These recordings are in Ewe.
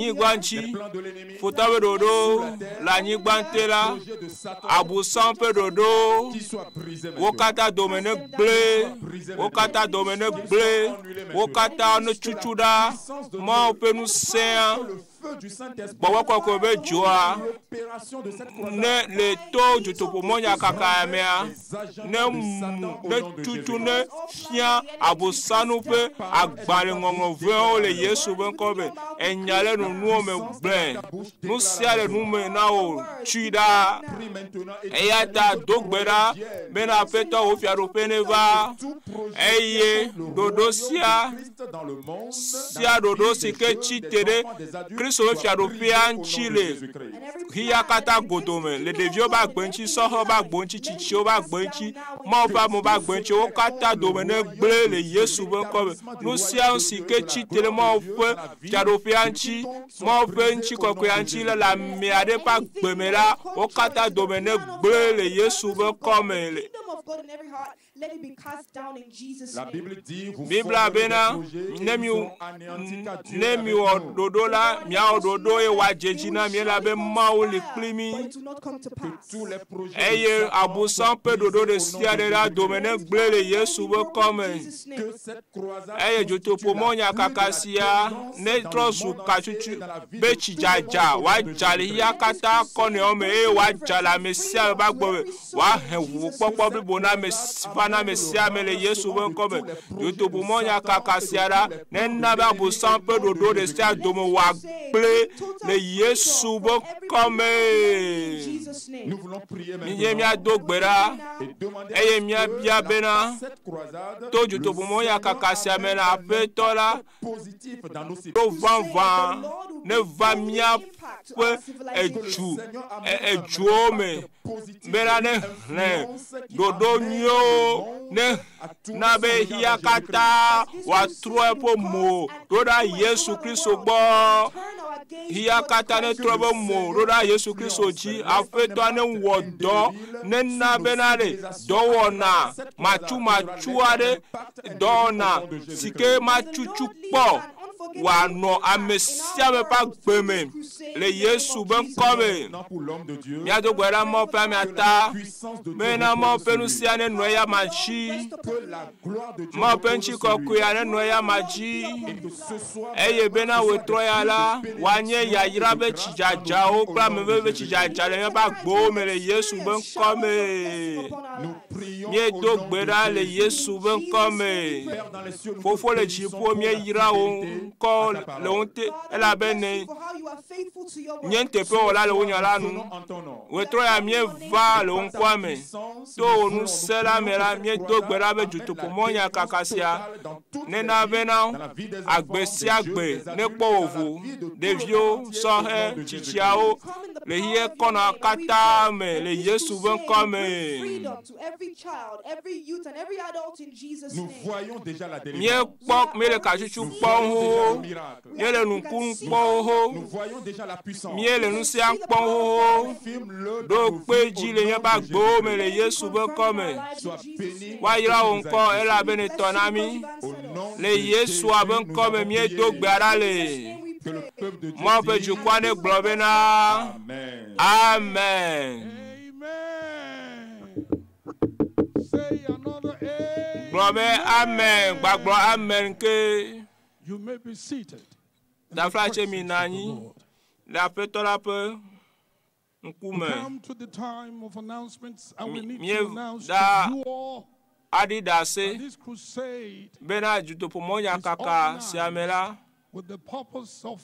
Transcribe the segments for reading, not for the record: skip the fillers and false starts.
anyigba ŋuti Les plans de l'ennemi, futɔ ƒe ɖoɖo le anyigba ŋuti la projet de Satan, abosam ƒe ɖoɖo qui soit brisé wo maintenant. katã dome ne gblẽ wo katã dome ne gblẽ wo katã ne tutu ɖa Mawu ƒe ŋusẽa Que le feu Gbɔgbɔ kɔkɔe be dzoa L'opération de cette croisade ne le to dutoƒomɔnyakaka mea les agents ne de mu Satan au ne nom de tutu Jésus. ne fia abosanu ƒe agbalẽŋɔŋlɔ vɔ̃ewo le Yesu ƒe ŋkɔ me. Enya le nunuwo me gblẽ. Nu sia le nu me na wò tsui ɖa. Prie maintenant et Eya ta do gbe ɖa bena Aƒetɔ wò fiaɖuƒe neva. tout projet Eye contre le ɖoɖo royaume sia de Christ dans le monde, dans sia la ɖoɖo vie si des ke jeunes, tsi des te ɖe enfants, des adultes, Kristo ƒe soit fiaɖuƒea brisé au ŋuti nom de le Jésus-Christ. xixea katã godome le ɖeviwo ƒe agbe ŋuti, sɔhewo ƒe agbe ŋuti, tsitsiwo ƒe agbe ŋuti, Mawu ƒe amewo ƒe agbe ŋuti, wo katã dome ne gblẽ le Yesu ƒe ŋkɔ me. Nu sia nu si ke tsi te ɖe Mawu ƒe fiaɖuƒea ŋuti, Mawu ƒe ŋutikɔkɔea ŋuti le le ame aɖe ƒe agbe me la, wo katã dome ne gblẽ le Yesu ƒe ŋkɔ me. Le La Bible dit, vous Biblia formerez des bena projets et ne ils mi seront anéantis car Dieu ne est mi avec wɔ nous. ɖoɖo la, miawɔ ɖoɖo eye wòadze dzi na mi elabe Mawu li kpli mi. Tous les projets de Eye Satan abosam soient ƒe ɖoɖo brisés ɖe au nom sia de ɖe la Jésus-Christ. dome ne gblẽ le Yesu ƒe ŋkɔ me. Que cette croisade Eye constitue la pluie de dutoƒomɔnyakaka la sia délivrance ne dans trɔ le zu monde entier katsutsu et dans la vie be de tout le tsidzadza monde au nom de wòadza le Jésus-Christ. xixea katã kɔnɔewo me eye wòadza le ame sia ame ƒe agbe me. Wòahe ʋuʋukpɔkpɔ blibo na ame va na ame sia ame le Yesu ƒe ŋkɔ me. Dutoƒomɔnyakaka sia la nena be abosam ƒe ɖoɖo ɖe sia dome wòagblẽ le Yesu ƒe ŋkɔ me. Nous voulons prier Míye maintenant míado gbe ɖa et demander eye à ce que míabia la- bena cette croisade, to le dutoƒomɔnyakaka Seigneur sia me amène la un Aƒetɔ la impact positif dans nos ɖo vavã ne va míaƒe edzu edzuwo me bena ne xlẽ ɖoɖo nyuiwo ne na be xixea katã wòatrɔ eƒe mo ɖo ɖa Yesu Kristo gbɔ. Xixea katã ne trɔ eƒe mo ɖo ɖa Yesu Kristo dzi. Aƒetɔa ne wɔ dɔ ne na bena ɖe dɔwɔna matsumatsu aɖe dɔwɔna si ke matutu kpɔ wòanɔ ame sia ame ƒe agbe me le Yesu ƒe ŋkɔ me. Maintenant pour l'homme de Dieu, Míado gbe ɖa Mawu ƒe amea que la ta puissance de Dieu bena Mawu repose ƒe sur nu lui. sia nenɔ eya ma dzi. Que la gloire de Dieu Mawu ƒe repose sur lui. ŋutikɔkɔea nenɔ eya ma dzi. Et que ce soit Eye maintenant, bena ce soit wòtrɔ des ya pluies la, de wòanye bénédiction yayra et de be grâce dans nos tsidzadzawo vies au kple nom ame de ƒe Jésus-Christ. tsidzadza le míaƒe agbewo me le Yesu ƒe ŋkɔ me. Nous prions au Míedo nom gbe de ɖa le Jésus. Yesu ƒe ŋkɔ me. Père dans les cieux, nous te Fofo le bénissons dziƒo, pour la míeyra wò fidélité ŋkɔ à ta le wo parole. ŋuti elabe ne nye nuteƒewɔla le wò nya la nu. Venons en ton nom. Wòtrɔ ya míeva le wò Par ta ŋkɔa me. puissance, To nous wò voulons, nous ŋusẽ la prions me que la, cette míedo gbe croisade ɖa be amène la dutoƒomɔnyakaka délivrance sia totale dans toutes les nena vies, bena dans la vie des agbe enfants, sia des jeunes, gbe des adultes, nekpɔ dans wò la vo. vie de tout le Ɖeviwo, monde entier au nom sɔhɛ, de tsitsiawo Jésus-Christ. le xixea kɔnɔa katã me le Yesu ƒe ŋkɔ me. Nous voyons déjà la délivrance. Míekpɔ míele katsutsu Nous kpɔm voyons déjà xoxo. le miracle. Míele nukunu kpɔm xoxo. Nous voyons déjà la puissance. Míele nu sia kpɔm xoxo. Confirme-le dans Ɖo nos kpe vies dzi au le nom míaƒe de agbewo me Jésus-Christ. le Yesu ƒe ŋkɔ me. Sois béni Woayra pour wò ce que tu ŋkɔ nous as dit. elabe nètɔ na mí. Au nom Le de Yesua ƒe Jésus, nous ŋkɔ me avons míedo prié. gbe ɖa le. Que le peuple de Dieu Mawu ƒe dise dukɔa ne gblɔ bena Amen. Amen. Amen. Say another amen. Gblɔ be amen gbagblɔ amen ke. You may be seated. in the Dafla tse mi presence nɔ of the anyi Lord. le Aƒetɔ la ƒe ŋkume. Come to the time of announcements, and we need Mie to announce to da- you all Aɖi ɖase that this crusade bena dutoƒomɔnyakaka sia me la, with the purpose of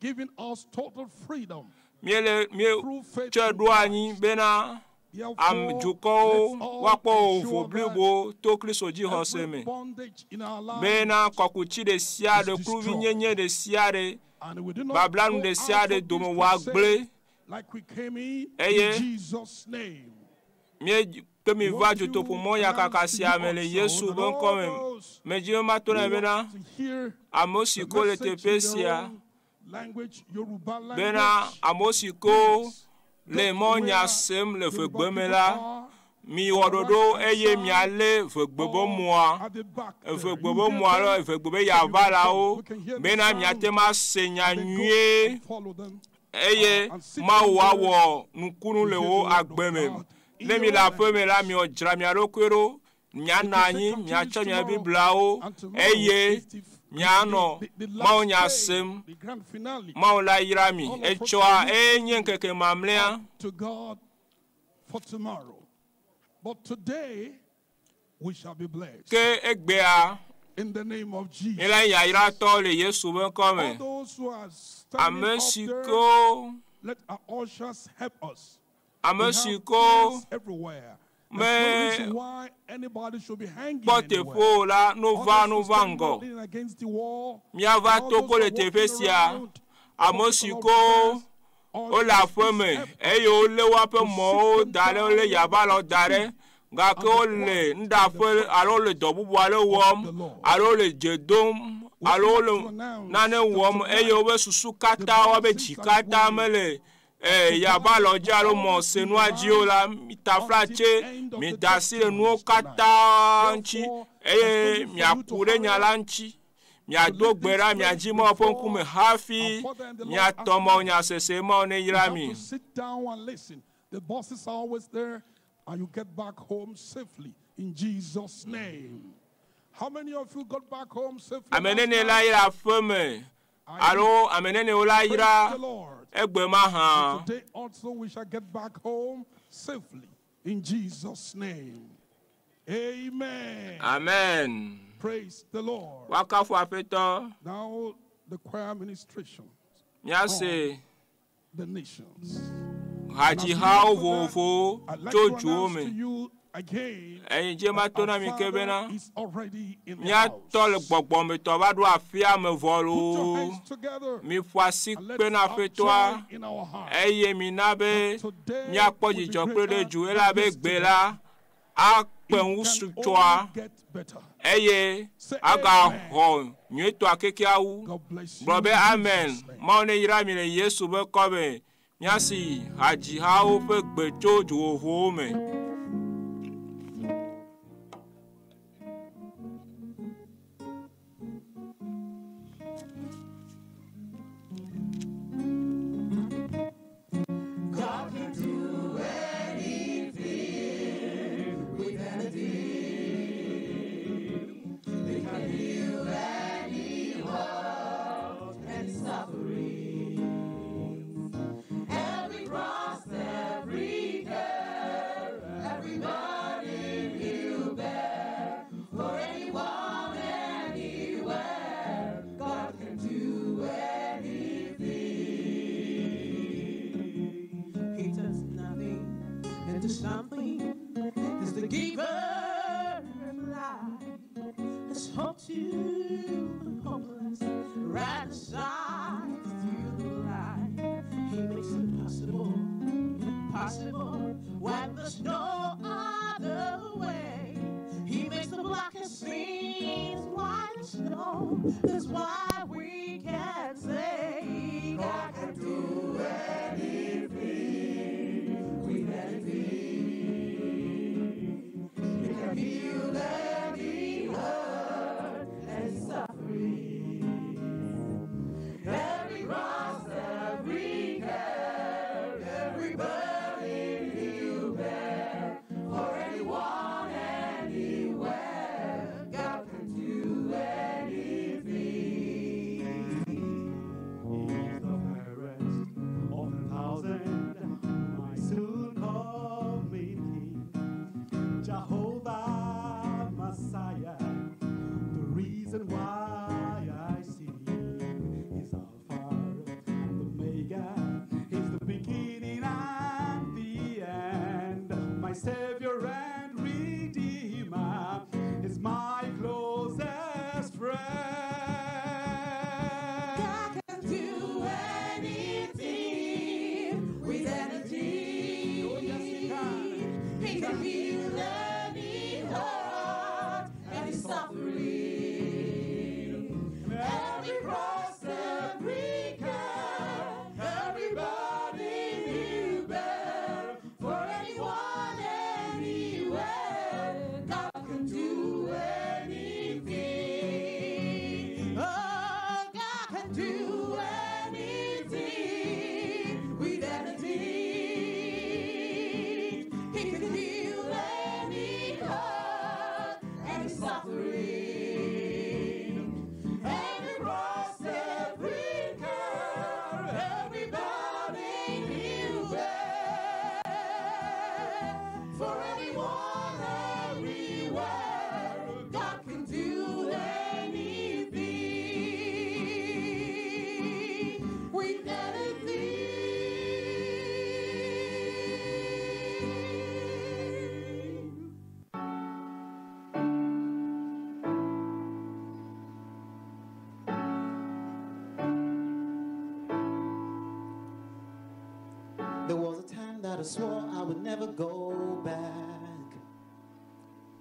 giving us total freedom míele through faith. míetsɔe in ɖo anyi Christ. bena Therefore, ame dukɔwo let's all woakpɔ vovo ensure that blibo to Kristo dzixɔse every me. bondage in our lives Bena kɔkuti ɖe sia ɖe, is kluvinyenye ɖe sia ɖe, and we do not bablanu go ɖe sia out ɖe of dome this wòagblẽ. crusade like we came in, Eye in Jesus' name. Míe ke mi va dutoƒomɔnyakaka sia me le Yesu ƒe ŋkɔ me. Medzi be mato na We bena want to hear ame si the ko le message in teƒe their sia own language, Yoruba bena language. ame si ko le Go mɔnya where sem le Yoruba vegbe me people la, are, miwɔ ɖoɖo eye mialé vegbe be mɔa. at the back there. Evegbe You be hear mɔa alo them, evegbe be yavalawo We can hear the bena sound. miate ŋu ase nya then go nyuie and follow them. eye and sit Mawu down awɔ nukunu le to hear wo the word of agbe me. God in Ne mi your le aƒe me la, miwɔ dzra mia ɖokui ɖo Mianɔ anyi, miatsɔ mia Bibliawo eye mianɔ Mawu nya sem. The grand finale Mawu la yra mi. Etsɔa eye nye ŋkeke mamlɛa. to God for tomorrow. But today we shall be blessed. Ke egbea In the name of Jesus. míele yayratɔ le Yesu ƒe ŋkɔ All me. those who are standing Ame up si there, kewo let our ushers help us. ame We have si kewo chairs everywhere. me There's no reason why anybody should be hanging kpɔ anywhere. teƒe o la, Others nova who nova stand ŋgɔ. leaning against the wall, Míava and all to those ko who le are teƒe walking sia. around, Ame talking si about kewo prayers, wole ushers, aƒe please me help us. eye wolé woaƒe mɔwo da ɖe wolé yabalɔ da ɖe gake wole nuɖaƒe alo wole dɔ bubu aɖe wɔm alo wole dze dom alo wole nane wɔm eye woƒe susu katã woaƒe dzi katã mele yabalɔ dzi alo mɔsenua dzi o la mitaflatse mida asi le nuwo katã ŋuti eye miaku ɖe nya la ŋuti miado gbe ɖa miadzi Mawu ƒe ŋkume hafi miatɔ Mawu nyasese Mawu ne You yra have mi. to sit down and listen. The buses are always there, and you get back home safely in Jesus' name. How many of you got back home safely? Ame last nene la night? yra aƒe me I alo ame nenewo la praise yra the Lord. egbe ma hã. Today also we shall get back home safely in Jesus' name. Amen. Amen. Praise the Lord. Woakafu Aƒetɔ. Now the choir ministration, Míase the nations. hadzihawo vovovowo I'd like tso to dzuwo announce me. to you again Eyi dze that mato na our mi ke Father bena is already in the míatɔ le house. gbɔgbɔmetɔ va ɖo afia me vɔ Put your loo. hands together Miƒo asi and let's kpe na have Aƒetɔa joy in our heart. eye mina be Today míakpɔ will be dzidzɔ kple ɖe greater dzu than elabe gbe yesterday. la akpe It ŋu can sutsɔa only get better. eye Say amen. agaxɔ nyuietɔa kekea wu. God bless you. Gblɔ be in amen. Jesus' name. Mawu ne yra mi le Yesu ƒe kɔme. Míasi hadzihawo ƒe gbe tso du vovovowo me. He turns nothing into something. He's the giver of life. There's hope to the hopeless. Right aside to the blind. He makes it possible, possible when there's no other way. He makes the blackest seas white as snow. That's why we can say God can do every suffering, every cross, every care, every burden you bear. For everyone, everywhere, God can do anything with anything. There was a time that I swore I would never go back.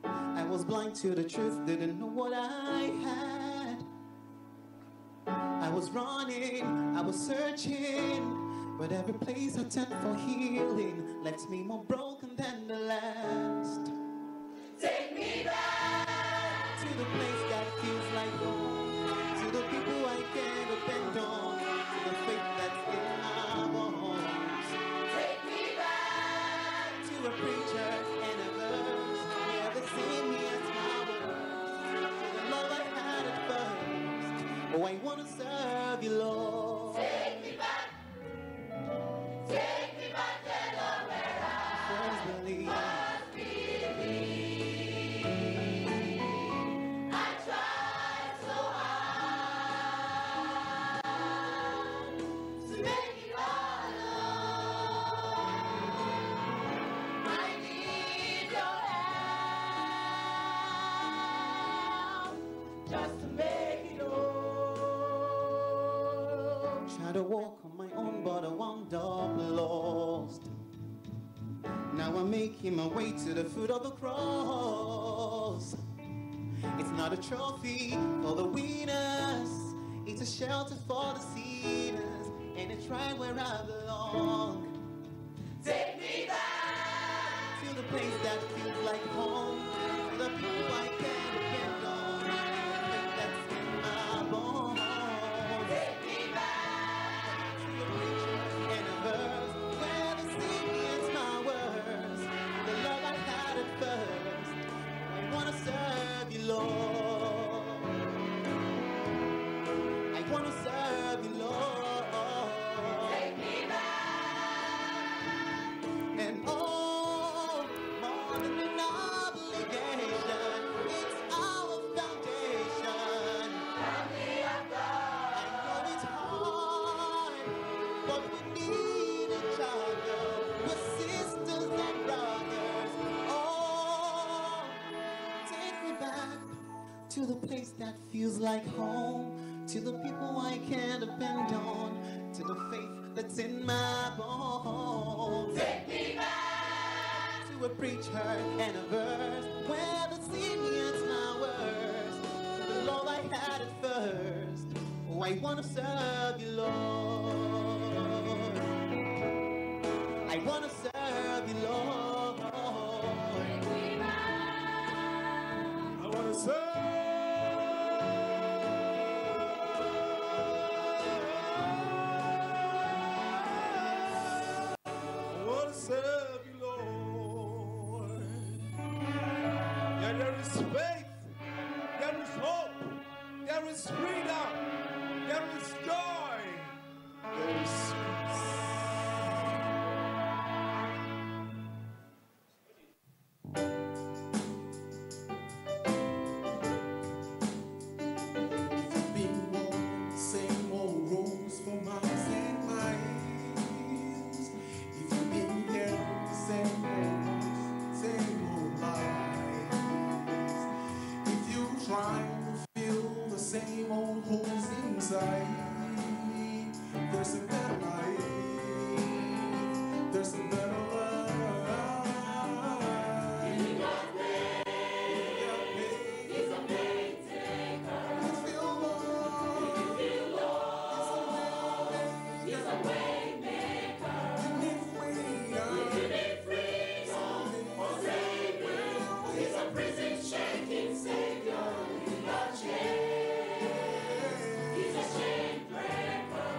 I was blind to the truth, didn't know what I had. I was running, I was searching, but every place I turned for healing left me more broken than the last. Take me back To the place that feels like home, to the people I can depend on, to the faith that's in my bones. Take me back To a preacher and a verse, never see me at my worst. To the love I had at first. Oh, I wanna serve you, Lord. Take me back. Take me back to the where I First believe. first believed. I tried so hard to make it all alone. I need your help just to make it home. Try to walk on my own, but I wound up lost. Now I'm making my way to the foot of the cross. It's not a trophy for the winners, it's a shelter for the sinners, and it's right where I belong. Take me back. To the place that feels like home, to the people I can depend on, to the faith that's in my bones. Take me back. To a preacher and a verse, where they see me at my worst, the love I had at first. I wanna serve you, Lord. I wanna serve you, Lord. Take me back. And oh, more than an obligation, it's our foundation. Family of God. I know it's hard, but we need each other. We're sisters and brothers. Oh, take me back to the place that feels like home, to the people I can depend on, to the faith that's in my bones. Take me back. To a preacher and a verse, where they see me at my worst, to the love I had at first. Oh, I wanna serve you, Lord. I wanna serve you, Lord. Take me back. I want to serve. I want to serve you, Lord. Yeah, there is faith, there is hope, there is freedom, there is joy, there is peace. Been walking the same old roads for miles and miles. If you've been hearing the same old voice, same old lies. If you're trying to fill the same old holes inside, there's a better life. There's a better life. You got paid. You got paid. He's a pain taker. You feel lost. You feel lost. He's He's a way maker. You need freedom. You need freedom or saving. He's a prison shaking savior in the chains. He's a chain breaker.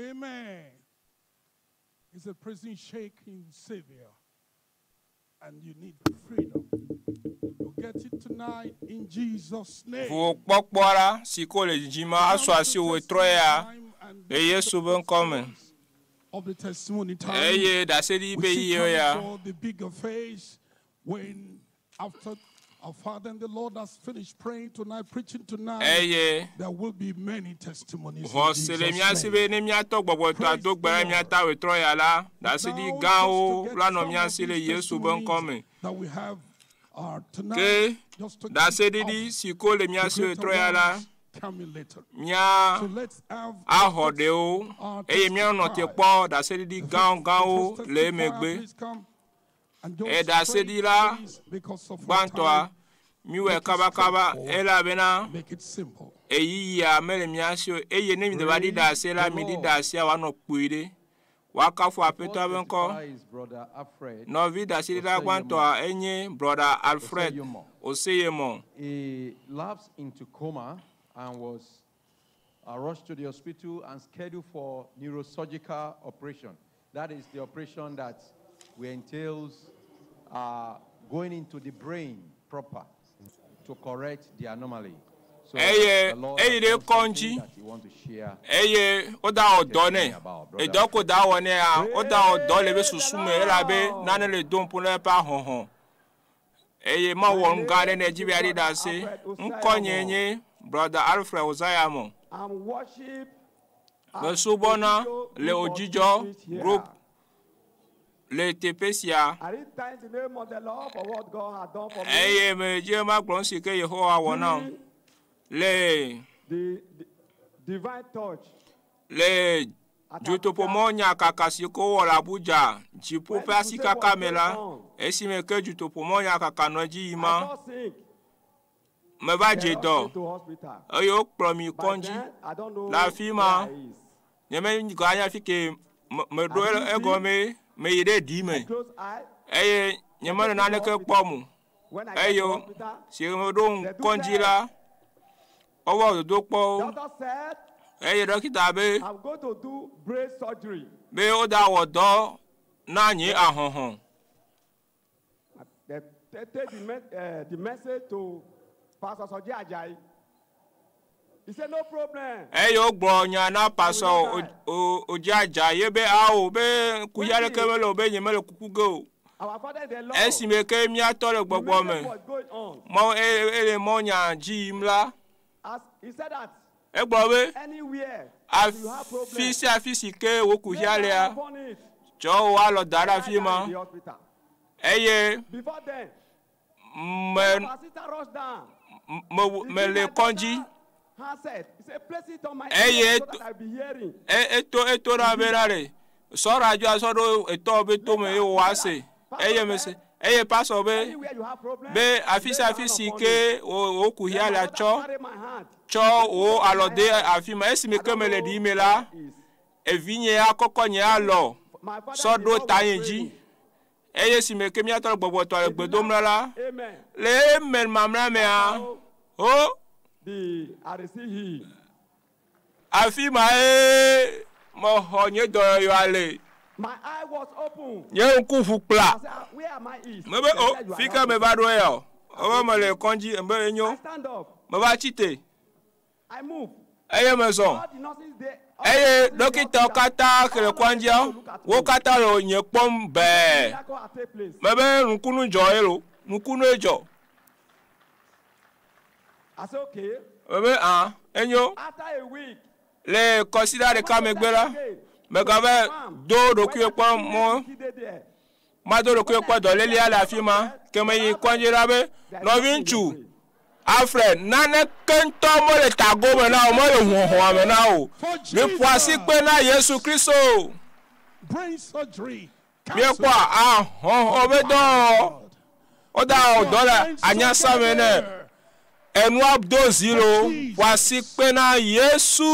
Amen. He's a prison shaking savior. And you need freedom. You'll get it tonight in Jesus' name. Vokpɔkpɔ la si ko le dzidzim asu asi wò trɔ ya le Yesu be ŋkɔ me. Of the testimony time. Eye ɖaseɖiɖi We be see yiwo coming ya. for the bigger face when after our Father and the Lord has finished praying tonight, preaching tonight, Eye there will be many testimonies. in xɔ si le Jesus' mía si name. be ne míatɔ gbɔgbɔtɔ ado gbe ɖe mía ta wòtrɔ ya la, ɖaseɖiɖi Now, gãwo just to get la nɔ some mía of si le these Yesu be ŋkɔ me. testimonies that we have tonight, Ke just to kick ɖaseɖiɖi off si ko le mía the si greater wòtrɔ ya la, ones coming later. mía So let's have axɔ the ɖewo first, eye míanɔ te testify. kpɔ ɖaseɖiɖi The gãwo gãwo first le testifier, emegbe. please come and just Eye ɖaseɖila pray, please, because of our gbãtɔa, time. míwɔe kabakaba elabena Make it simple. eyiya mele mía si o eye ne mi de va ɖi ɖase la, mi ɖi ɖasea wòanɔ kpui ɖe. Woakafu Aƒetɔa be ŋkɔ. Testify is Brother Alfred. Nɔvi ɖaseɖila gbãtɔa enye Brɔda Alfred Oseyemɔ. He lapsed into coma and was rushed to the hospital and scheduled for neurosurgical operation. That is the operation that entails going into the brain proper to correct the anomaly. So Eye the Lord eyi has ɖe done kɔdzi something that he want to share. eye woda wɔ dɔ nɛ. Edɔ ko da wɔ nɛa, woda wɔ dɔ le ebe susu me elabe nane le dom ƒo na eƒe ahɔhɔ̃. Eye mewɔ nu gã aɖe ne edzi be yeaɖi ɖase. Ŋkɔnye nye Brɔda Alfred Osayamɔ. And worship Mesubɔna le Odzidzɔ Group le teƒe sia. I didn't thank the name of the Lord for what God has done for me. Eye medzi be magblɔ nu si ke Yehowa wɔ nam le The, the divine touch. le dzotoƒomɔ nyakaka si ke wowɔ le Abuja dziƒo ƒe asikaka me la, esime ke dzotoƒomɔ nyakaka nɔ edzi yim I ma, saw sick. meva They dze rushed dɔ me to hospital. eye wokplɔ mi By kɔdzi. then, I don't know Le afi ma, where I is. nyemeganya anya fi ke me meɖo egɔme meyi ɖe ɖi me Close eye. eye nyemele naneke kpɔm o. When I get Eye to hospital, si meɖo kɔdzi la, wowɔ dodokpɔwo doctor said, eye dɔkita be I'm going to do brain surgery. be woda wɔ dɔ na nye ahɔhɔ̃. They, they take the message to Pastor Soji Ajayi. He said, no problem. Eye wogblɔ nya na pasɔ Odziadza ye be awo be kuya ɖeke mele o be nye mele kuku ge o. Our father in the Lord, Esime ke míatɔ le the gbɔgbɔ message me was going on. mɔ ele mɔ nya dzi yim la, As he said that egblɔ be anywhere you have problem, afi sia afi si ke wò lay kuxia hand lea, upon it. tsɔ wò alɔ da ɖe I afi died ma in the hospital. eye Before then, me our sister rushed down. me He mele give my kɔdzi. daughter handset. He said, place it on my Eye ear so that I'll be hearing. eto eto ɖa be ɖa ɖe sɔ radioa sɔ ɖo etɔ be tome eye wòwa se eye mese eye pasɔ be Anywhere you have problem, be afi lay sia your afi hand si upon ke it. wò wò kuxia Then my lea daughter tsɔ carry my hand. tsɔ wò alɔ de afi ma esime ke mele ɖi me la Is evinye akɔkɔ nye alɔ My father sɔ in the ɖo Lord was tanye dzi praying. eye esime ke míatɔ le gbɔgbɔtɔ le gbe dom ɖa la Amen. le eme mamlɛ mea ho The I receive he. afi ma ye mexɔ nye dɔyɔyɔa le My eye was open. nye ŋku ʋu kpla. I said, where am I is? mebe They o said, "You are fi not ke meva ɖo ya o ebe mele kɔdzi ebe enyo I stand up. meva tsi te I move. eye mezɔ All the nurses there. all eye the nurses in the dɔkitawo hospital, katã ke le all nurses kɔdzia look at wo me. katã le nye kpɔm bɛɛ Miracle had take place. mebe nukunu dzɔ ye lo nukunu dzɔ I said, okay. mebe hã enyo After a week, le kɔsiɖa ɖeka megbe la megava do ɖokuiwo kpɔ mɔ mado ɖokuiwo kpɔ dɔlélia le afi ma ke meyi kɔdzi la be nɔvi ŋutsu Alfred naneke ŋutɔ mele tagome na o mele huhɔ̃a me na o For miƒo asi kpe na Yesu Kristo Brain surgery. miekpɔ ahɔhɔ be dɔ woda wɔ dɔ le anyasa me nɛ enua do zi lo ƒo asi kpe na The Yesu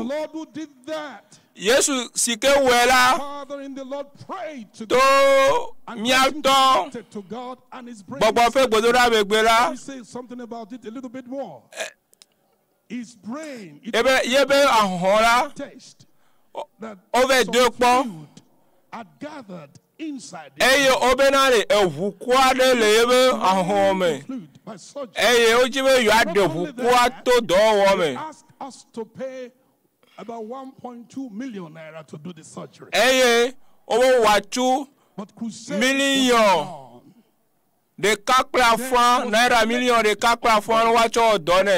Lord who did that. Yesu si ke wɔe la Father in the Lord prayed to to God and got him míatɔ connected to God and his brain. gbɔgbɔ ƒe gbedoɖa megbe la Let me say something about it a little bit more. His brain, it ebe yebe ahɔhɔ la test. that wova some do kpɔ fluid had gathered inside the eye wobena ɖe eʋuku aɖe le yeƒe ahɔhɔ me fluid by surgery. eye wodzi be yewoaɖe ʋukua to dɔwɔwɔ They me asked us to pay about 1.2 million naira to do the surgery. eye wobe wòatso But crusade Million. was on. ɖeka kple afã naira miliɔn ɖeka kple afã woatsɔ wɔ dɔ nɛ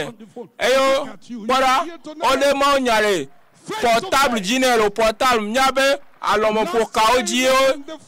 eye kpɔ ɖa wole mawu nya le portable dzi nɛ le portable míabe alɔmeƒokawo dzi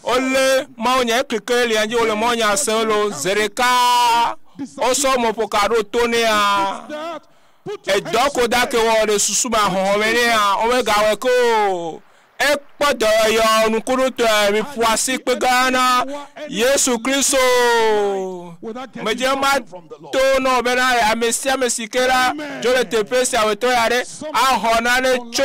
wolé mawu nya ekeke lia dzi wole mawu nya sem lo zi ɖeka wosɔ mɔƒoka ɖo to nɛa That, put your edɔ hands ko da ke wɔ le susu me ahɔhɔme nɛa womegawɔe ke o ekpɔ dɔyɔyɔ nukuɖutɔe miƒo asi kpe gã na Yesu Kristo without getting medze ma something from the Lord. to nɔ bena ame sia ame si ke la dzo le teƒe sia wòtɔ ya ɖe axɔ nane tso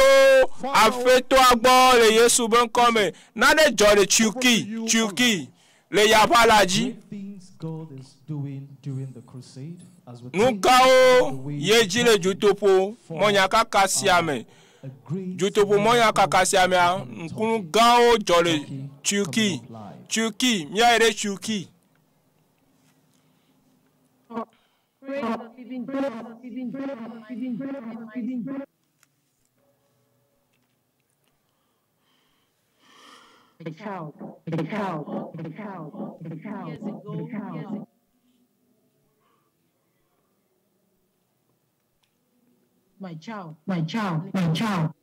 aƒetɔa gbɔ le Yesu be ŋkɔ me nane dzɔ le Turkey Turkey le yaƒa la dzi Great things God is doing during the crusade as we nu take gãwo the way ye dzi le dzotoƒo mɔnyakaka sia me a great dzotoƒo mɔnyakaka sia mea ŋkunu gãwo dzɔ le Turkey Turkey míayi ɖe Turkey. My child, my child, my child.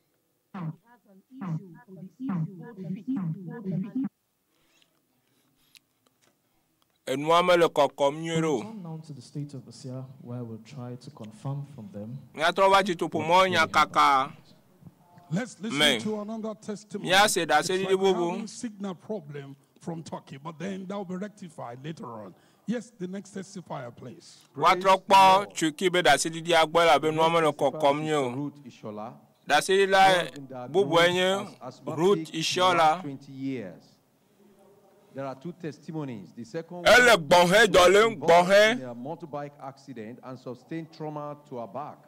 Enua mele kɔkɔm nyuie ɖe o. Turn now to the state of Asia, where we'll try to confirm from them. Míatrɔ va dzotoƒo mɔnyakaka Let's listen Me. to another testimony. Míase It's ɖaseɖiɖi like bubu. having signal problem from Turkey, but then that will be rectified later on. Yes, the next testifier, please. Woatrɔ kpɔ Turkey be ɖaseɖiɖia gbɔ elabe nua mele kɔkɔm nyuie o. Ruth Ishola. Ɖaseɖila bubue nye Ruth Ishola. 20 years. There are two testimonies. The second Ele one gbɔ̃hɛ dɔ lém involved gbɔ̃hɛ in a motorbike accident and sustained trauma to her back.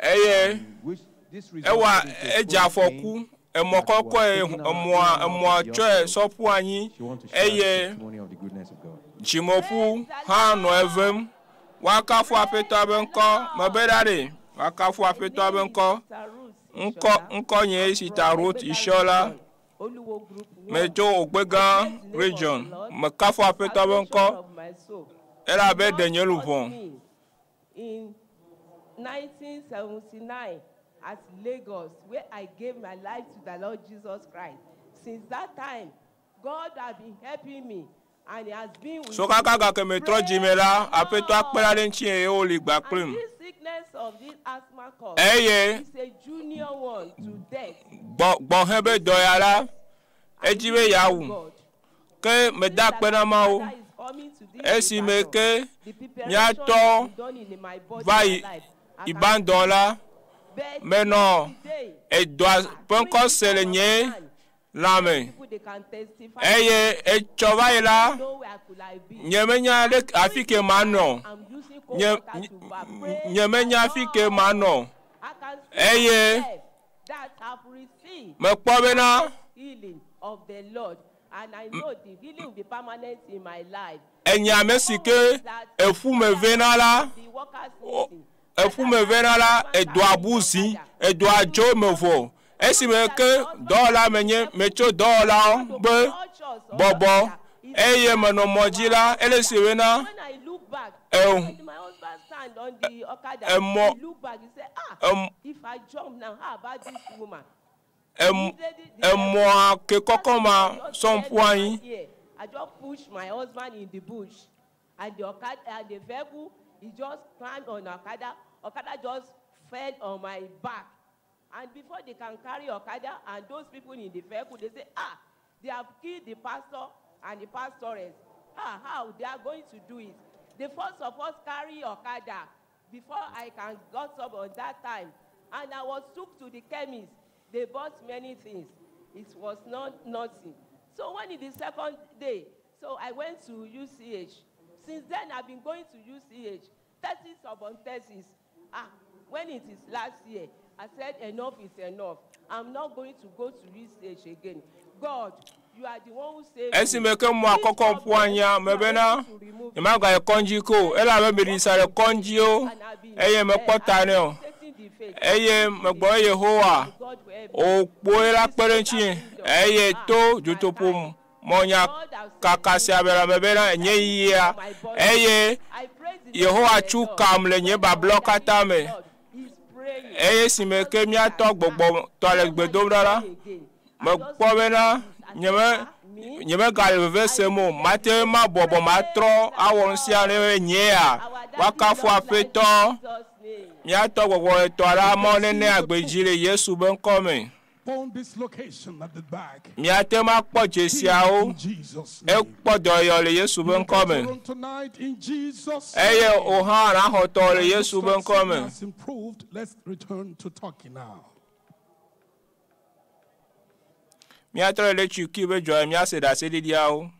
eye Which this ewa resulted into edze chronic afɔku pain emɔ that kɔkɔe was taking her emɔa in and out emɔa of the tsɔe hospital. sɔ ƒu anyi She wants to share the eye testimony of the goodness of God. dzimeƒu hã nɔ evem. Woakafu Aƒetɔa be ŋkɔ mebe ɖa ɖe woakafu Aƒetɔa be ŋkɔ. Ŋkɔ ŋkɔ nye Sita Ruth Ishola. Metso Ogbegã region. Mekafu Aƒetɔa be ŋkɔ elabe ɖe nye luʋɔ. In 1979 at Lagos, where I gave my life to the Lord Jesus Christ. Since that time, God has been helping me and He has been with So kaka me. gake metrɔ dzime la, Aƒetɔa kpe ɖe ŋutinye eye wòli gba And kplim. this sickness of this asthma cough Eye is a junior one to death. gbɔ gbɔ̃hɛ be dɔya la, edzi be yeawu. God. Ke meda akpe na Mawu Father is coming to this esime revival. ke The preparation míatɔ has been done in my body va and yi life. I can Ibandɔ la, bet menɔ today, edɔa ƒe ŋkɔ se le nye lãme. people they can testify. Eye etsɔ va yi la, Know where could I be? nye menya ɖe afi ke manɔ. I'm using cold Nye water to evaporate nye menya afi ke manɔ. I can see Eye myself that I've received mekpɔ bena healing of the Lord, and I know the healing will be permanent in my life. enye ame si ke eƒu me vena la, The workers o- meeting. eƒu me vena la, edoa bu zi, edoa dzo me vɔ. Esime ke dɔwɔla menye, metso dɔwɔlawo be bɔbɔ eye menɔ mɔ dzi la, ele si bena When I look back, Eh, when my husband stand on the Okada, mo- he look back, he say, ah, em- if I jump now, how about this woman? em- emɔa ke kɔkɔ ma sɔm ƒu anyi. Here, I just push my husband in the bush, and the Okada, and the vehicle, he just climbed on Okada. Okada just fell on my back. And before they can carry Okada, and those people in the vehicle, they say, ah, they have killed the pastor and the pastoress. Ah, how they are going to do it? The first of us carry Okada before I can got up on that time. And I was took to the chemist. They bought many things. It was not nothing. So when in the second day, so I went to UCH. Since then, I've been going to UCH. Thesis upon thesis. Ah, When it is last year, I said enough is enough. I'm not going to go to this stage again. God, you are the one who saved me. Esime ke mɔa kɔkɔ ƒu anyia me bena nyemagayi kɔdzi ke o elabe meɖi sa le kɔdziwo eye mekpɔ ta nɛ o eye megblɔ be Yehowa wò kpoe la kpe ɖe ŋutinye eye to dzotoƒo mɔnya kaka sia me la me bena nye yiyia eye Yehowa tsu kam le nye bablawo katã me eye esime ke míatɔ gbɔgbɔtɔ le gbe dom ɖa la mekpɔ bena nyeme nyemegale veve sem o mate mabɔbɔ matrɔ awɔ nu sia nu be nyea woakafu aƒetɔ míatɔ gbɔgbɔ etɔ̃ la mɔ nene agbedzi le Yesu be ŋkɔ me. Bone dislocation at the back. Míate ŋu akpɔ dzesiawo ekpɔ dɔyɔ le Yesu be ŋkɔ me Tonight in Jesus' eye name. wò hã nàxɔ tɔ le Yesu be ŋkɔ me. Has improved. Let's return to Turkey now. Míatrɔ le Turkey be dzɔ míase ɖaseɖiɖiawo.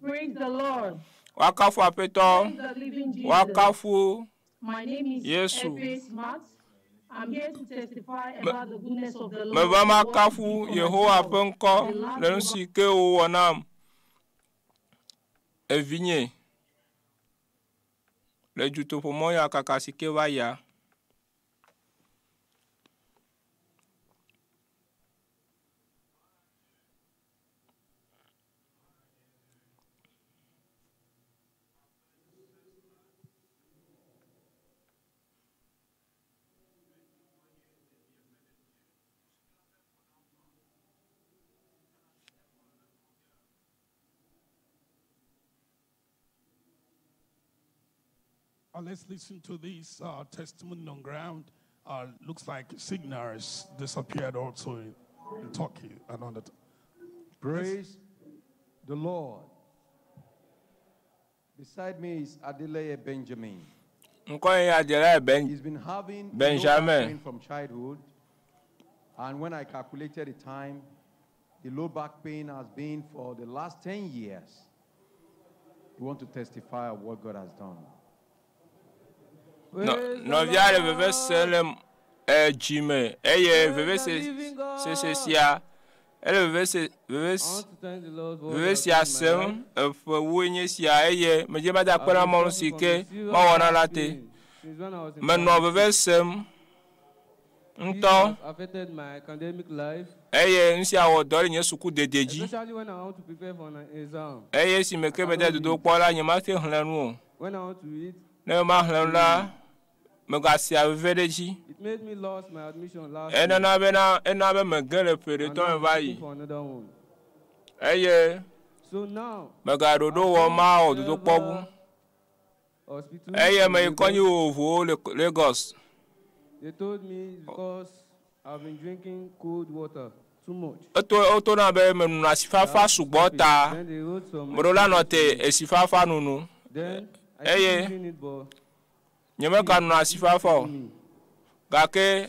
Praise the Lord. Woakafu aƒetɔ, Praise the living Jesus. woakafu My name is Yesu. Efe Smart. I'm here to testify about the goodness of the Lord. Meva and what he makafu did for Yehowa myself. ƒe ŋkɔ The last le nu si ke wòwɔ nam. Evinye le dutoƒomɔ ya kaka si ke va yia. Let's listen to this testimony on ground. Looks like signals disappeared also in Turkey and on the. Praise the Lord. Beside me is Adeleye Benjamin. Ŋkɔ ye Adeleye Ben He's been having low back Benjamin. pain from childhood, and when I calculated the time, the low back pain has been for the last 10 years. You want to testify of what God has done. Nɔ nɔvia le veve sem le dzime eye veve sese sia ele veve se veve veve sia sem eƒe woe nye sia eye medze be ada kpe ɖe mɔnu si ke mewɔ na la te. Menɔ veve sem ŋutɔ affected my academic life, eye nu sia wɔ dɔ le nye sukudede dzi especially when I want to prepare for an exam. eye esime ke mede dodokpɔ la nyemate xlẽ nu o. When I want to read, Ne maxlẽ nu la megasia veve ɖe dzi. it made me lost my admission last year. Enana bena ena be mege le ƒe And ɖetɔ now me I'm va looking yi for another one. eye So now, megaɖoɖo wɔ mawɔ dodokpɔ ŋu. hospital Eye in meyi Lagos, kɔdzi vovovowo le Lagos. They told me it's because I've been drinking cold water too much. Eto woto na be menɔna asifafa sugbɔ ta Then they wrote some. meɖo la nɔ te esifafa nunu. Then I keep Eye drinking it, but nyemeganɔna asifafa o gake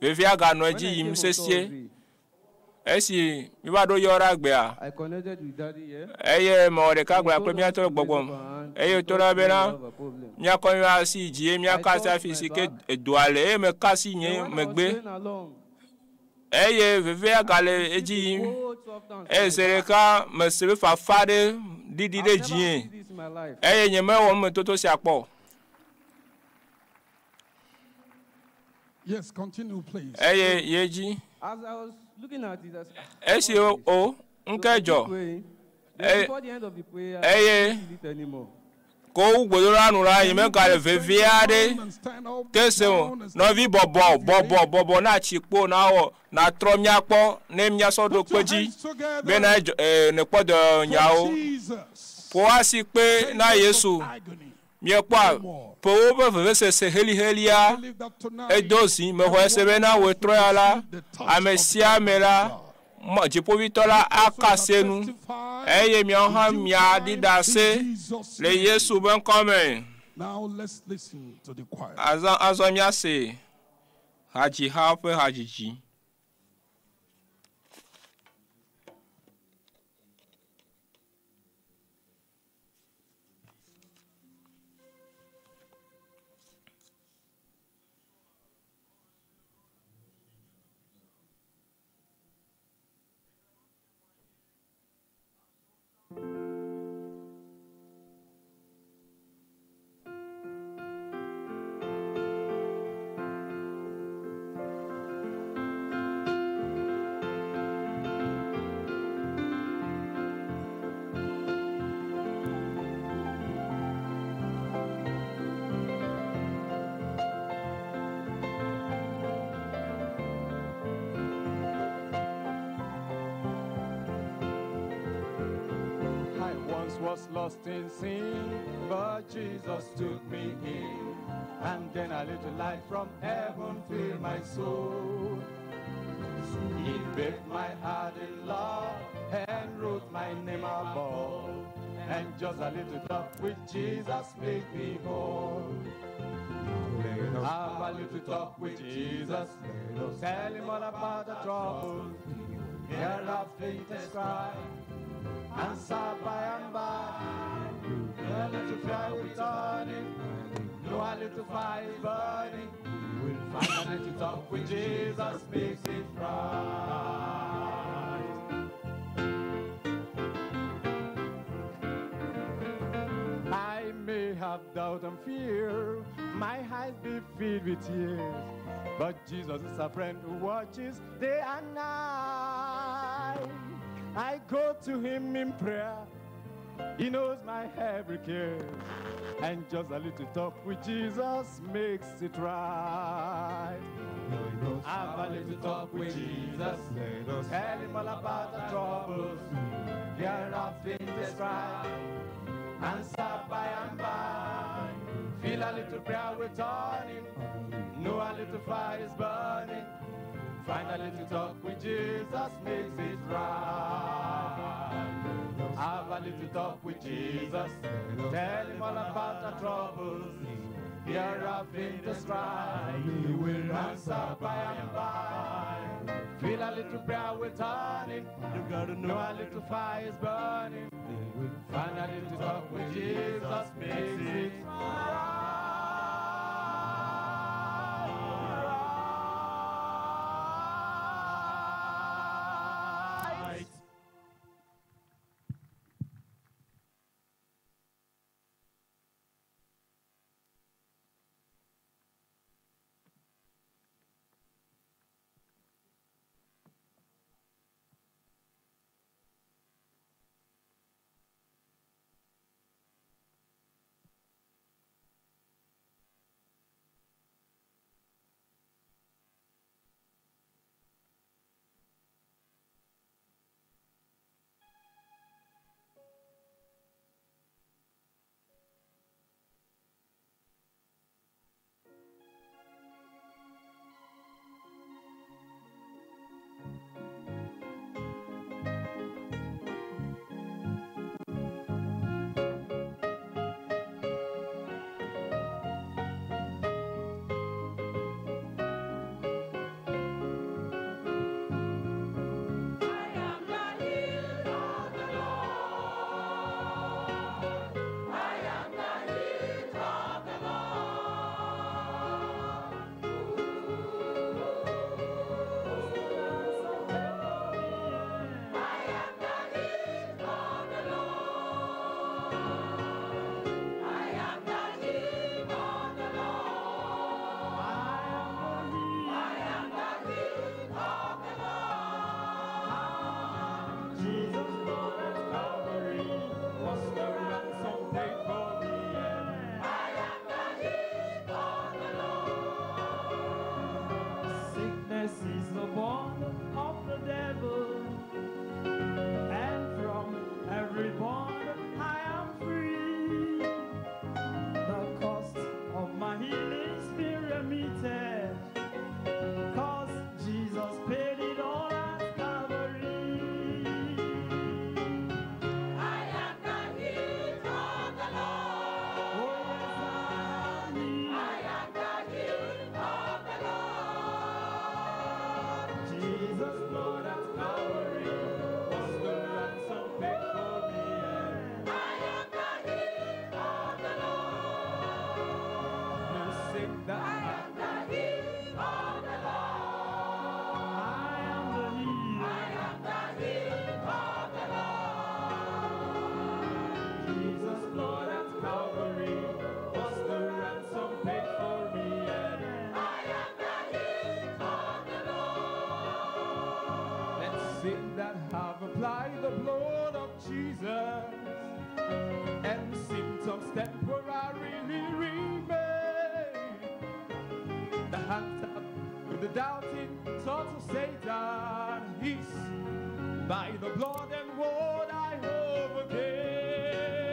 vevia ganɔ when edzi I yim came on sesie. Thursday, Esi míva ɖo yɔ ɖe agbea I connected with Daddy here. eye mewɔ ɖeka gblɔ kple míatɔ le gbɔgbɔm eye wòto ɖa bena míakɔ míaƒe asi yi dzi eye míaka asi afi si ke edoa le eye meka asi nye Then when I was megbe praying along, eye vevea gale edzi yim eye zi ɖeka mese be fafa ɖe ɖiɖi ɖe dzinye this in my life. eye nyemewɔ numetoto sia kpɔ o. Yes, continue, please. eye ye dzi As I was looking at it, I said, "Ah, esi o ŋke dzɔ praying. Then eye before the end of the prayer, I eye didn't feel it anymore. ko wu gbedoɖa nu la nyemegale vevie aɖe ke se o nɔvi bɔbɔ bɔbɔ bɔbɔ na tsi kpo na wɔ natrɔ míakpɔ ne míasɔ ɖo kpe dzi bena edzɔ ee nekpɔ dɔnyawo ƒo asi kpe na Yesu miekpɔa ƒewo ƒe vevesese helihelia edo zi mexɔ ese bena wòtrɔ ya la ame sia ame la mɔ dziƒovitɔ la aka se nu eye miawo hã miaɖi ɖase le Yesu ƒe ŋkɔ me. Now let's listen to the choir. Azɔ azɔ míase hadziha ƒe hadzidzi. Was lost in sin, but Jesus took me in. And then a little light from heaven filled my soul. He bathed my heart in love and wrote my name above. And just a little talk with Jesus made me whole. Have a little talk with Jesus. Tell him all about the trouble. Hear our faintest cry. Answer by and by. A little prayer will turn it. No, a little fire is burning. Find a little talk with Jesus makes it right. I may have doubt and fear, my eyes be filled with tears, but Jesus is a friend who watches day and night. I go to him in prayer. He knows my every care. And just a little talk with Jesus makes it right. Have a little talk with Jesus. Tell him all about the troubles. Hear our faintest cry. Answer by and by. Feel a little prayer we're turning. Know a little fire is burning. Find a little talk with Jesus makes it right. Have a little talk with Jesus. Tell him all about the troubles. Hear our faintest cry. He will answer by and by. Feel a little prayer we're turning. You gotta know a little fire is burning. Find a little talk with Jesus makes it right. Apply the blood of Jesus, and symptoms temporarily remain. The hand with the doubting thoughts of Satan is by the blood and word I overcame.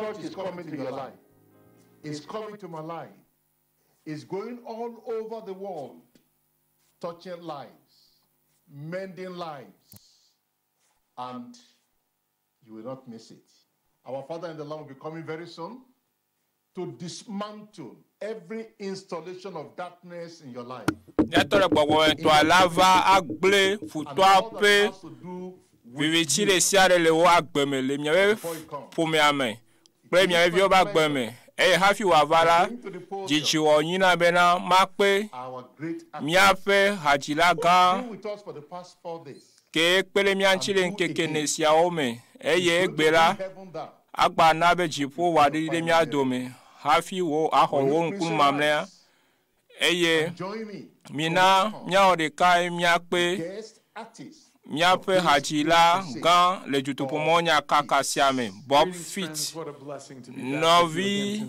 touch is coming to your life. It's coming to my life. It's going all over the world, touching lives, mending lives, and you will not miss it. Our Father in the Lord will be coming very soon to dismantle every installation of darkness in your life. Míatɔ le gbɔgbɔmetɔa la va agblẽ futɔa ƒe viviti ɖe sia ɖe le wo agbe me le miaƒe ƒomea me kple miaƒe viwo ƒe agbe me eye hafi wòava la dzidzi wɔ nyina bena makpe míaƒe hadzila gã Been with us for the past 4 days. ke kpe ɖe mía ŋuti le ŋkeke ene siawo me eye egbe la agba na be dziƒo wòaɖiɖi ɖe mía dome hafi wo axɔ wo ŋkunu mamlɛa eye mina míawɔ ɖeka míakpe Guest artists míaƒe hadzila gã le dutoƒomɔnyakaka sia me Bob Fitts nɔvi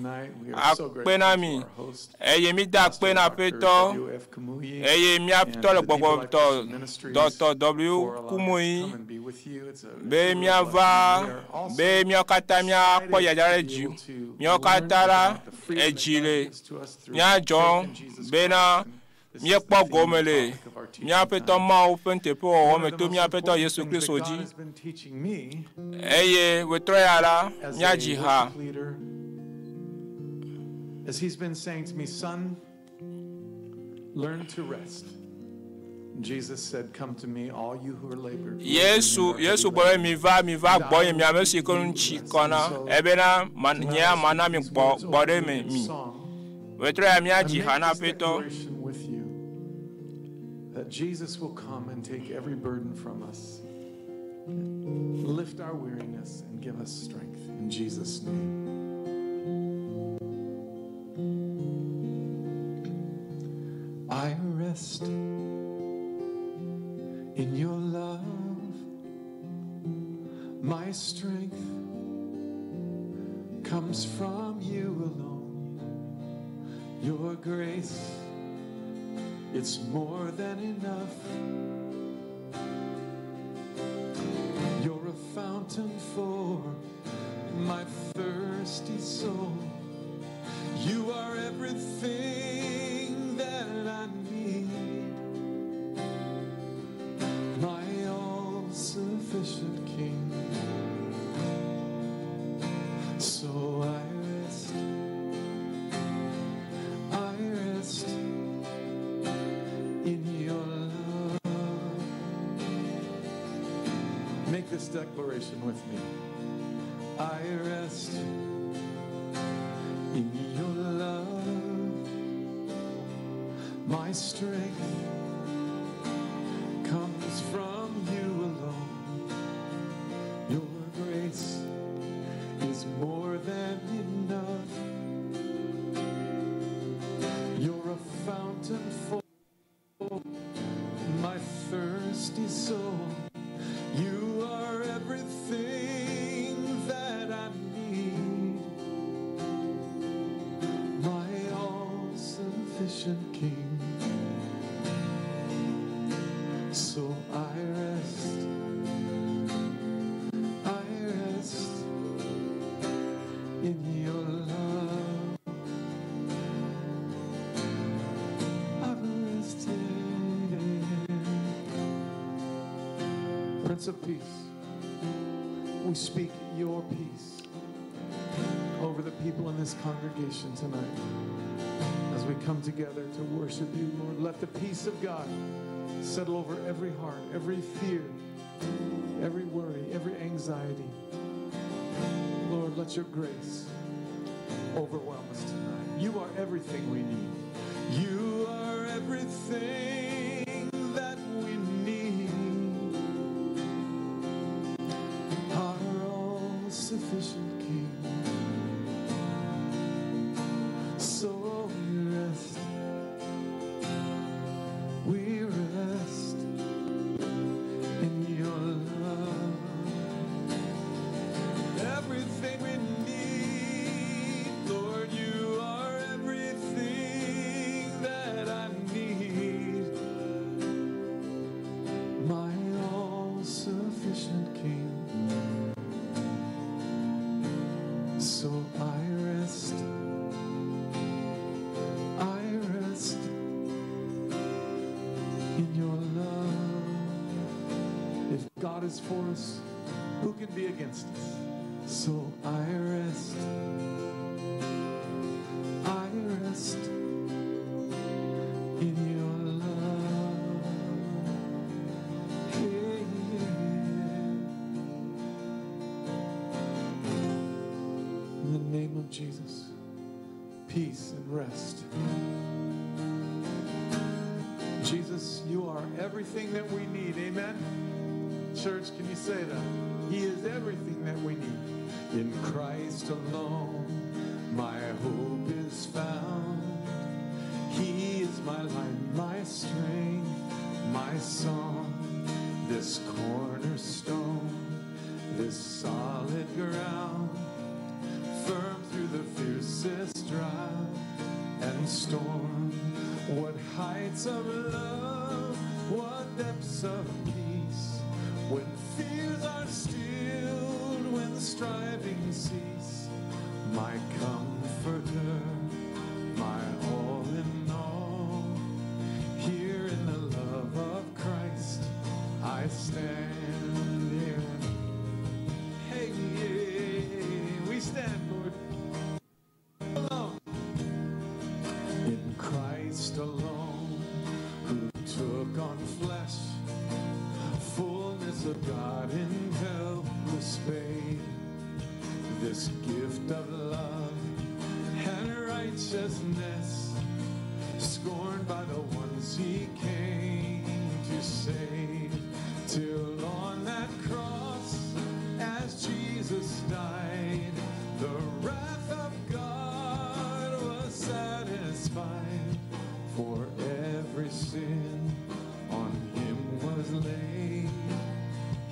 akpe na mi eye mída akpe na aƒetɔ eye míatɔ le gbɔgbɔtɔ dɔtɔ W Kumuyi be míava be míawo katã míakpɔ yayra ɖe dzi míawo katã la edzi le míadzɔ bena míekpɔ gome le míaƒetɔ Mawu ƒe nuteƒewɔwɔ me to míaƒetɔ Yesu Kristo dzi eye wetrɔ ya la As a míadzi ha worship leader, as he's been saying to me, son, learn to rest. Jesus said, Come to me, all you who are labored. Yesu Yesu gblɔ be miva miva gbɔnye mi ame si ke nu tsi kɔ na ebena nyea mana mi gbɔ gbɔ ɖe me mi wetrɔ ya míadzi ha na And make this aƒetɔ declaration with you that Jesus will come and take every burden from us, lift our weariness, and give us strength. In Jesus' name. I rest in your love, my strength comes from you alone. Your grace, it's more than enough. You're a fountain for my thirsty soul. You are everything that I need. My all-sufficient King. So I rest in your love. Make this declaration with me. I rest in your love. My strength comes from you alone. Your grace is more than enough. You're a fountain for my thirsty soul. You are everything that I need. My all-sufficient King. So I rest in your love. I've rested. Prince of Peace, we speak your peace over the people in this congregation tonight as we come together to worship you, Lord. Let the peace of God settle over every heart, every fear, every worry, every anxiety. Lord, let your grace overwhelm us tonight. You are everything we need. You are everything that we need. Our all-sufficient King. So we rest in your love. Everything we need, Lord, you are everything that I need. My all-sufficient King. So I rest. I rest in your love. If God is for us, who can be against us? So I rest. I rest in your love. Hey, yeah. In the name of Jesus, peace and rest. Jesus, you are everything that we need. Amen. Church, can you say that? He is everything that we need. In Christ alone, my hope is found. He is my light, my strength, my song. This cornerstone, this solid ground, firm through the fiercest drought and storm. What heights of love, what depths of peace, when fears are stilled, when striving cease, my comforter, my all in all, here in the love of Christ I stand. Here. Hey, yeah, we stand, Lord. Alone. In Christ alone, who took on flesh, fullness of God in helpless babe, this gift of love and righteousness, scorned by the ones he came to save, till on that cross, as Jesus died, the wrath of God was satisfied, for every sin on him was laid.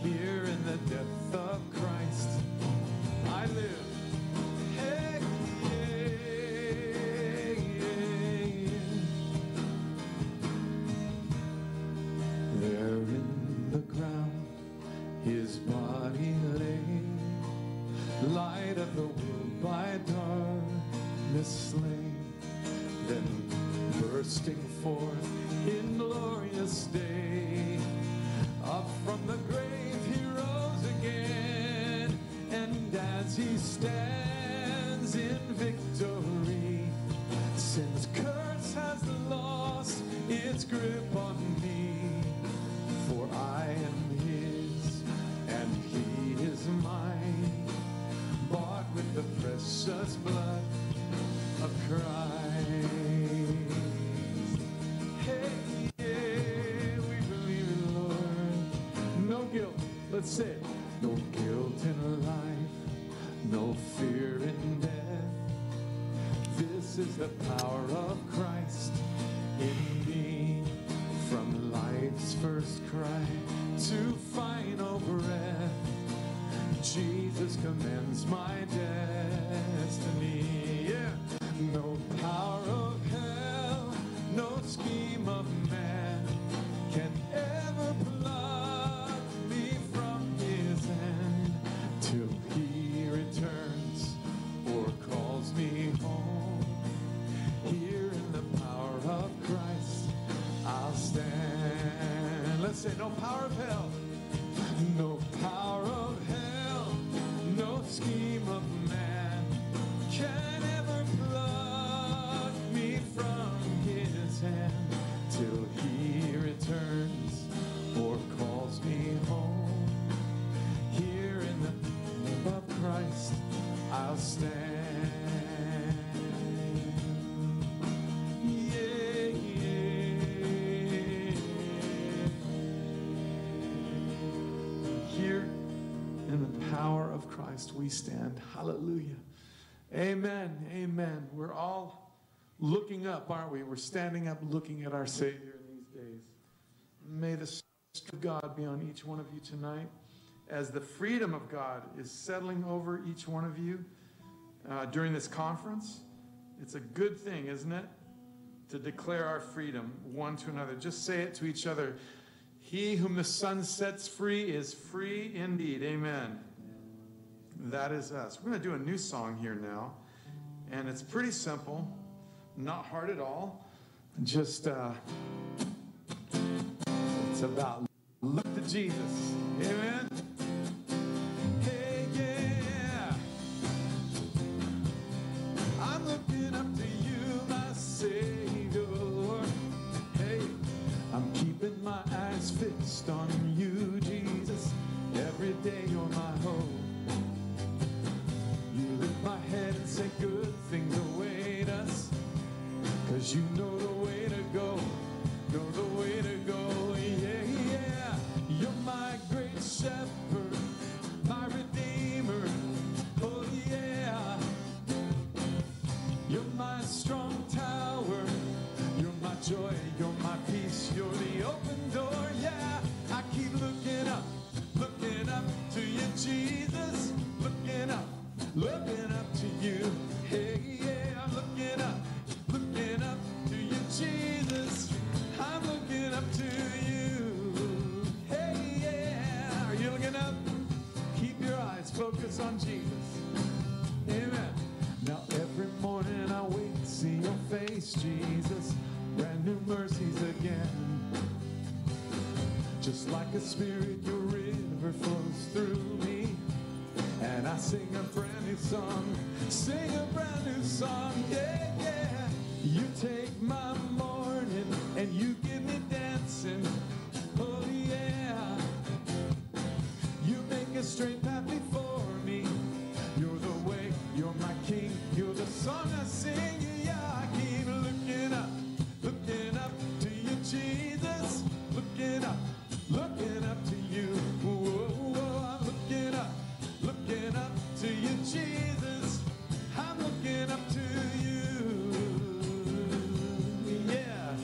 Here in the death of Christ, I live. Hey, yeah, yeah, yeah. There in the ground, his body lay, light of the world by darkness slain. Then bursting forth in glorious day, up from the grave he rose again, and as he stands in victory, sin's curse has lost its grip on me, for I am his and he is mine, bought with the precious blood of Christ. Hey, yeah, we believe in Lord. No guilt, let's say it. No guilt in life, no fear in death. This is the power of Christ in me. From life's first cry to final breath, Jesus commands my destiny. Yeah. No power of hell, no scheme of man can ever pluck me from his hand till he returns or calls me home. Here in the power of Christ, I'll stand. Let's say, no power of hell, no power of hell, no scheme of man can ever pluck me from his hand till he returns or calls me home. Here in the name of Christ, I'll stand. Yeah, yeah. Here in the power of Christ we stand. Hallelujah. Amen. Amen. We're all looking up, aren't we? We're standing up looking at our Savior in these days. May the strength of God be on each one of you tonight as the freedom of God is settling over each one of you during this conference. It's a good thing, isn't it? To declare our freedom one to another. Just say it to each other. He whom the Son sets free is free indeed. Amen. That is us. We're going to do a new song here now, and it's pretty simple, not hard at all. Just, it's about look to Jesus. Amen. Hey, yeah. I'm looking up to you, my Savior. Hey, I'm keeping my eyes fixed on you, Jesus. Every day you're my hope. You lift my head and say good things await us. 'Cause you know the way to go, know the way to go, yeah, yeah. You're my great shepherd, my redeemer, oh yeah. You're my strong tower, you're my joy, you're my peace, you're the open door, yeah. I keep looking up to you, Jesus, looking up to you, hey, yeah. I'm looking up to you, Jesus. I'm looking up to you. Hey, yeah. Are you looking up? Keep your eyes focused on Jesus. Amen. Now every morning I wait to see your face, Jesus. Brand new mercies again. Just like a spirit, your river flows through me. And I sing a brand new song. Sing a brand new song. Yeah, yeah. You take my mourning and you give me dancing. Oh, yeah. You make a straight path before me. You're the way, you're my king, you're the song I sing. Yeah, I keep looking up to you, Jesus. Looking up to you. Whoa, whoa, I'm looking up to you, Jesus. I'm looking up to you. Yeah.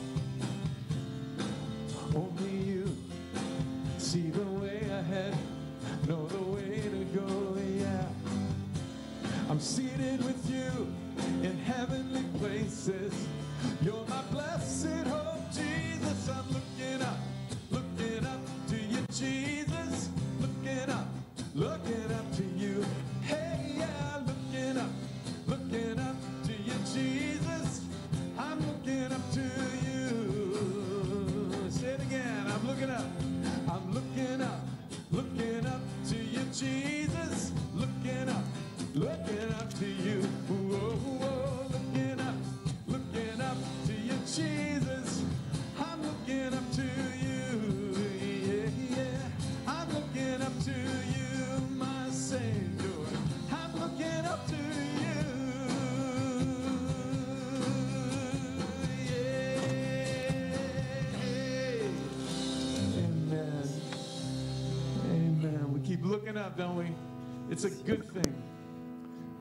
Only you see the way ahead, know the way to go, yeah. I'm seated with you in heavenly places. You're my blessed hope, Jesus. I'm looking up to you, Jesus. Looking up to you. Hey, yeah, looking up to you, Jesus. I'm looking up to you. Say it again. I'm looking up. I'm looking up to you, Jesus. Looking up to you. Whoa, whoa, looking up to you, Jesus. I'm looking up to you. Yeah, yeah. I'm looking up to you, my Savior. I'm looking up to you. Yeah. Amen. Amen. We keep looking up, don't we? It's a good thing.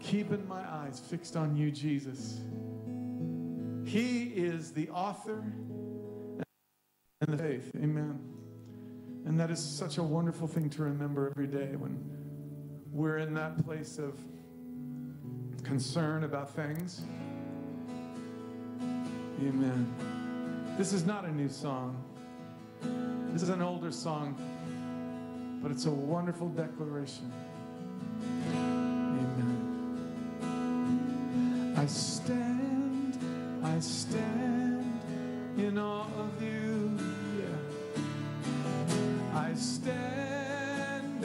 Keeping my eyes fixed on you, Jesus. He is the author and the faith. Amen. And that is such a wonderful thing to remember every day when we're in that place of concern about things. Amen. This is not a new song. This is an older song, but it's a wonderful declaration. Amen. I stand in awe of you. Yeah. I stand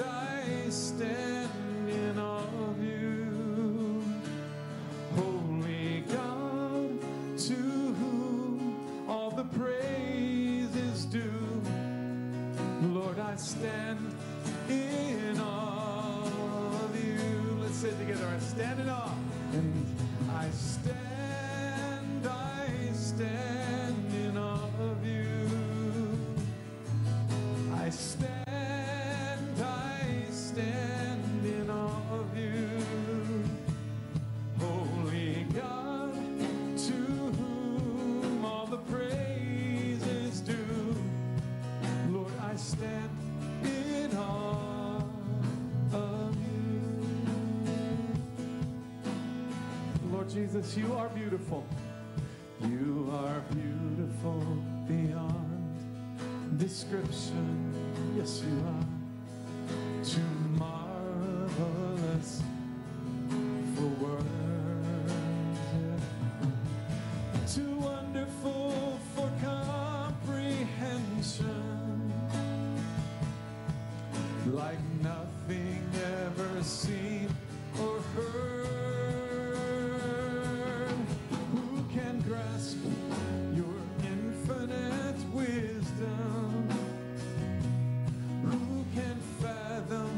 in awe of you. Holy God, to whom all the praise is due. Lord, I stand in awe of you. Let's say it together. I stand in awe. And I stand in awe of you. I stand in awe of you. Holy God, to whom all the praise is due. Lord, I stand in awe of you. Lord Jesus, you are beautiful. You are beautiful beyond description. Yes, you are. Too marvelous marvelous for words, yeah. Too wonderful for comprehension, like nothing ever seen or heard. Who can grasp your infinite wisdom? Who can fathom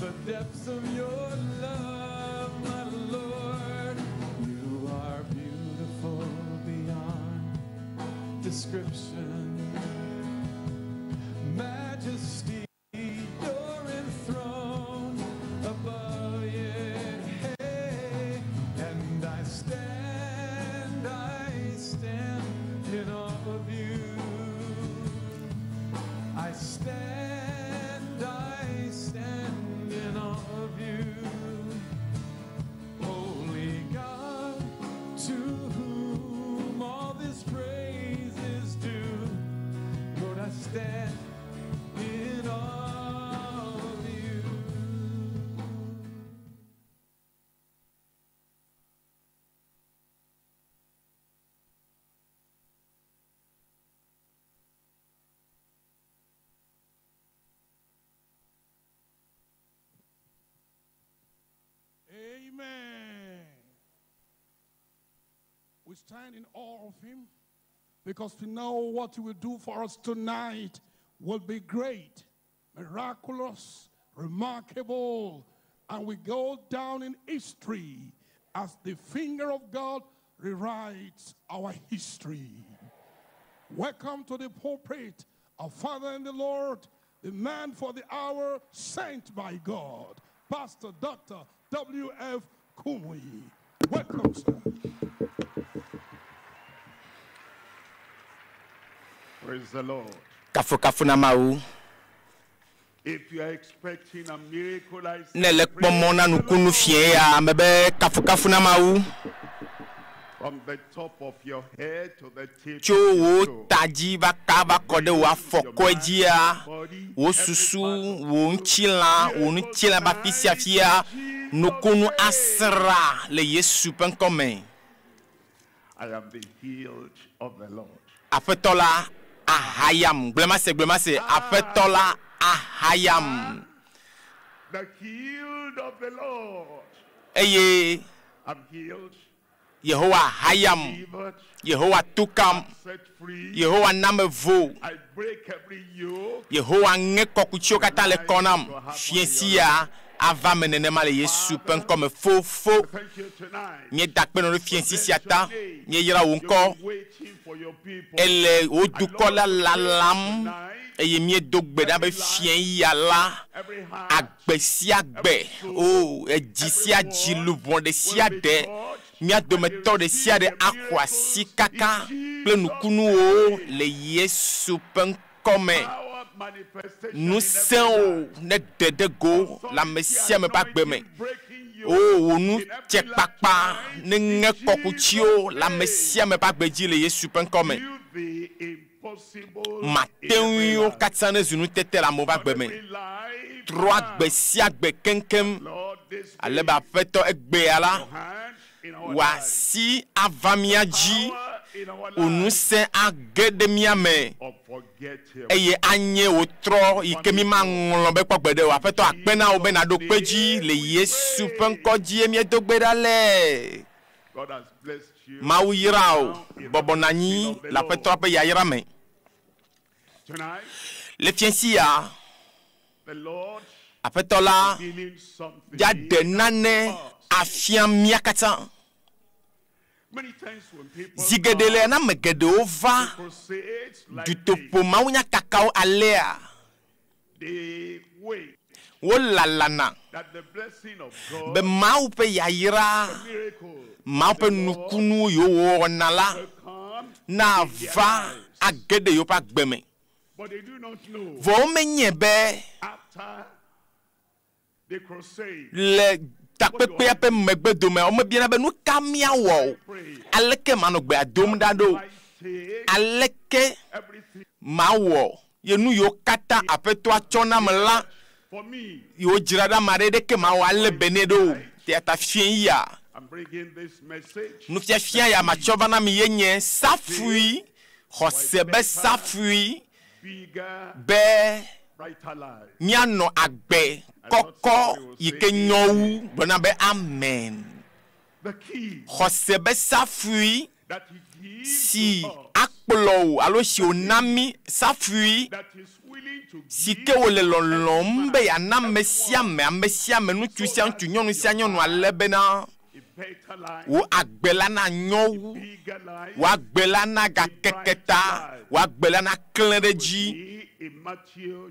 the depths of your love, my Lord? You are beautiful beyond description. Majesty, you're enthroned above, yeah. Hey, and I stand in awe of you. I stand in awe of you. Holy God, to whom all this praise is due. Lord, I stand in awe of you. Amen. We stand in awe of him because we know what he will do for us tonight will be great, miraculous, remarkable, and we go down in history as the finger of God rewrites our history. Welcome to the pulpit, our Father in the Lord, the man for the hour sent by God, Pastor Dr. W.F. Kumuyi. Welcome, sir. Praise the Lord. Kafukafu na Mawu. If you are expecting a miracle, I say Ne le kpɔ mɔ na nukunu fie ya ame be kafukafu na Mawu. From the top of your head to the tip Tso of your wò toe. ta dzi va ka va kɔ ɖe wò afɔkɔe dzia, wò susu, wò ŋutilã, wò ŋutilã be afi sia fia, nukunu asra le Yesu ƒe ŋkɔme. I am the healed of the Lord. Aƒetɔ la ahayam. Gblɔmase, gblɔmase. Aƒetɔ la ahayam. The healed of the Lord. Eye I'm healed, Yehowa hayam. delivered, Yehowa tukam. set free. Yehowa na me vo. I break every yoke. Yehowa ŋe kɔkutsiwo katã le kɔ nam. Fiẽ sia ava me nenema le Yesu ƒe ŋkɔme. Fofo, Thank you tonight. míeda akpe nɔ ɖe fiẽ si sia ta. Míeyra wò ŋkɔ. Waiting for your people. Ele wò dukɔ la lalam eye míedo gbe ɖa be fiẽ ya la agbe sia gbe o edzi sia dzi luʋɔ ɖe sia ɖe mía dometɔ ɖe sia ɖe axɔ asi kaka kple nukunuwo le Yesu ƒe ŋkɔme. Ŋusẽwo ne ɖe ɖe go le ame sia ame ƒe agbe me. O wò nu tse kpakpa ne ŋe kɔkutsiwo le ame sia ame ƒe agbe dzi le Yesu ƒe ŋkɔme. The impossible Mate ŋuiwo katã ne zu nutete le amewo ƒe agbe me. Trɔ agbe sia agbe keŋkeŋ ale be aƒetɔ egbea la wò asi ava mía dzi, wò ŋusẽ age ɖe mía me eye anye wò trɔ yi ke mi maŋlɔ be kpɔ gbeɖe o. Aƒetɔ akpe na wò be nàɖo kpe dzi le Yesu ƒe ŋkɔ dzie míedo gbe ɖa le. God has blessed you. Mawu yra wò, bɔbɔ nɔ anyi le Aƒetɔa ƒe yayra me. Tonight, Le fiẽ sia, the Lord Aƒetɔ la revealing something. ya ɖe nane afia mía katã. Many times when people Zi geɖe le na ame geɖewo va crusades like dutoƒo mawunyakakawo alea, they wait wolalana that the blessing of God, be Mawu ƒe yayra, miracle, Mawu ƒe nukunu yiwo wowɔna la nava age ɖe yewoƒe agbe me. but they do not know Vɔ womenye be after the crusade le takpekpea ƒe megbe dome womebiana be nu ka míawɔ o, aleke manɔ gbea dom ɖa ɖo, aleke mawɔ ye nu yiwo katã aƒetɔa tsɔ nam la Yi wodzra ɖe ame aɖe ɖeke ma wɔ alé be nɛ ɖo o. Eya ta fiẽ yia, nufiafia ya matsɔ va na mi ye nye safui, xɔse be safui be míanɔ agbe kɔkɔ yi ke nyɔ wu. Gblɔ na be amen. Xɔse be safui si akplɔ wò alo si wòna mí safui si ke wòle lɔlɔ̃m be yeana ame sia ame, ame sia ame, ŋutsu sia ŋutsu, nyɔnu sia nyɔnu ale bena wò agbe la nanyɔ wu, wò agbe la nagakeke ta, wò agbe la naklẽ ɖe edzi.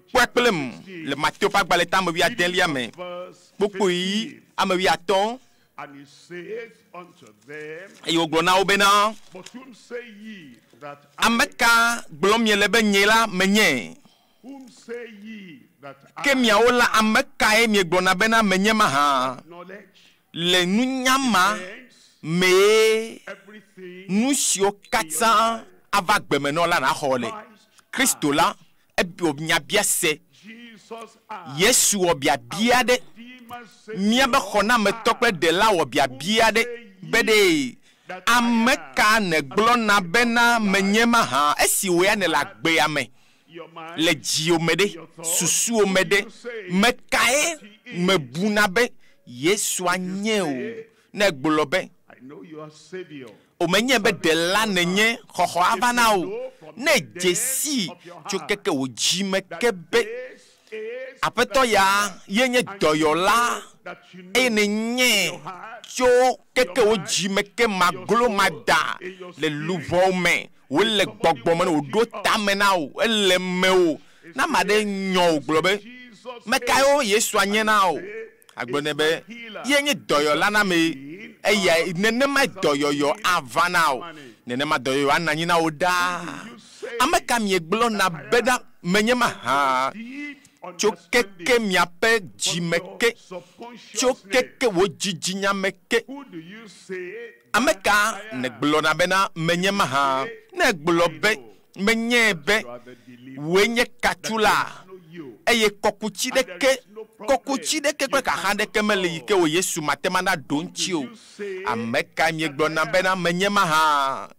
Kpɔe kplim le Mateo ƒe agbalẽ tame wuiadelia me, kpukpui ame wuiatɔ̃. Eye wògblɔ na wo bena, Ame ka gblɔm miele be nye la menye? Ke miawo la, ame kae miegblɔna bena menye mahã? Le nunya ma mee nu siwo katã ava agbemenɔ la naxɔ le. Kristo la, ewɔ nyabiase. Yesu wɔ biabia ɖe. Míabe xɔnametɔ kple ɖela wɔ biabia ɖe be ɖe ame ka nègblɔna bena menye mahã esi wò ya nèle agbea me le dziwò me ɖe, susuwò me ɖe, me kae mebuna be Yesua nye o? Ne egblɔ be, O menye be ɖela nènye, xɔxɔ ava na wò. Ne èdze sii tso keke wò dzi me ke be, Aƒetɔ ya ye nye dɔyɔla, eye nènyae tso keke wò dzi me ke maglo mada le luʋɔwò me, wòle gbɔgbɔ me ne wòɖo tame na wò, ele mewò. Ne ame aɖe nyɔ wò gblɔ be, Mekae Yesua nye na wò? Agblɔ nɛ be, Ye nye dɔyɔla na ame, eyae nenemae dɔyɔyɔ ava na wò. Nenema dɔyɔyɔ anɔ anyi na wò ɖaa. Ame ka miegblɔna bena menye mahã? Tso keke miaƒe dzime ke, tso keke wò dzidzinya me ke. Ame ka nègblɔna bena menye mahã? Ne ègblɔ be, Menyae be wòe nye katula, eye kɔkuti ɖeke, kɔkuti ɖeke kple xaxa ɖeke meli yi ke wò Yesu mate ŋu ana ɖo ŋuti o. Ame kae miegblɔna bena menye mahã?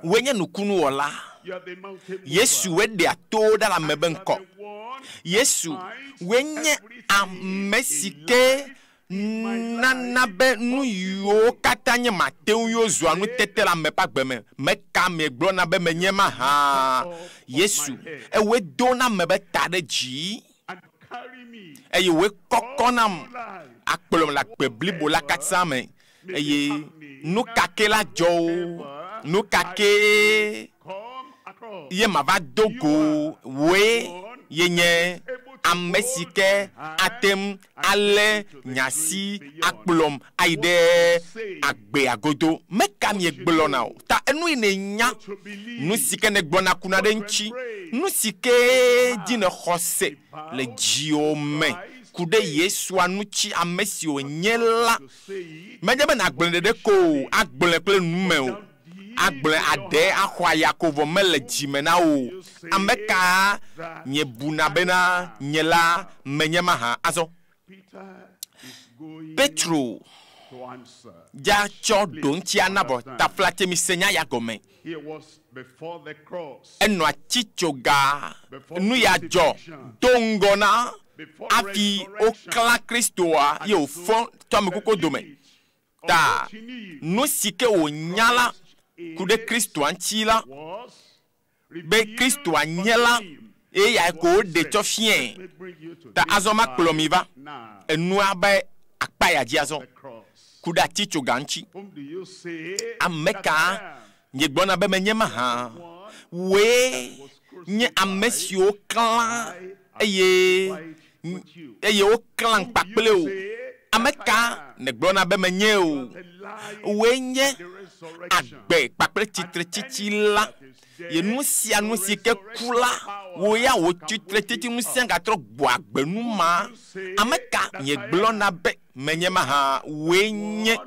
Wòe nye nukunuwɔla. Yesu wòe ɖea towo ɖa le ame ƒe ŋkɔ. Yesu wòe nye ame si ke nana be nu yiwo katã nye mate ŋui wozua nutete le ame ƒe agbe me. Meka miegblɔna be menye mahã? Yesu, ewòe dona ame ƒe ta ɖe dzi, eye wòe kɔkɔnam akplɔm le agbe blibo la katã me. Eye nu ka ke la dzɔ o, nu ka ke ye mava do go wòe ye nye ame si ke ate ŋu alé nye asi akplɔm ayi ɖe agbea godo. Meka miegblɔna o. Ta enu yi nènya, nu si ke nègblɔna kuna ɖe eŋuti, nu si ke dzi nèxɔ se le dziwò me ku ɖe Yesua ŋuti, ame si wònye la, menye be nàgblɔe ɖeɖe ko o, agblɔe kple nu me o. Agblɔe aɖe axɔ aya ko vɔ mele dzi me na wò o. Ame ka miebuna bena nye la menye mahã? Azɔ Petro dza tsɔ ɖoŋtsia na vɔ taflatse mise nya ya gɔme. Enɔ atitsoga nu ya dzɔ do ŋgɔ na hafi woklã Kristoa ye wòfɔ tso ame kukuwo dome. Ta nu si ke wònya la ku ɖe Kristoa ŋuti la, be Kristoa nye la, eyae ko woɖe tsɔ fiae. Ta azɔ makplɔ mi va enua be akpa ya dzi azɔ, ku ɖe atitsoga ŋuti. Ame ka miegblɔna be menye mahã? Wòe nye ame siwo klã eye eye woklã kpakple wò. Ame ka nègblɔna be menye o? Wòe nye agbe kpakple tsitretsitsi la. Ye nu sia nu si ke ku la, wò ya wò tsitretsitsi ŋusẽ gatrɔ gbɔ agbe nu ma. Ame ka miegblɔna be menye mahã? Wòe nye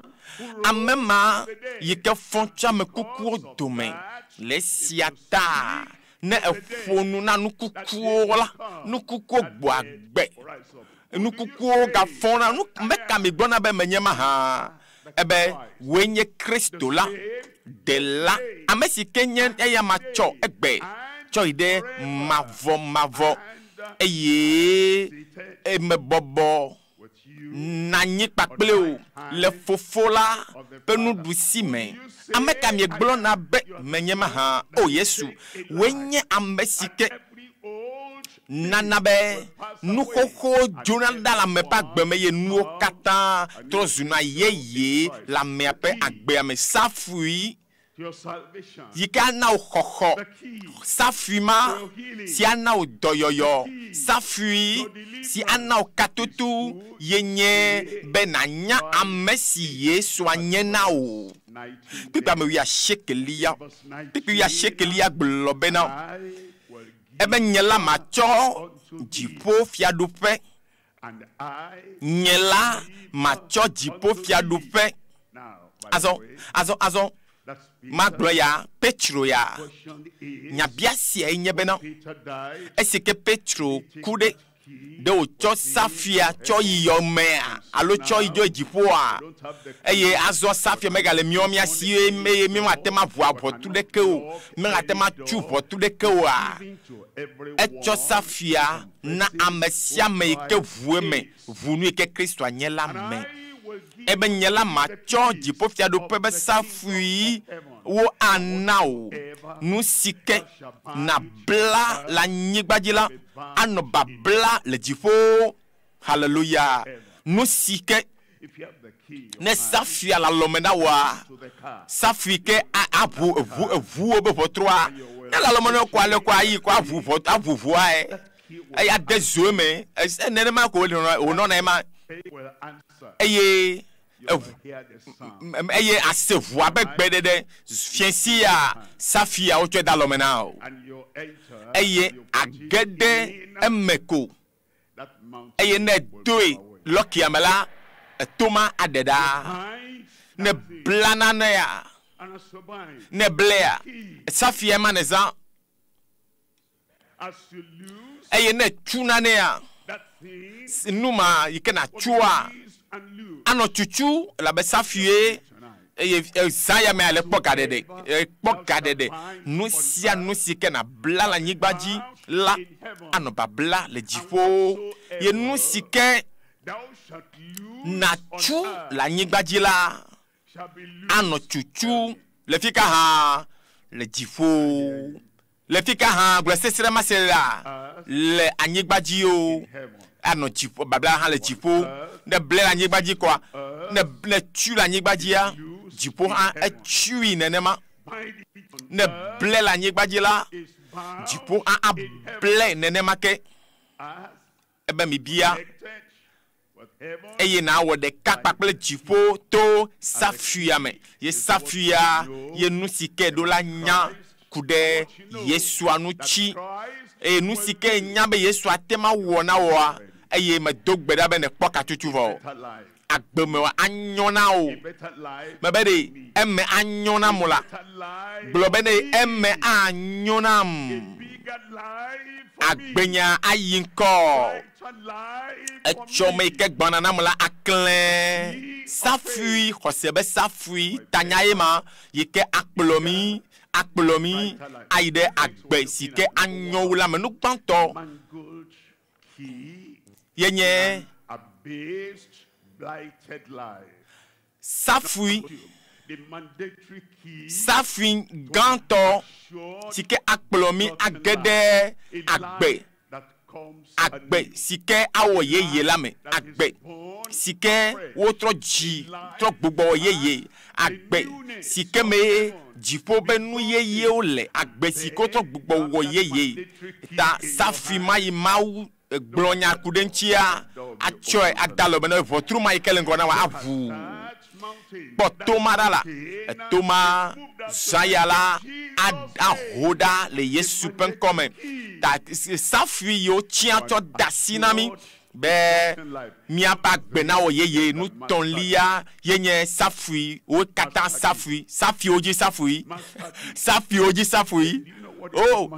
ame ma yi ke fɔ tso ame kukuwo dome. Le esia ta, Ne eƒo nu na nukukuwo la, nukukuwo gbɔ agbe. Nukukuwo gafɔna. Nu meka mi gblɔna be menye mahã? Ebe wòe nye Kristo la, Ɖela, ame si ke nye eya ma tsɔ egbe tsɔ yi ɖe mavɔmavɔ eye emebɔbɔ nanyi kpakple wò le Fofo la ƒe nuɖusi me. Ame ka miegblɔna be menye mahã? O Yesu, wòe nye ame si ke nana be nu xoxowo dzona ɖa le ame ƒe agbe me eye nuwo katã trɔ zuna yeye le amea ƒe agbea me. Safui yi ke ana wò xɔxɔ, safui ma si ana wò dɔyɔyɔ, safui si ana wò katoto ye nye be nànya ame si Yesu anye na wò. Kpukpui ame wuiasiekelia, kpukpui wuiasiekelia gblɔ bena, Ebe nye la matsɔ dziƒofiaɖuƒe, nye la matsɔ dziƒofiaɖuƒe. Azɔ, azɔ, azɔ, magblɔ ya, Petro ya. Nyabiasiae nye bena, esi ke Petro ku ɖe, ɖe wòtsɔ safia tsɔ yi yɔmea alo tsɔ yi dzo dziƒoa? Eye azɔ safia megale míawo mía si eye mímate ŋu aʋu aʋɔtru ɖeke o, mímate ŋu atu ʋɔtru ɖeke oa? Etsɔ safia na ame sia ame yi ke ʋu eme, ʋu nu yi ke Kristoa nye la me. Ebe nye la matsɔ dziƒofiaɖuƒe be safui wo ana wò. Nu si ke nàbla le anyigba dzi la, anɔ babla le dziƒo. Haleluya! Nu si ke ne safia le alɔme na wòa, safui ke aʋu eʋu eʋuwo be ʋɔtrua. Ne le alɔme na wò ko ale ko ayi ko aʋu ʋɔ aʋu ʋua eye ade zo eme. Nenema ko wònɔna ema. Eye eye ase ʋua be gbeɖeɖe fiẽ ya safia wotsɔe de alɔme na wò. Eye age ɖe eme ko. Eye ne doe lɔkia me la, etoma aɖe ɖa. Ne bla nanea, ne blea, safia ma ne zã. Eye ne tu nanea, nu ma yi ke natsua, anɔ tutu elabe safie eye zã ya me ale kpɔ gaɖeɖe, kpɔ gaɖeɖe. Nu sia nu si ke nabla le anyigba dzi la, anɔ babla le dziƒo. Ye nu si ke natsu le anyigba dzi la, anɔ tutu le fi ka hã le dziƒo. Le fi ka hã gblɔ sesre ma se la le anyigba dzi o. Anɔ dziƒo, babla hã le dziƒo. Ne ble le anyigba dzi koa, ne ne tu le anyigba dzia, dziƒo hã etsui nenema. Ne ble le anyigba dzi la, dziƒo hã able nenema ke. Ebe mi bia eye nawɔ ɖeka kpakple dziƒo to safia me. Ye safia ye nu si ke ɖo la nya ku ɖe Yesua ŋuti. Eye nu si ke nya be Yesu ate ma wɔ na woa, eye medo gbe ɖa be nekpɔ katutu vɔ. Agbeme anyɔ na wò. Mebe ɖe eme anyɔ nam la. Gblɔ be ne eme anyɔ nam. Agbenya ayi ŋkɔ. Etsɔme yi ke gbɔna nam la aklẽ. Safui, xɔse be safui, tanya ye ma yi ke akplɔ mi, akplɔ mi ayi ɖe agbe si ke anyɔ wu la me. Nu gbãtɔ ye nye safui, safui gãtɔ si ke akplɔ mi age ɖe agbe, agbe si ke awɔ yeye la me. Agbe si ke wotrɔ dzi trɔ gbugbɔ wɔ yeye. Agbe si ke me dziƒo be nu yeyewo le. Agbe si ke wotrɔ gbugbɔ wɔ yeye. Ta safui ma yi Mawu gblɔ nya ku ɖe ŋutia, atsɔe ada alɔme na ʋɔtru ma yi ke le ŋgɔ na wò aʋu. Kpɔ toma ɖa la, etoma zã ya la aho ɖa le Yesu ƒe ŋkɔme. Ta safui yiwo tsiã tsɔ da asi na mi be míaƒe agbe nawɔ yeye. Nu tɔ̃lia ye nye safui wo katã safui, safuiwo dzi safui, safuiwo dzi safui. O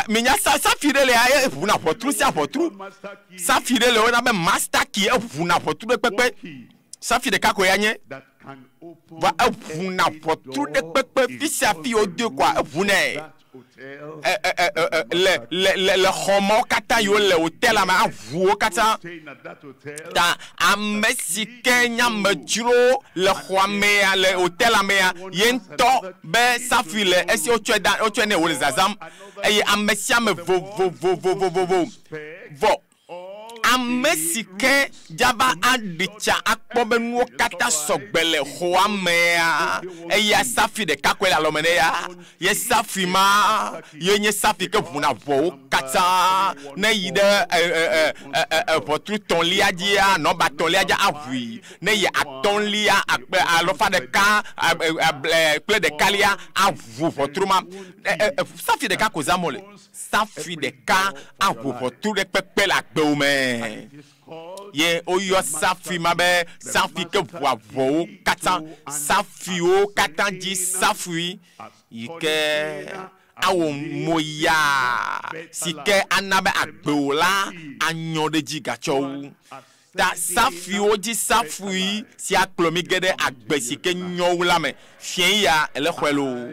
minya safi ɖe le ya eʋuna ʋɔtru sia ʋɔtru. Safi ɖe le woyɔna be master key eʋuna ʋɔtru ɖe kpekpe. Safi ɖeka koe ya nye. Vɔa eʋuna ʋɔtru ɖe kpekpe fi sia fi wodoe koa eʋunɛ. Le le le le xɔ mawo katã yiwo le hotel me aʋu wo katã. Ta ame si ke nye amedzro le xɔa mea le hotel mea ye ŋutɔ be safui le esi wotsɔe da wotsɔe nɛ wòle zazãm eye ame sia ame vovovovovovovo vɔ. Ame si ke dzava aɖi tsa akpɔ be nuwo katã sɔgbe le xɔa mea, eya safi ɖeka koe le alɔme ne ya. Ye safi ma ye nye safi ke ʋuna ʋɔwo katã. Ne yi ɖe ʋɔtru tɔ̃lia dzia, nɔba tɔ̃lia dzi aʋui. Ne yi atɔ̃lia akpe alɔfa ɖeka kple ɖekalia aʋu ʋɔtru ma. Safi ɖeka ko zãm wole. Safi ɖeka aʋu ʋɔtru ɖe kpekpe le agbewo me. Ye woyɔ safi ma be safi ke ʋua ʋɔwo katã. Safiwo katã dzi safui yi ke awɔ moya si ke ana be agbewo la anyɔ ɖe dzi gatsɔ wu. Ta safiwo dzi safui si akplɔ mi ge ɖe agbe si ke nyɔ wu la me. Fiẽ ya ele xɔe loo.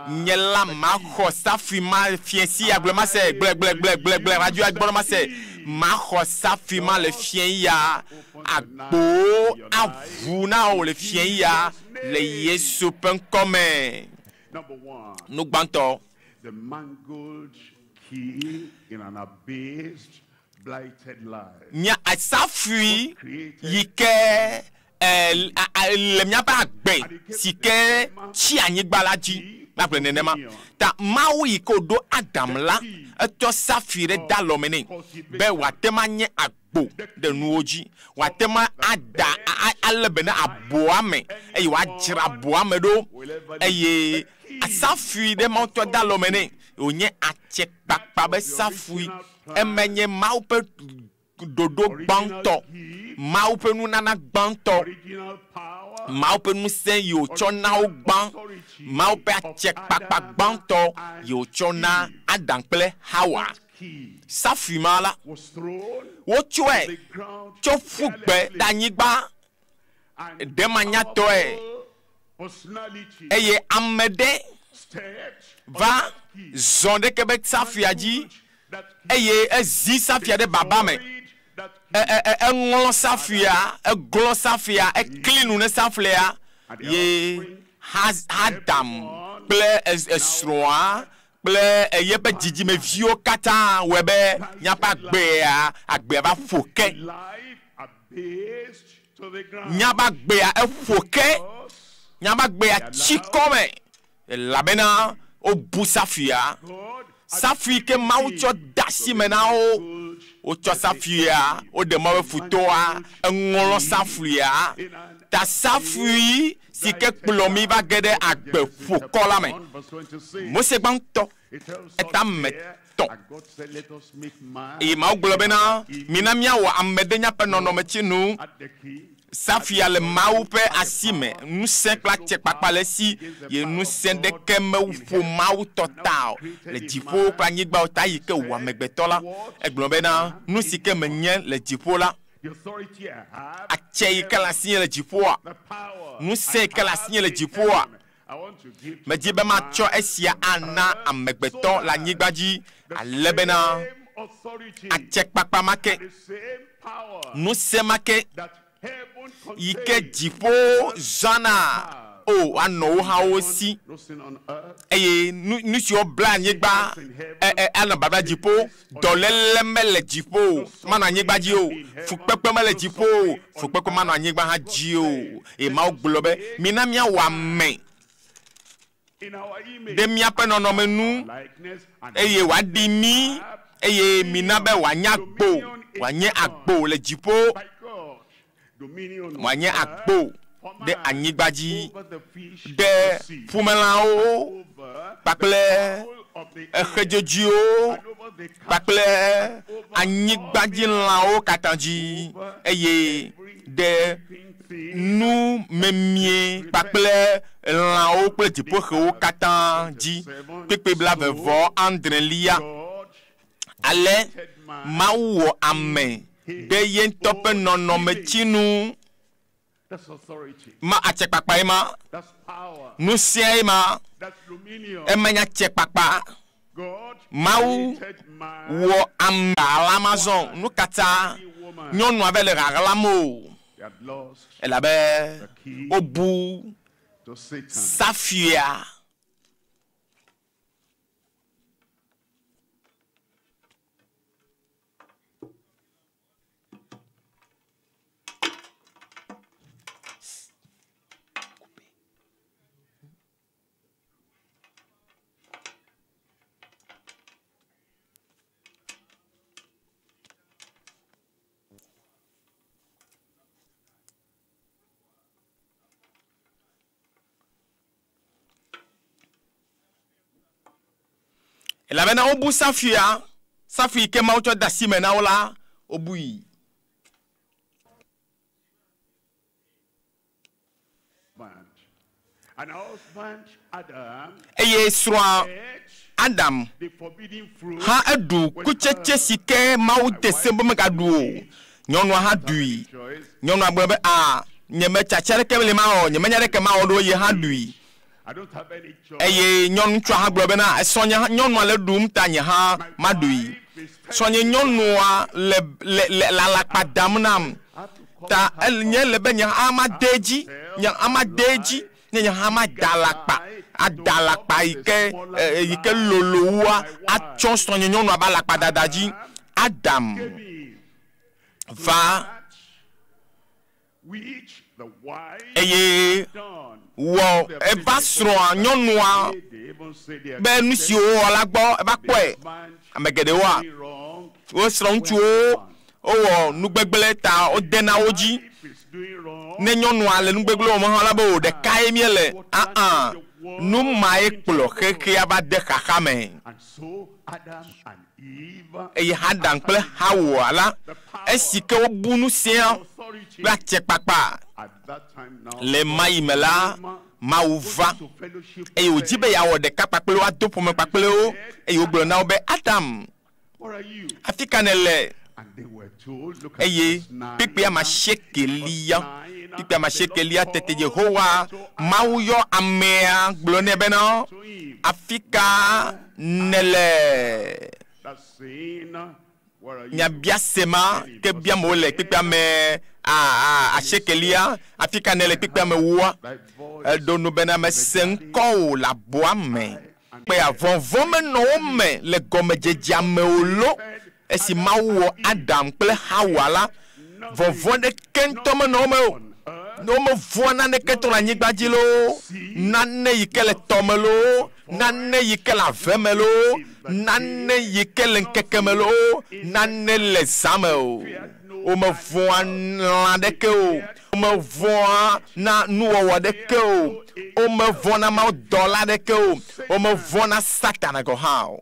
Nye la maxɔ safi ma fiẽ si ya gblɔ ma se gblẽ gblẽ gblẽ gblẽ gblẽ radio gblɔ ma se maxɔ safi ma le fiẽ ya agbowo aʋu na wo le fiẽ ya le Yesu ƒe ŋkɔ me. Nu gbãtɔ. The mangled key in an abased, blighted life. Nya safui yi ke le míaƒe agbe si ke tsi anyigba la dzi magblɔ nenema. Ta Mawu yi ke wòɖo Adam la, etsɔ safi ɖe da alɔme nɛ be wòate ŋu anye agbo ɖe nuwo dzi. Wòate ŋu ada alé be ne aboa me eye wòadzra aboa me ɖo eye safui ɖe Mawu tsɔ da alɔme nɛ wònye atsekpakpa be safui. Eme nye Mawu ƒe ɖoɖo gbãtɔ, Mawu ƒe nunana gbãtɔ, Mawu ƒe ŋusẽ yi wòtsɔ na wo gbã, Mawu ƒe atsekpakpa gbãtɔ yi wòtsɔ na Adam kple Hawa. Safui ma la, wotsɔe tso ƒu gbe ɖe anyigba ɖemanyatɔe eye ame ɖe va zɔ ɖeke be safuia dzi eye ezi safia ɖe baba me. Eŋlɔ safia, eglɔ safia, ekli nu ne saflia ye Adam kple esrɔ̃a kple eyeƒe dzidzimeviwo katã wɔe be míaƒe agbea agbea va ƒo ke. Míaƒe agbea eƒo ke. Míaƒe agbea tsi kɔme elabena wobu safia. Safui ke Mawu tsɔ de asi me na wo. Wotsɔ safuia, woɖe mɔ be futɔa eŋlɔ safuia. Ta safui si ke kplɔ mi va ge ɖe agbe ƒokɔ la me. Mose gbãtɔ eta me tɔ̃. Eye Mawu gblɔ bena, mina míawɔ ame ɖe míaƒe nɔnɔmetsinu. Safia le Mawu ƒe asi me. Ŋusẽ kple atsekpakpa le esi ye ŋusẽ ɖeke meƒo Mawu tɔ ta o le dziƒo kple anyigbawo ta yi ke wò amegbetɔ la. Egblɔ bena, nu si ke menye le dziƒo la, atse yi ke le asinye le dziƒoa, ŋusẽ yi ke le asinye le dziƒoa, medzi be matsɔ esia ana amegbetɔ le anyigba dzi ale bena atsekpakpa ma ke, ŋusẽ ma ke yi ke dziƒo zãna o anɔ wo hã wo si eye nu siwo bla anyigba anɔ babla dziƒo. Dɔléle mele dziƒo o, manɔ anyigba dzi o. Fukpekpe mele dziƒo o, fukpekpe manɔ anyigba hã dzi o. Eye Mawu gblɔ be, mina míawɔ ame ɖe míaƒe nɔnɔme nu eye wòaɖi mí eye mina be wòanye agbo, wòanye agbo le dziƒo, wòanye agbo ɖe anyigba dzi ɖe ƒumelãwo kpakple exedzodzoewo kpakple anyigbadzilãwo katã dzi eye ɖe nu memie kpakple lãwo kple dziƒoxewo katã dzi. Kpekpe 76. Ale Mawu wɔ ame ɖe ye ŋutɔ ƒe nɔnɔmetsinu. Ma atsekpakpa ye ma. Ŋusẽa ye ma. Ema nye atsekpakpa. Mawu wɔ ame ɣaɣlam azɔ. Nu ka ta nyɔnua va le ɣaɣlam o? Elabe wobu safia. Elabena wobu safia, safi yi ke Mawu tsɔ de asi me na wo la, wobui. Eye srɔ̃a Adam hã eɖu kutsetse si ke Mawu de se be megaɖu o. Nyɔnua hã ɖui. Nyɔnua gblɔ be, A, nyemetsatsa ɖeke meli mawɔ, nyemenya ɖeke mawɔ ɖo, ye hã ɖui. Eye nyɔnutsua hã gblɔ bena, Srɔ̃nye nyɔnua le ɖum ta nye hã maɖui. Srɔ̃nye nyɔnua le le le le alakpa dam nam ta nye le be nye hã made edzi, nye hã made edzi ne nye hã mada alakpa, ada alakpa yi ke yi ke lolo wua atsɔ srɔ̃nye nyɔnua be alakpa dada dzi. Adam va eye wɔ eva srɔ̃a nyɔnua be nu si wowɔ la gbɔ eva kpɔe. Ame geɖewoa, wo srɔ̃ ŋutsuwo wowɔ nugbegblẽ ta wodena wo dzi. Ne nyɔnua le nugbegblẽ wɔm hã la be o ɖekae míele. Aa, nu mae kplɔ xexea va de xaxa me. Eye Adam kple Hawa la, esi ke wobu nu sia kple atsekpakpa le ma yi me la, Mawu va eye wòdi be yeawɔ ɖeka kpakple wo, ado ƒome kpakple wo. Eye wògblɔ na wo be, Adam, afi ka nèle? Eye kpekpea masiekelia, kpekpea masiekelia tete Yehowa Mawu yɔ amea gblɔ nɛ bena, afi ka nèle? Nyabiase ma ke biam wole kpekpea me asiekelia, afi ka nèle kpekpea me wua? Eɖo nu bena mese ŋkɔwò le abɔa me. Kpea vɔvɔ̃ menɔ wo me le gɔmedzedzea me o lo. Esi Mawu wɔ Adam kple Hawa la, vɔvɔ̃ ɖeke ŋutɔ menɔ wo me o. Ne womevɔ̃a naneke tɔ le anyigba dzi loo, nane yi ke le tɔme loo, nane yi ke le ave me loo, nane yi ke le ŋkeke me loo, nane le zã me o. Womevɔ̃a lã ɖeke o. Womevɔ̃a na nuwɔwɔ ɖeke o. Womevɔ̃na mawudɔla ɖeke o. Womevɔ̃na Satana gɔ̃ hã o.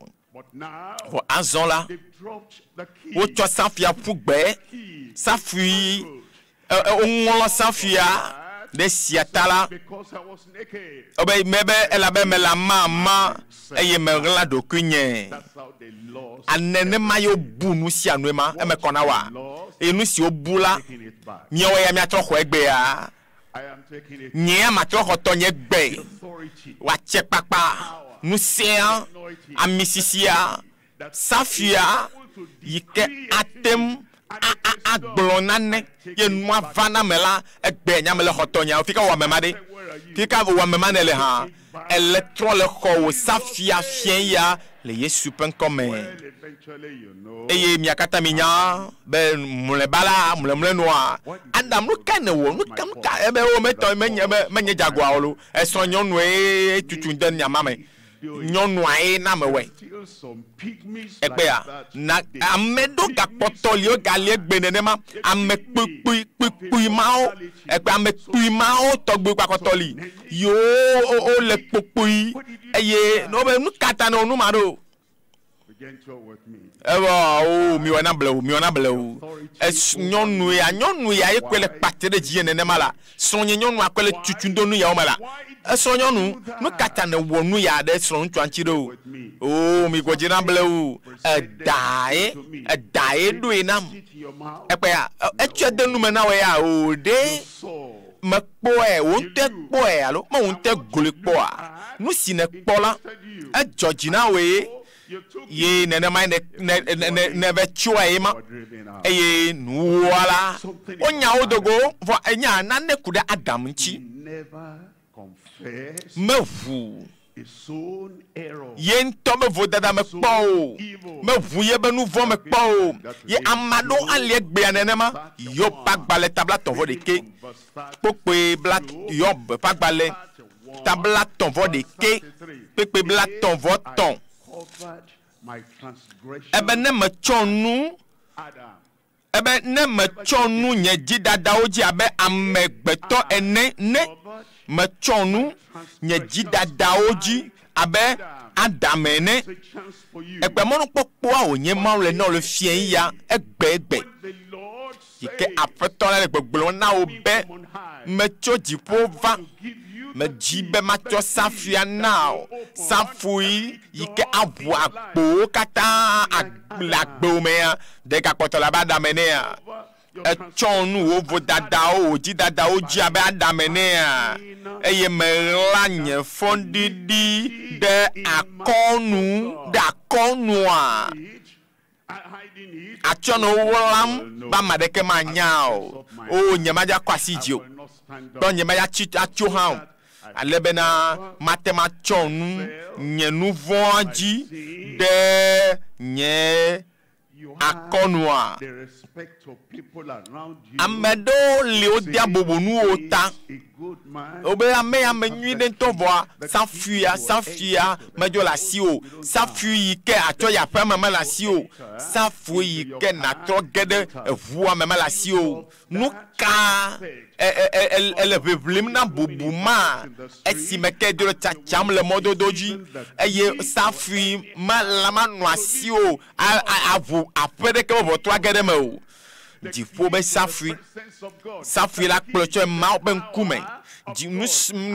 Vɔ azɔ la, wotsɔ safia ƒu gbe. Safui, woŋlɔ safia ɖe sia ta la, wobe mebe elabe mele amama eye meɣla ɖokuinye. Anenema ye wobu nu sia nue ma, eme kɔ na woa? Eye nu si wobu la, míawo ya míatrɔ xɔ egbea. Nye ya matrɔ xɔ tɔnye gbe. Wòatse kpakpa, ŋusẽa, amisisia, safia yi ke ate ŋu agblɔ nane ye nua va na ame la, egbe nya mele xɔ tɔnyeawo. Fi ka wò ame ma ɖe? Fi ka wò ame ma nele hã? Ele trɔ le xɔ wò safia fiẽ ya le Yesu ƒe ŋkɔ me. Eye mia katã minya be mlɔeba la, mlɔemlɔenua, Adam, nu ka nèwɔ? Nu ka, nu ka? Ebe wo metɔ, menye, menye jagoa o lo. Esrɔ̃ nyɔnue tutu de nya ma me. Nyɔnua ye na mewɔe. Egbea, na ame ɖo gakpɔtɔ li wogali egbe nenema. Ame kpuikpui, kpuikpui mawo, egbe ame kpui mawo tɔgbi kpakɔtɔ li. Yewo wole kpokpui eye wobe nu ka ta ne wɔ nu ma ɖo? Evɔ o miwɔ na blewu, miwɔ na blewu. Es nyɔnu ya, nyɔnu ya ye koe le kpate ɖe dzinye nenema la. Srɔ̃nye nyɔnua koe le tutum do nu yawo me la. Esrɔ̃ nyɔnu, nu ka ta nèwɔ nu ya ɖe srɔ̃ŋutsua ŋuti ɖo? O mi gbɔdzi na blewu. Edae, edae ɖoe nam. Ekpɔea, etsɔe de nu me na wò ya o ɖe. Mekpɔe, wò ŋutɔe kpɔe alo me wò ŋutɔe gloe kpɔa? Nu si nèkpɔ la, edzɔ dzi na wòe. Ye nenemae ne, ne, ne, ne, nève tsɔe ma. Eye nuwòa la, wonya wo do go, vɔ enya nane ku ɖe Adam ŋuti. Meʋu ye ŋutɔ be vodada me kpɔ o. Meʋu ye be nu vɔ̃ me kpɔ o. Ye ame aɖewo hã li egbea nenema. Yob ƒe agbalẽ ta 31, kpokpoe bla, Yob ƒe agbalẽ ta 33, kpekpe 33. Ebe ne metsɔ nu, ebe ne metsɔ nu nye dzidadawo dzi abe amegbetɔ ene, ne metsɔ nu nye dzidadawo dzi abe Adam ene. Egbe mɔnukpɔkpɔa wònye Mawu le na wò le fiẽ ya egbegbe. Yi ke Aƒetɔ la le gbɔgblɔm na wò be, Metso dziƒo va, medzi be matsɔ safia na wò, safui yi ke aʋu agbowo katã le agbewò mea, ɖe gakpɔtɔ le abe Adam enea? Ètsɔ nu wò vodadawo, wò dzidadawo dzi abe Adam enea? Eye meɣla nye fɔɖiɖi ɖe akɔnu, ɖe akɔnua? Atsɔ nɔ wo ɣlam be ame aɖeke manya o. O, nyemadza kɔ asi dzi o. Kple nyemadza tsi atso hã o. Ale bena mate ŋu atsɔ nu nye nu vɔ̃a dzi ɖe nye akɔnua. Ame aɖewo li wodea bubu nuwò ta. Wobe ame ya ame nyui ɖe ŋutɔ vɔa, safuia, safuia medzo le asiwò o. Safui yi ke àtsɔ yi aƒea me mele asiwò o. Safui yi ke nàtrɔ ge ɖe eʋua me mele asiwò o. Nu ka èle ʋiʋlim na bubu ma esime ke do le tsatsam le mɔdodo dzi eye safui ma la manɔ asiwò aʋu aƒe ɖeke be ʋɔtrua ge ɖe eme o? Dziƒo be safui. Safui la kplɔe tsɔe Mawu ƒe ŋkume. Dzi, nu,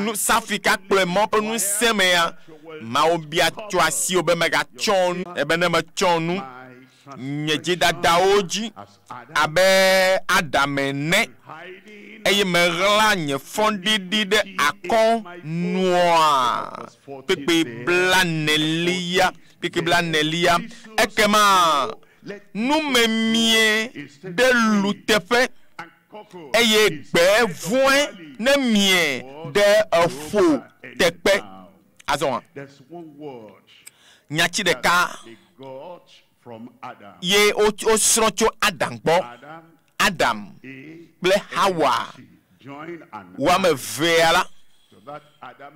nu, safui ka kplɔe Mawu ƒe ŋusẽ mea? Mawu bia tso asiwò be mègatsɔ nu, ebe ne metsɔ nu nye dzidadawo dzi abe Adam ene, eye meɣla nye fɔɖiɖi ɖe akɔ nua? Kpekpe blanelia, kpekpe blanelia. Ekema numemie ɖe lu teƒe, eye gbe vɔ̃e ne mie ɖe eƒo teƒe. Azɔ nyati ɖeka ye wosrɔ̃ tso Adam gbɔ. Adam kple Hawa, wo ame evea la,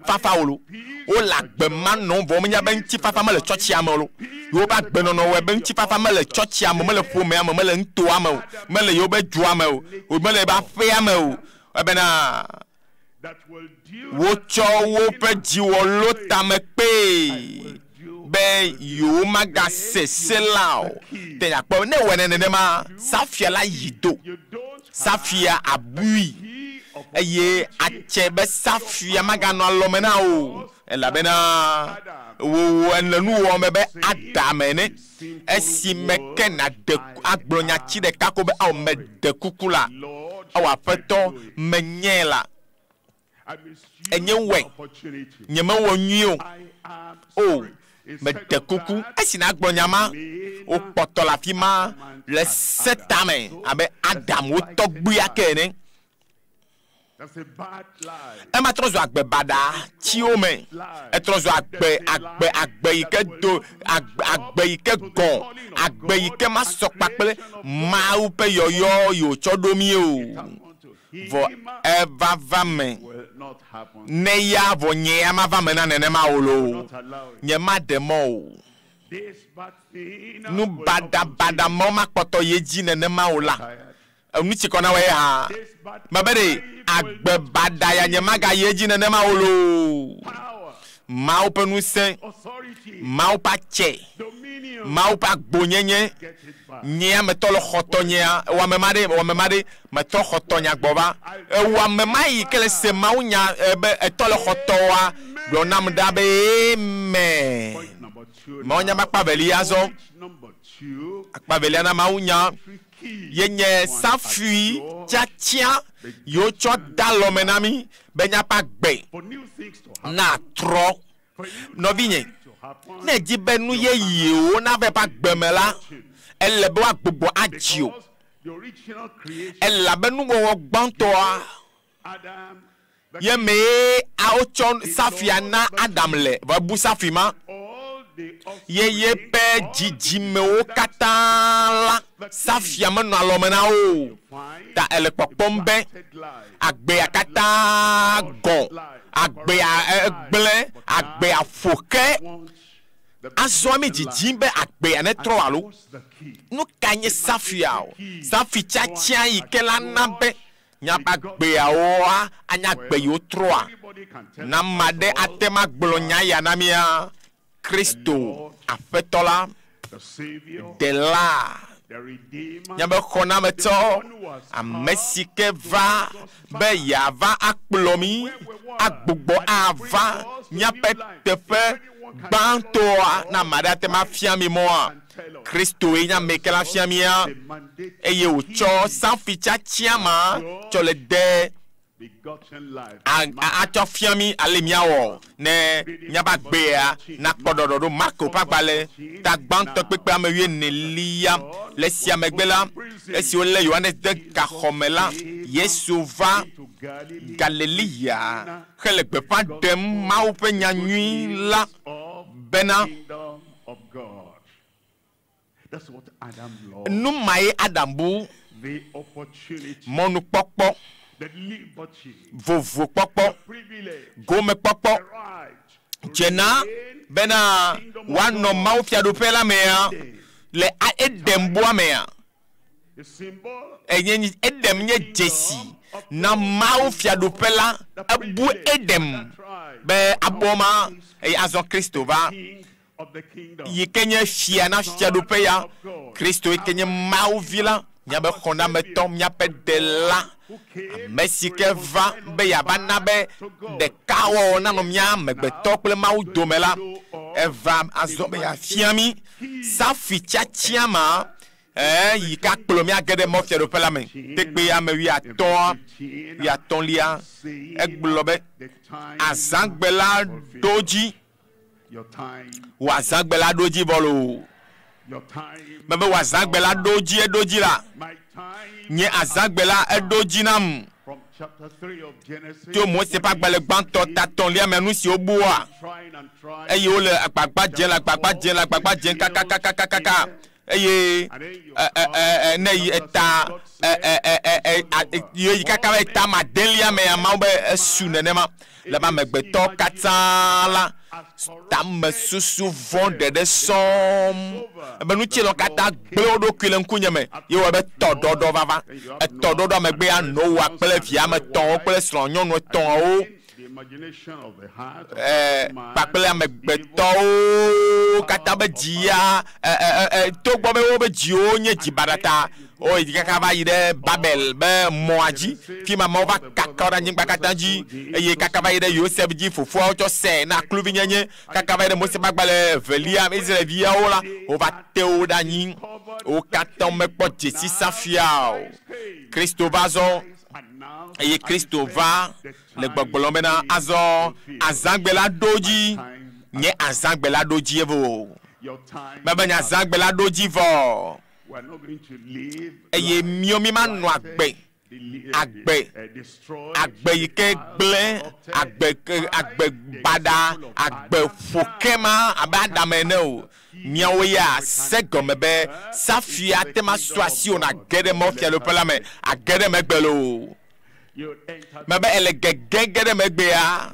fafa wo lo. Wole agbe ma nɔm vɔ womenya be ŋutifafa mele tsɔtsia me o lo. Yewoƒe agbenɔnɔ wɔe be ŋutifafa mele tsɔtsia me, mele ƒomea me, mele nutoa me o, mele yewoƒe dua me o, mele yewoƒe aƒea me o. Ebena wotsɔ woƒe dziwɔlo tame kpee be yewomagase se la o. Te nyakpɔ ne ewɔe nenema, safia la yi do. Safia abui eye atse be safia maganɔ alɔme na o, elabena wòwɔ le nu wɔm be Adam ene. Esime ke nàɖe agblɔ nyati ɖeka ko be, Ao, meɖe kuku la, ao Aƒetɔ, menyae la, enye wɔe, nyemewɔ nyui o. O, meɖe kuku. Esi nàgblɔ nya ma, wokpɔtɔ le afi ma le se tame abe Adam wo tɔgbuia ke ene. Ema trɔ zu agbe baɖa tsiwo me. Etrɔ zu agbe, agbe, agbe yi ke do, agbe, agbe yi ke gɔ̃, agbe yi ke masɔ kpakple Mawu ƒe yɔyɔ yi wòtsɔ ɖo mí o. Vɔ eva va me. Ne ya vɔ nye ya mava me na nenema o loo. Nye maɖe mɔ o. Nu baɖabaɖa mawo makpɔtɔ yi edzi nenema o la. Enu tsi kɔ na wɔ ye hã. Mebe ɖe agbe baɖa ya nye magayi edzi nenema o loo. Mawu ƒe ŋusẽ, Mawu ƒe atse, Mawu ƒe agbonyenye. Nyea metɔ le xɔtɔnyea, ewɔ ame ma ɖe, ewɔ ame ma ɖe, metɔ xɔtɔnya gbɔ va. Ewɔ ame ma yi ke le se Mawu nya be etɔ le xɔtɔwoa, gblɔ nam ɖa be amen. Mawu nya be akpa velia azɔ. Akpa velia na Mawu nya ye nye safui tiatia yi wotsɔ de alɔme na mí be míaƒe agbe natrɔ. Nɔvinye, ne èdi be nu yeyewo nava eƒe agbe me la, ele be woagbugbɔ adzi wò. Elabe nuwɔwɔ gbãtɔa ye mee wotsɔ safia na Adam le, vɔ ebu safi ma. Ye yeƒe dzidzimewo katã la, safia menɔ alɔme na wo o. Ta ele kpɔkpɔm be agbea katã gɔ̃, agbea gblẽ, agbea ƒo ke. Azɔ mi dzidzim be agbea netrɔ alo? Nu ka nye safia o? Safi tiatia yi ke la na be míaƒe agbeawoa anye agbe yi wotrɔa. Na ame aɖe ate ŋu agblɔ nya ya na mía, Kristo Aƒetɔ la, Ɖela, míaƒe xɔnametɔ, ame si ke va be yeava akplɔ mí, agbugbɔ ava míaƒe teƒe gbãtɔa. Na ame aɖe ate ŋu afia mi mɔa, Kristoe nye ame yi ke la fia mía, eye wòtsɔ safi tiatia ma tsɔ le de atsɔ fia mí ale míawɔ ne míaƒe agbea nakpɔ ɖɔɖɔɖo. Marko ƒe agbalẽ ta gbãtɔ kpekpe ame wuienelia. Le esia megbe la, esi wolé Yohanes de gaxɔ me la, Yesu va Galilea hele gbeƒã ɖem Mawu ƒe nya nyui la bena nu mae Adam bu, mɔnukpɔkpɔ, vovokpɔkpɔ, gomekpɔkpɔ dzena bena woanɔ Mawu fiaɖuƒe la mea le Edem bua mea. Enye Edem nye dzesi na Mawu fiaɖuƒe la. Ebu Edem be abɔ ma eye azɔ Kristo va yi ke nye fia na fiaɖuƒe ya. Kristo yi ke nye Mawu vi la, míaƒe xɔnametɔ, míaƒe ɖela, ame si ke va be yeava na be ɖekawɔwɔ nanɔ mía amegbetɔ kple Mawu dome la, eva azɔ be yeafia mí safi tiatia ma yi ke akplɔ mía ge ɖe Mawu fiaɖuƒe la me. Kpekpe ame wuiatɔ̃a, wuiatɔ̃lia, egblɔ be azãgbe la ɖo dzi. Wò azãgbe la ɖo dzi vɔ loo. Mebe wò azãgbe la ɖo dzi, eɖo dzi la. Nye azãgbe la eɖo dzi nam. Tso Mose ƒe agbalẽ gbãtɔ ta etɔ̃lia me nu si wobua eye wole agbagba dzem le agbagba dzem le agbagba dzem kakakakakaka eye ne yi eta yi kaka be eta madelia mea Mawu be esu nenema le be amegbetɔ katã la tamesusu vɔ̃ ɖeɖe sɔŋ ebe nutsilɔ katã gblẽ wo ɖokui le ŋkunye me ye wɔ be tɔɖɔɖɔ vava. Etɔɖɔɖɔ megbea Noa kple via ame etɔ̃wo kple srɔ̃nyɔnu etɔ̃awo kpakple amegbetɔwo katã be dzi ya togbɔ be wobe dziwo nye dzi baɖa ta woyi kaka va yi ɖe Babel be mɔa dzi fi ma mawo va kaka wo ɖe anyigba katã dzi eye kaka va yi ɖe Yosef dzi fofoawo tsɔ sɛ na kluvinyenye kaka va yi ɖe Mose ƒe agbalẽ evelia Israelviawo la wova te wo ɖe anyi. Wo katã womekpɔ dzesi safia o. Kristo va zɔ eye Kristo va le gbɔgblɔm bena azɔ azãgbe la ɖo dzi. Nye azãgbe la ɖo dzi evɔ. Mebe nye azãgbe la ɖo dzi vɔ. Eye míawo mi manɔ agbe agbe agbe yi ke gblẽ agbe agbe baɖa agbe ƒo ke ma abe Adam ene o. Míawo ya se gɔme be safia ate ma su asiwò nàge ɖe Mawu fiaɖuƒe la me age ɖe megbe loo. Mebe ele gege ge ɖe megbea.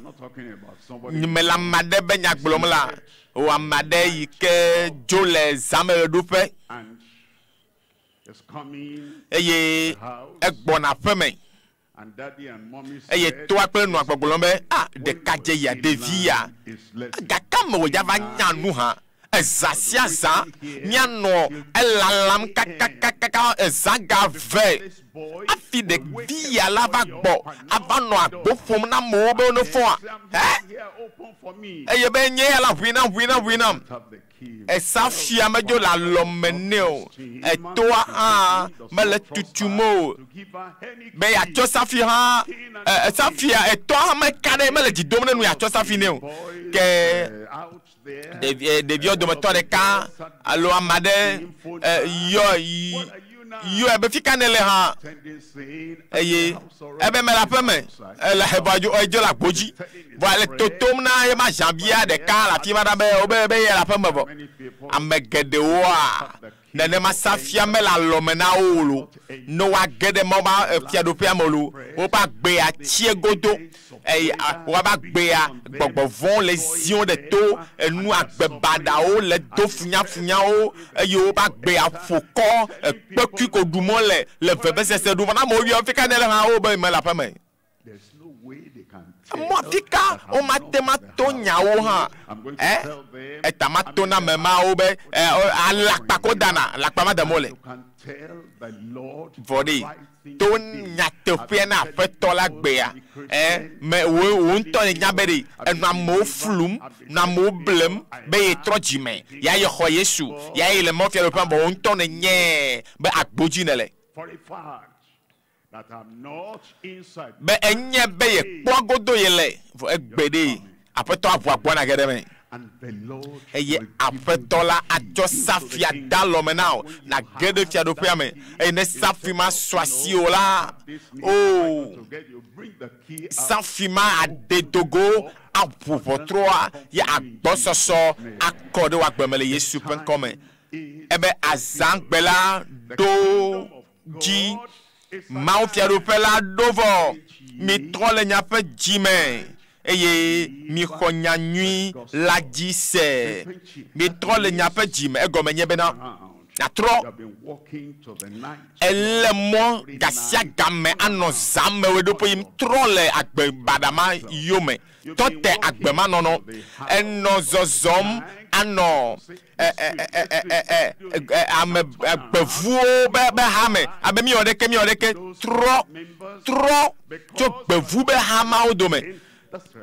Mele ame aɖe be nya gblɔm la, o ame aɖe yi ke dzo le zãmeɣeɖuƒe eye egbɔna aƒeme. Eye toa kple nɔa gbɔgblɔm be, A, ɖekadze ya, ɖevi ya, gake ame wòdza va nya nu hã. Ezã sia zã míanɔ elalam kakakakaka ezã ga ve hafi ɖevi ya la va gbɔ ava nɔ agbo ƒom na amewo be wone fɔa. Hɛ? Eye be nye ya la ʋui nam, ʋui nam, ʋui nam. Esafia medzo le alɔme nɛ o. Etoa hã mele tutum o. Be yeatsɔ safi hã, safia etoa hã meka ɖe mele dzi dom ɖe nu yeatsɔ safi nɛ o. Ke ɖevi ɖeviawo dometɔ ɖeka alo ame aɖe yɔ yɔe be fika nèle hã eye ebe mele aƒe me ele vɔ edzo edzo le agbo dzi vɔ le totom na ye ma zãbia ɖeka le afi ma ɖa be wobe be ye le aƒe me vɔ ame geɖewoa nenema safia mele alɔme na wo o lo ne woage ɖe Mawu ƒe fiaɖuƒea me lo woƒe agbea tsie godo eye woƒe agbea gbɔgbɔ vɔ̃wo le ziwo ɖe to enu agbe baɖawo le do funyafunyawo eye woƒe agbea ƒo kɔ ekpekui ko ɖum wole le vevesese ɖum. Na amewo yɔ fika ne le hã wo be mele aƒe me. Mɔ fika womate ma to nyawo hã ɛ eta ma to na ame mawo be ɛ alakpa ko dana alakpa ma dem wole. Vɔ ɖe to nyateƒea na aƒetɔ la gbea ɛ me wo wo ŋutɔ le nya be ɖe enɔ amewo flum nɔ amewo blem be yetrɔ dzime ya ye xɔ Yesu ya ye le Mawu fiaɖuƒea me vɔ wo ŋutɔ ne nye be agbo dzi nele. Be enye be yekpɔa godo ye le vɔ egbe ɖe aƒetɔ aʋu agbɔ nage ɖe me. Eye aƒetɔ la atsɔ safia da alɔme na wò nàge ɖe fiaɖuƒea me. Eye ne safi ma su asiwò la, o safi ma aɖe dogo aʋu ʋɔtrua ye agbɔsɔsɔ akɔ ɖe wò agbe me le Yesu ƒe ŋkɔ me. Ebe azãgbe la ɖo dzi. Mawu fiaɖuƒe la ɖo vɔ. Mitrɔ le miaƒe dzi me eye mixɔ nya nyui la dzi se. Mitrɔ le miaƒe dzi me. Egɔme nye bena natrɔ ele mɔ gasia game anɔ zã me ɖoƒe yim trɔ le agbe baɖa ma yome. Tɔ te agbe ma nɔnɔ. Enɔ zɔzɔm anɔ ame gbevuwo be be hame abe miwɔ ɖeke miwɔ ɖeke trɔ trɔ tso gbevu be hamawo dome.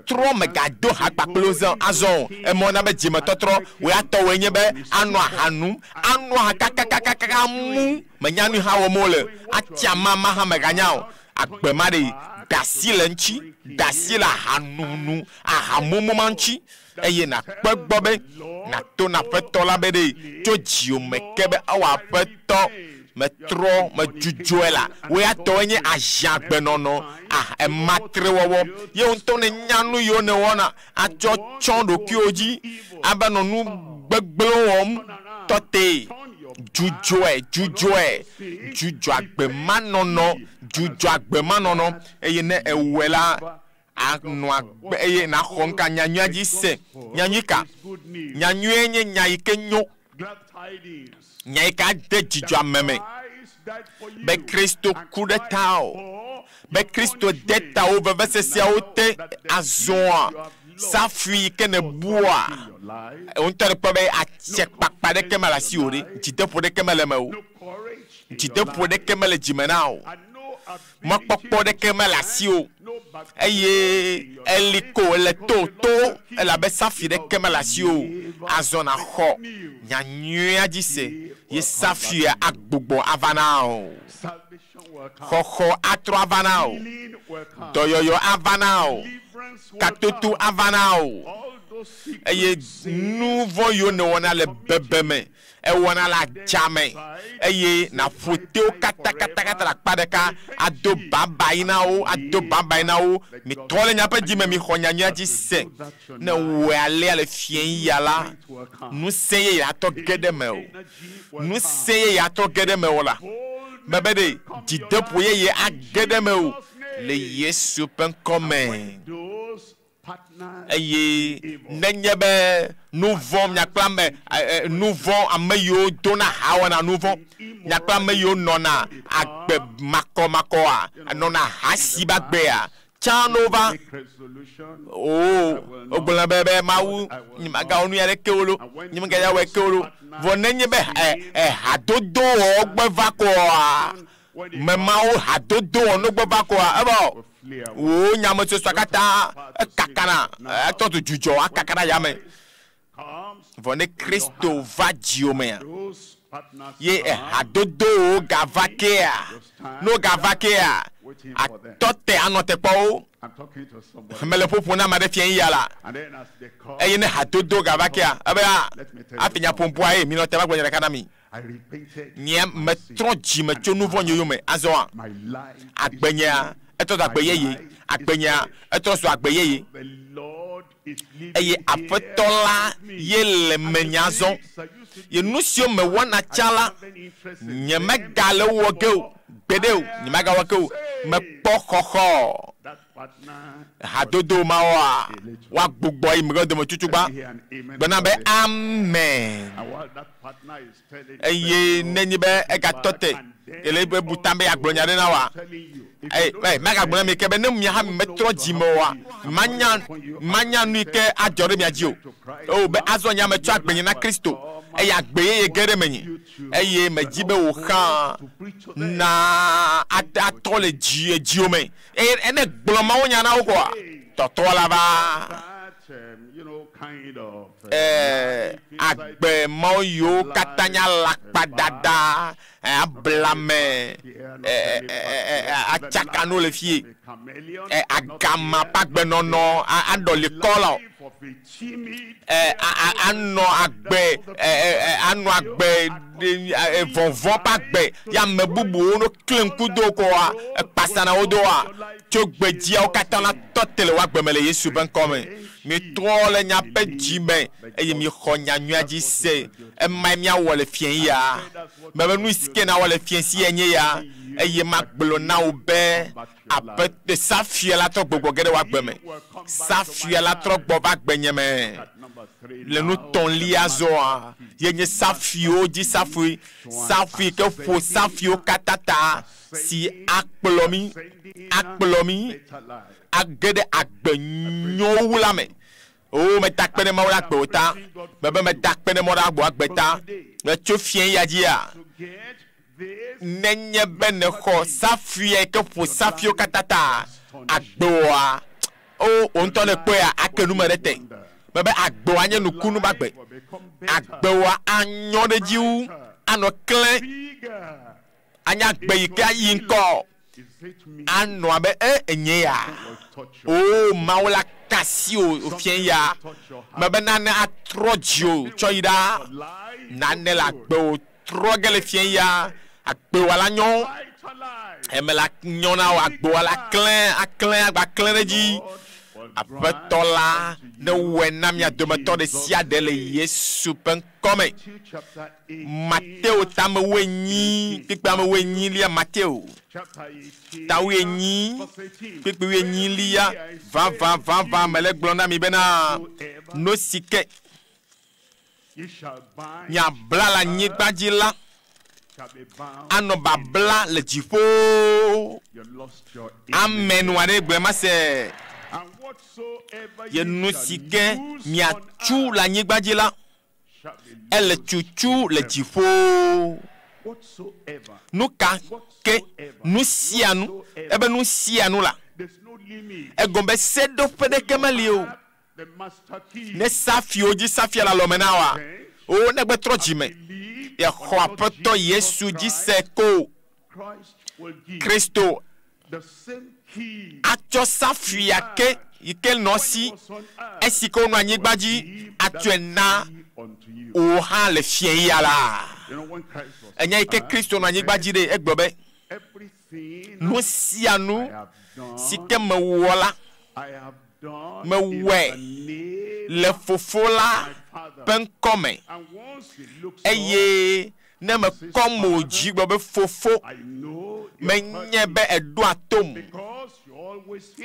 Trɔ megado ha kpakple wo zã azɔ o. Emɔ na be dzimetɔtrɔ wò ya tɔwoe nye be anɔ aha num anɔ aha kakakakaka mu menya nu hã wɔm wole atsi amama hã meganya o. Agbe ma ɖe dasi le ŋuti dasi le ahanunu ahamumu ma ŋuti eye nakpe gbɔ be nato na aƒetɔ la be ɖe tso dziwò me ke be ewɔ aƒetɔ metrɔ medzudzɔe la wo ya tɔwoe nye aziãgbenɔnɔ ematrewɔwɔ ye ŋutɔ ne nya nu yiwo ne wɔna atsɔ tsɔ ɖokuiwo dzi abe nɔ nu gbegblẽwo wɔm tɔte dzudzɔe dzudzɔe dzudzɔ agbemanɔnɔ dzudzɔ agbemanɔnɔ eye ne ewɔe la anɔ agbe eye naxɔ ŋka nyanyuia dzi se. Nyanyui ka? Nyanyuie nye nya yi ke nyo. Nya yi ke ade dzidzɔ ame me be Kristo ku ɖe tawò be Kristo de tawò veveseseawo te azɔa safui yi ke nèbua ŋutɔ ɖe kpɔ be atsekpakpa ɖeke mele asiwò ɖe dzideƒo ɖeke mele me o dzideƒo ɖeke mele dzime na o mɔkpɔkpɔ ɖeke mele asiwò eye eli ko ele to to elabe safi ɖeke mele asiwò azɔ naxɔ nyanyuia dzi se ye safia agbugbɔ ava na o xɔxɔ atrɔ ava na o dɔyɔyɔ ava na o katoto ava na o eye nu vɔ̃ yiwo nèwɔna le bebeme ewɔna le adzame eye naƒo tewo katakatakata le akpa ɖeka ado babayi na wo ado babayi na wo mitrɔ le miaƒe dzime mixɔ nyanyuia dzi se ne wɔe alea le fie ya la ŋusẽ yeye atɔ ge ɖe me o ŋusẽ yeye atɔ ge ɖe me o la mebe ɖe dzideƒo yeye age ɖe me o le Yesu ƒe ŋkɔ me. Eye nenye be nu vɔ̃ miakple ame nu vɔ̃ ame yiwo dona ha wɔna nu vɔ̃ Miakple ame yiwo nɔna agbe makɔmakɔa, nɔna hasi be agbea, tsã ne wova, o, wogblɔna be be Mawu, nyemagawɔ nu ya ɖeke o lo, nyemegaya wɔe ke o lo. Vɔ nenye be ɛ ɛ hadodo wɔwɔ gbe va koa, memawo hadodo wɔ no gbe va koa, evɔ wò nyamesusua katã ekakana, etrɔ zu dzudzɔ akaka ɖe yame. Vɔ ne Kristo va dziwò mea, ye ehadodowo gava kea, ne wogava kea, atɔ te anɔ te kpɔ wo. Mele ƒoƒo na ame aɖe fia ya la, eye ne hadodo gava kea, ebe a, hafi nya ƒoƒoa ye minɔ te va gblɔ nya ɖeka na mi. Nye metrɔ dzime tso nu vɔ̃ yoyo me. Azɔa, agbenyea etrɔ zu agbe yeye. Agbenyea etrɔ zu agbe yeye. Eye Aƒetɔ la ye le menye azɔ. Ye nu siwo mewɔna tsã la, nyemegale wo wɔ ge o, gbeɖe o, nyemagawɔ ke o. Mekpɔ xɔxɔ. Hadodo mawoa, woagbugbɔ yi megbe dome tutugbã. Gblɔ na be, Amen. Eye nenye be egatɔ te, ele be bu ta be yeagblɔ nya ɖe na woa, eye ɛ magagblɔ na mi ke be ne mia hã metrɔ dzi me oa, manya manya nu yi ke adzɔ ɖe mia dzi o. O be azɔ nye metsɔ agbenye na Kristo, eye agbe yeye ge ɖe menye, eye medzi be wò hã na ate atrɔ le dzi dziwò me. Eye ene gblɔ Mawu nya na wo koa, tɔtrɔ la va. Ɛɛ, agbe mawo yiwo katã nye alakpadada, ablame, atsaka nu le fie, agama ƒe agbenɔnɔ aɖɔli kɔ la o, anɔ agbe, anɔ agbe vɔvɔ̃ ƒe agbe ya ame bubuwo no klẽ ŋku do koa, ekpasa na wo doa, tso gbedziawo katã la tɔ te le wo agbe me le Yesu ƒe ŋkɔ me. Mitrɔ le miaƒe dzi me eye mixɔ nyanyuia dzi se. Emae miawɔ le fiẽ ya. Mebe nu si ke nawɔ le fiẽ sia nye ya eye magblɔ na wò be aƒete safia la trɔ gbɔgbɔ ge ɖe wò agbe me. Safia la trɔ gbɔ va agbenye me. Le nu tɔ̃lia zɔa, ye nye safiwo dzi safui, safui ke ƒo safiwo katã ta si akplɔ mi, akplɔ mi age ɖe agbe nyowu la me. O, meda akpe ɖe Mawu ɖe agbewo ta. Mebe meda akpe ɖe Mawu ɖe agbo agbe ta. Metso fiẽ ya dzia, nenye be nexɔ safia yi ke ƒo safiwo katã ta, agbewoa, o, wò ŋutɔ ne kpɔea, ake nu me ɖe te. Mebe agbewoa nye nukunu be agbe. Agbewoa anyɔ ɖe dzi wu, anɔ klẽ, anye agbe yi ke ayi ŋkɔ, anɔ abe e enye ya. O, Mawu la ka asi wò fiẽ ya. Mebe nane atrɔ dziwò tsɔ yi ɖa. Nane le agbe wò trɔ ge le fiẽ ya. Agbewòa la nyɔ. Eme la nyɔ na wò. Agbewòa la klẽ, aklẽ, agba klẽ ɖe dzi. Aƒetɔ la ne wɔe na mia dometɔ ɖe sia ɖe le Yesu ƒe ŋkɔ me. Mateo tame wuienyi, kpukpui ame wuienyilia, Mateo ta wuienyi, kpukpui wuienyilia, vavã, vavã mele gblɔ na mi bena, nu si ke miabla le anyigba dzi la, anɔ babla le dziƒo. Amen aɖe gblɔe ma se. Ye nu si ke miatsu le anyigba dzi la, ele tsutsu le dziƒo. Nu ka ke nu sia nu, ebe nu sia nu la, egɔme be seɖoƒe ɖeke meli o. Ne safiwo dzi safia le alɔme na woa, o negbe trɔ dzime, yexɔ Aƒetɔ Yesu dzi se ko. Kristo atsɔ safia ke yi ke nɔ si esi ke wonɔ anyigba dzi atsɔe na wò hã le fiẽ ya la. Enya yi ke Kristo nɔ anyigba dzi ɖe, egblɔ be, nu sia nu si ke mewɔ la, mewɔe le Fofo la ƒe ŋkɔ me. Eye ne mekɔ mo dzi gblɔ be, Fofo, menye be eɖoa tom,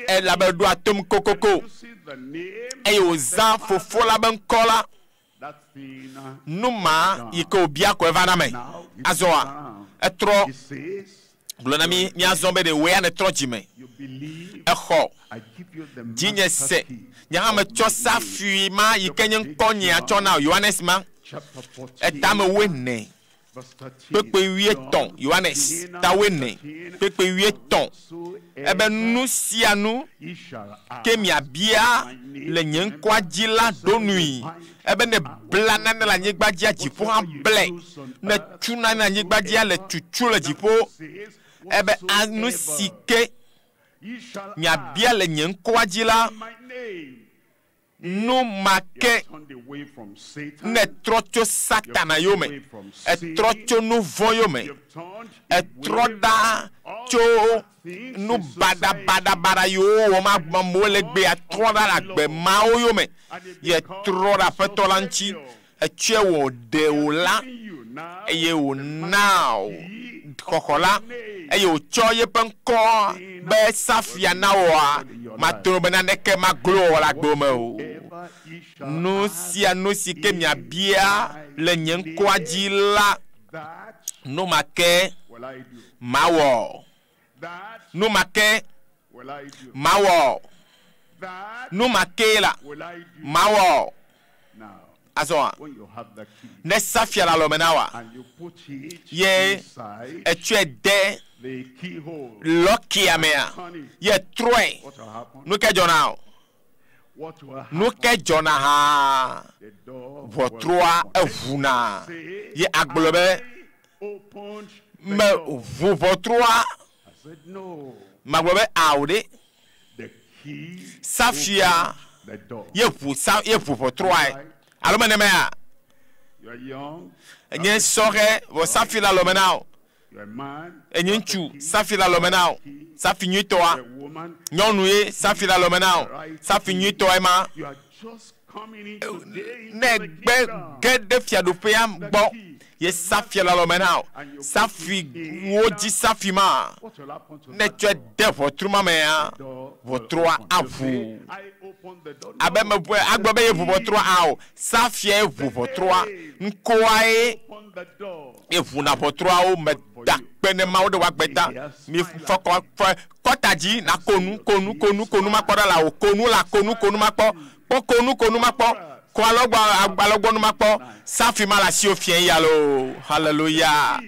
elabe eɖoa tom kokoko, eye wòzã Fofo la be ŋkɔ la, nu ma yi ke wòbia koe va na me. Azɔa, Etrɔ gblɔ na mi míazɔ be ɖe wòe ya nètrɔ dzime. Exɔ dzinye se. Nye hã metsɔ safui ma yi ke nye ŋkɔ nyea tsɔ na wò, Yohanes ma, etame wuiene, kpekpe wuietɔ̃, Yohanes, ta wuiene, kpekpe wuietɔ̃. Ebe nu sia nu ke miabia le nye ŋkɔa dzi la ɖo nui. Ebe ne bla nane le anyigba dzia, dziƒo hã blɛ. Ne tu nane le anyigba dzia, le tutu le dziƒo. Ebe a nu si ke miabia le nye ŋkɔa dzi la, nu ma ke ne trɔ tso Satana yome, etrɔ tso nu vɔ̃ yome, etrɔ ɖa tso nu baɖabaɖabaɖa yiwo wɔm amewo le egbea, trɔ ɖa le agbe mawo yome, ye trɔ ɖe Aƒetɔ la ŋuti. Etsɔe wɔ ɖe wò la, eye wòna xɔxɔ la, eye wòtsɔ yeƒe ŋkɔ be safia na wòa, mate ŋu be naneke maglo wò le agbe me o. Nu sia nu si ke miabia le nye ŋkɔa dzi la, nu ma ke mawɔ. Nu ma ke mawɔ. Nu ma ke la mawɔ. Azɔa, ne safia le alɔme na wòa, ye etsɔe de lɔkia mea, ye trɔe, nu ke dzɔna o? Nu ke dzɔna hã, ʋɔtrua eʋuna. Ye agblɔ be, meʋu ʋɔtrua, magblɔ be ao ɖe. Safia ye ʋu sa ye ʋu ʋɔtruae. Alo menemea? Enye sɔhɛ vɔ safi le alɔme na wò. Enye ŋutsu safi le alɔme na wò. Safi nyuitɔa. Nyɔnu ye safi le alɔme na wò. Safi nyuitɔa ema. Ne egbe ge ɖe fiaɖuƒea gbɔ ye safia le alɔme na wò. Safi wodzi safi ma. Ne tsɔe de ʋɔtru ma mea, ʋɔtrua aʋu. Abe meʋu agblɔ be ye ʋu ʋɔtrua ao. Safia ye ʋu ʋɔtrua. Ŋkɔa ye ye ʋuna ʋɔtruawo me da kpe ne Mawu ɖe wòagbe ta. Mi fɔ kɔ fɔ kɔta dzi na konu konu konu konu makpɔ ɖa la o. Konu la konu konu makpɔ. Kpɔ konu konu makpɔ. Kɔ alɔgbɔ alɔgbɔnu makpɔ. Safi ma le asiwò fiẽ ya loo. Hallelujah.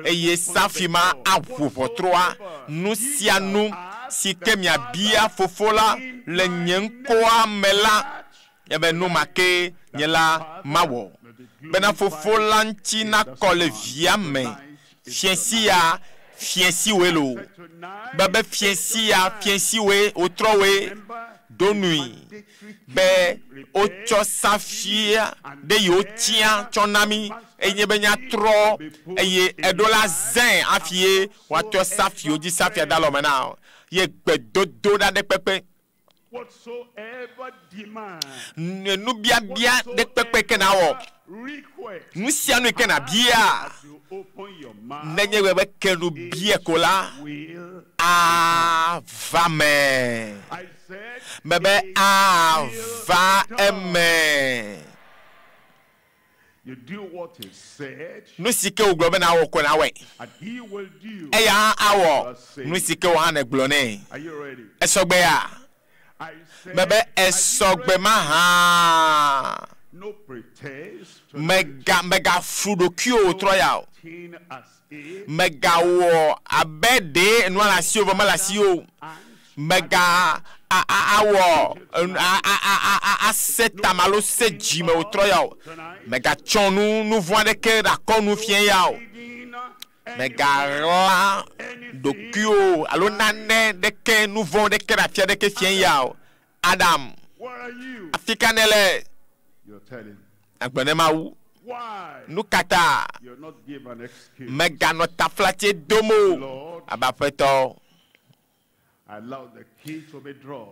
Eye safi ma aʋu ʋɔtrua. Nu sia nu si ke miabia Fofo la le nye ŋkɔa me la, ebe nu ma ke nye la mawɔ, bena Fofo la ŋuti nakɔ le Via me. Fiẽ sia fiẽ si woe loo. Be be fiẽ sia fiẽ si woe wotrɔ woe ɖo nui be wotsɔ safia ɖe yewo tia tsɔ na mí eye nye be míatrɔ eye eɖo la zẽ hafi ye woatrɔ safiwo dzi safia de alɔme na ye gbedodo ɖa ɖe kpekpe. Nubiabia ɖe kpekpe ke nawɔ. Nu sia nu yi ke nàbia, nenye be be ke nu bia ko la, ava me. Mebe ava eme. Nu si ke wògblɔ be nawɔ ko nawɔe. Eya hã awɔ nu si ke wò hã nègblɔ nɛ. Esɔgbea? Mebe esɔgbe mahã. Mega megaflu ɖokuiwò wòtrɔ ya o. Megawɔ abe ɖe enua le asiwò vɔ mele asiwò o. Mega a a awɔ a a a a ase tame alo se dzime wòtrɔ ya o. Megatsɔ nu nu vɔ̃ aɖeke ɖe akɔnu fia ya o. Megaɣla ɖokuiwò alo nane ɖeke nu vɔ̃ ɖeke ɖe afi aɖeke fia ya o. Adam, afi ka nèle? Agblɔ ne Mawu. Nu ka ta meganɔ taflatse dom o abe Aƒetɔ?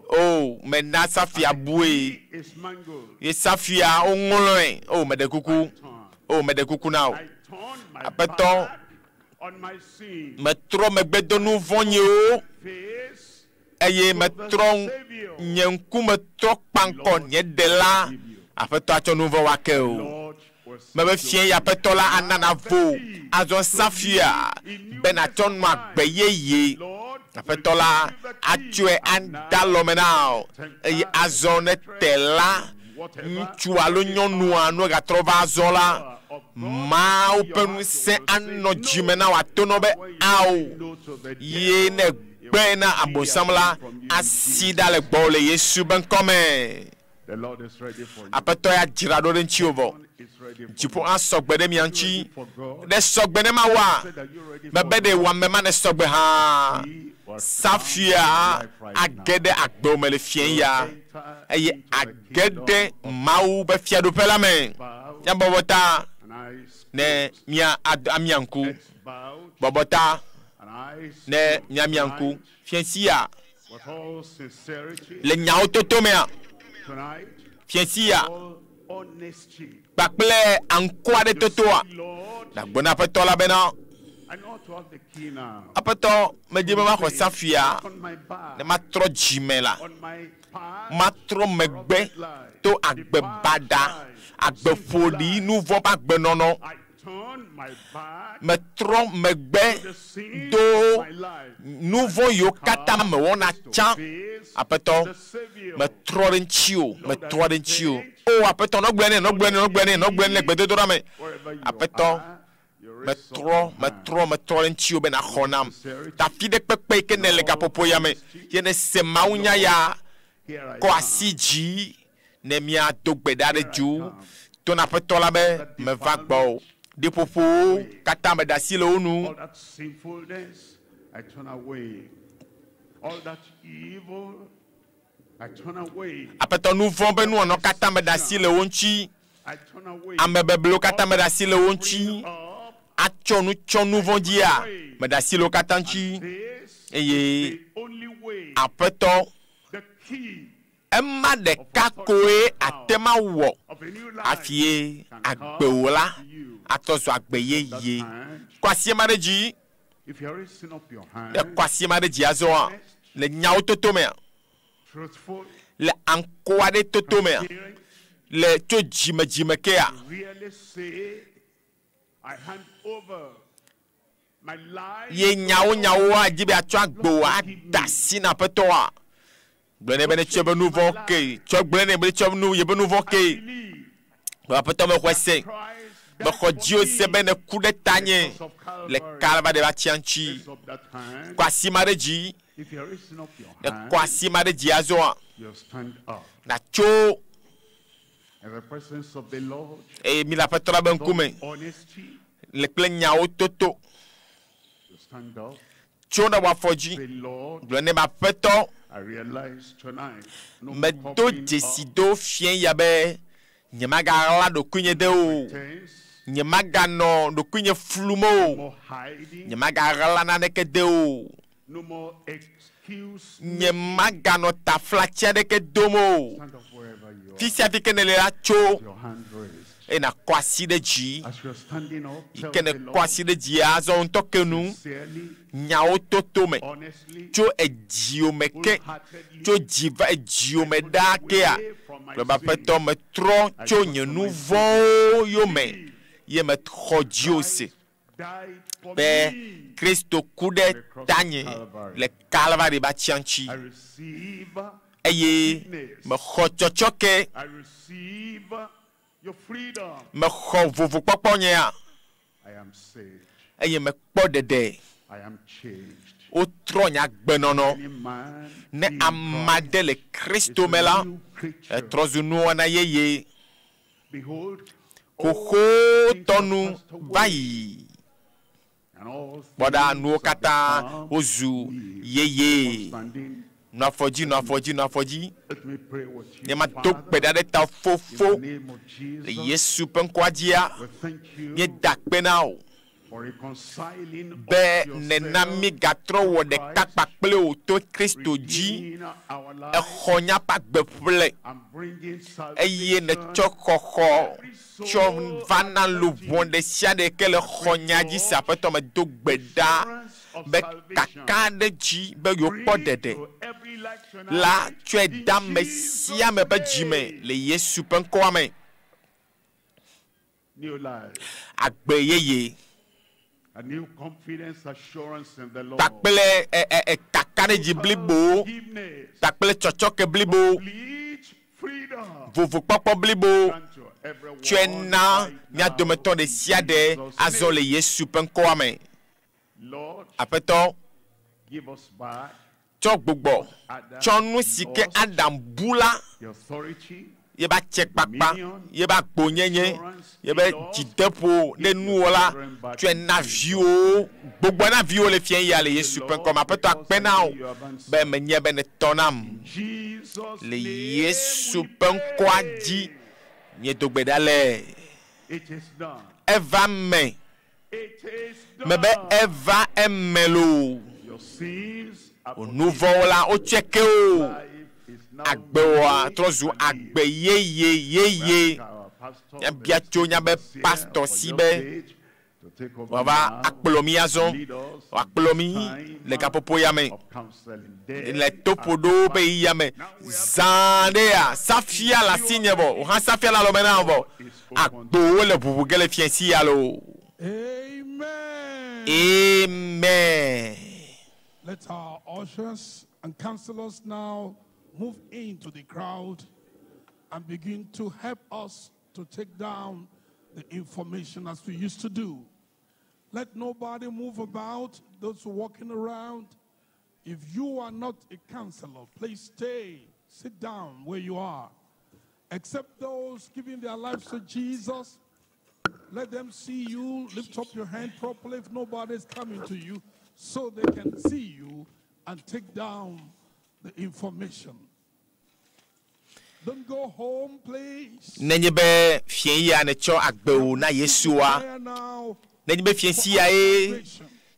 O, mena safia bue. Ye safia woŋlɔe. O, meɖe kuku. O, meɖe kuku na wò. Aƒetɔ, metrɔ megbe do nu vɔ̃ nyewo eye metrɔ nye ŋkume trɔ kpaŋkɔ nye ɖela. Aƒetɔ atsɔ nu vɔ̃ woake o. Mebe fie ya aƒetɔ la ana navo azɔ safia be nàtsɔ nɔ agbe yeye. Aƒetɔ la atsɔe ada lɔme na wò eye azɔ ne te la ŋutsu alo nyɔnua nu egatrɔ va azɔ la, Mawu ƒe ŋusẽ anɔ dzime na wò ato nɔ be ao ye ne gbe na Abosam la asi ɖa le gbɔwò le Yesu ƒe ŋkɔ me. Aƒetɔ ya dzra ɖo ɖe ŋutiwò vɔ. Dziƒo hã sɔgbe ɖe mia ŋuti. Ɖe sɔgbe ne Mawua? Mebe ɖe wò ame ma ne sɔgbe hã. Safia age ɖe agbewò me le fiẽ ya eye age ɖe Mawu ƒe fiaɖuƒe la me. Míabɔbɔ ta ne mía amia ŋku. Bɔbɔ ta ne míamia ŋku. Fiẽ sia le nyawo toto mea, fiẽ sia kpakple aŋku aɖe totoa, nàgblɔ na Aƒetɔ la bena, Aƒetɔ, medi be maxɔ safia ne matrɔ dzime la, matrɔ megbe to agbe baɖa, agbe ƒoɖi, nu vɔ̃ ƒe agbenɔnɔ. Metrɔ megbe do nu vɔ̃ yiwo katã mewɔna tsã. Aƒetɔ, metrɔ ɖe ŋutiwò, metrɔ ɖe ŋutiwò. O Aƒetɔ, nɔ gblɔe nɛ, nɔ gblɔe nɛ, nɔ gblɔe nɛ, nɔ gblɔe nɛ le gbedodoɖa me. Aƒetɔ, metrɔ, metrɔ, metrɔ ɖe ŋutiwò be nàxɔ nam. Ta afi ɖe kpekpe yi ke nèle gaƒoƒo ya me, ye nèse mawunya ya, kɔ asi dzi ne míado gbe ɖa ɖe du to na Aƒetɔ la be, Meva gbɔwò. Ɖiƒoƒowo katã meɖe asi le wo nu. All that sinfulness, I turn away. All that evil, I turn away. Aƒetɔ, nu vɔ̃ ƒe nuwɔnawo katã meɖe asi le wo ŋuti. I turn away. Amebeblewo katã meɖe asi le wo ŋuti. Atsɔ nu tsɔ nu vɔ̃ dzia, meɖe asi le wo katã ŋuti. Eye Aƒetɔ, ema ɖeka koe ate ŋu awɔ hafi agbewò la atrɔ zu agbe yeye. Kɔ asi ema ɖe dzi. If you are raising up your hand, Ne kɔ asi ema ɖe dzi azɔa, le nyawo toto mea, truthful, le aŋkɔ aɖe toto mea, le tso dzime dzime kea, really say, I hand over my life ye nyawo nyawo adi be atsɔ agbewò ada asi na Aƒetɔa. Gblɔ nɛ be netsɔ eƒe nu vɔ̃ ke. Tsɔ gblɔ nɛ be netsɔ nu yeƒe nu vɔ̃ ke. Gblɔ Aƒetɔ mexɔe se. Mexɔ dziwò se be nèku ɖe tanye le Kalvari ƒe atia ŋuti. Kɔ asi ma ɖe dzi. If you are raising up your Ne hand, kɔ asi ma ɖe dzi azɔa, you stand up. nàtso In the presence of the Lord, eye mi le Aƒetɔ la ƒe ŋkume honesty, le kple nyawo toto. you stand up. Tso ɖe wò afɔ dzi. Say, Lord, Gblɔ nɛ be Aƒetɔ, I realize tonight, no medo covering dzesi up, do fiẽ ya be nyemagaɣla ɖokuinye de o. pretense, Nyemaganɔ ɖokuinye flum o. no hiding, Nyemagaɣla naneke de o. no more excuse. Nyemaganɔ taflatsi aɖeke dom o. Stand up wherever you are. Fi sia fi ke nèle la tso Your hand raised. eye nàkɔ asi ɖe dzi. As you are standing up, Yi tell ke the nèkɔ Lord asi ɖe dzia, azɔ ŋutɔ ke nu sincerely, nyawo toto me honestly, tso edziwò me ke wholeheartedly, tso dzi va edziwò me ɖaa kea gblɔ be Aƒetɔ metrɔ tso nye nu vɔ̃wo yome ye mexɔ dziwò se died for be me. Kristo ku ɖe tanye le Kalvari ƒe atia ŋuti I receive eye mexɔ tsɔtsɔke, I receive your freedom. mexɔ vovokpɔkpɔ nyea I am saved. eye mekpɔ ɖeɖe. I am changed. Wotrɔ nye agbenɔnɔ. Any man Ne in ame aɖe le Kristo me la, etrɔ zu nuwɔna yeye. Behold, Xoxotɔ nu va yi. and all Kpɔ ɖa, things nuwo have katã become wozu yeye. standing. Nɔ afɔ dzi, nɔ afɔ dzi, nɔ afɔ dzi. Let me pray with you. Nye mado Father, gbe ɖa ɖe ta fofo in the name of le Jesus. Yesu ƒe ŋkɔa dzia. We thank you Míeda akpe na wò for reconciling be us nèna yourself mí gatrɔ wɔ ɖeka kpakple wò to Kristo dzi. in our life Exɔ míaƒe agbe ƒle and bringing eye salvation nètsɔ xɔxɔ tsɔ va na luʋɔ ɖe sia ɖe ke le xɔ nya dzi se Aƒetɔ medo gbe ɖa be kaka ɖe dzi be yewokpɔ ɖeɖe every life tonight. la tsɔe da ame sia ame ƒe dzime le Yesu ƒe ŋkɔa me. New life. Agbe yeye. A new confidence, assurance in the Lord. Kpakple ɛ ɛ ɛ kakaɖedzi blibo. Kpakple tsɔtsɔke blibo. Complete freedom. Vovokpɔkpɔ blibo. Grant to everyone Tsɔe na mía dometɔ ɖe sia ɖe azɔ le Yesu ƒe ŋkɔa me. Lord, Aƒetɔ, give us back tsɔ gbugbɔ, tsɔ nu si ke Adam bu la, the authority, yebe atsekpakpa, yebe agbonyenye, yebe dzideƒo ɖe nuwɔla, tsɔe na viwo, gbugbɔ na viwo le fia ya le Yesu ƒe ŋkɔ me. Aƒetɔ akpe na wò be menye be nètɔ nam. Jesus Le Yesu ƒe ŋkɔa dzi, míedo gbe ɖa le. It is done. Eva me. It is done. Mebe eva eme loo. Your sins are Wò nu vɔ̃wo la, wotsɔe ke wo. Agbewɔa trɔ zu agbe yeye yeye. Míabia tso míabe pastor si be to take over wòava now, akplɔ mí azɔ. lead us Wòakplɔ mí le gaƒoƒo ya me. of counseling. Le toƒoɖowo ƒe ɣeyiɣia ya me. Zã ɖea, safia le asinye vɔ. Wò hã safia le alɔme na wò vɔ. Agbowo le ʋuʋu ge le fiasi ya loo. Amen. Amen. Let our ushers and counselors now move into the crowd and begin to help us to take down the information as we used to do. Let nobody move about, those walking around. If you are not a counselor, please stay, sit down where you are. Except those giving their lives to Jesus, let them see you. Lift up your hand properly if nobody is coming to you, so they can see you and take down the information. Don't go home, please. Nenye be fia ya netsɔ agbewo na Yesua, There now, nenye be fia sia ye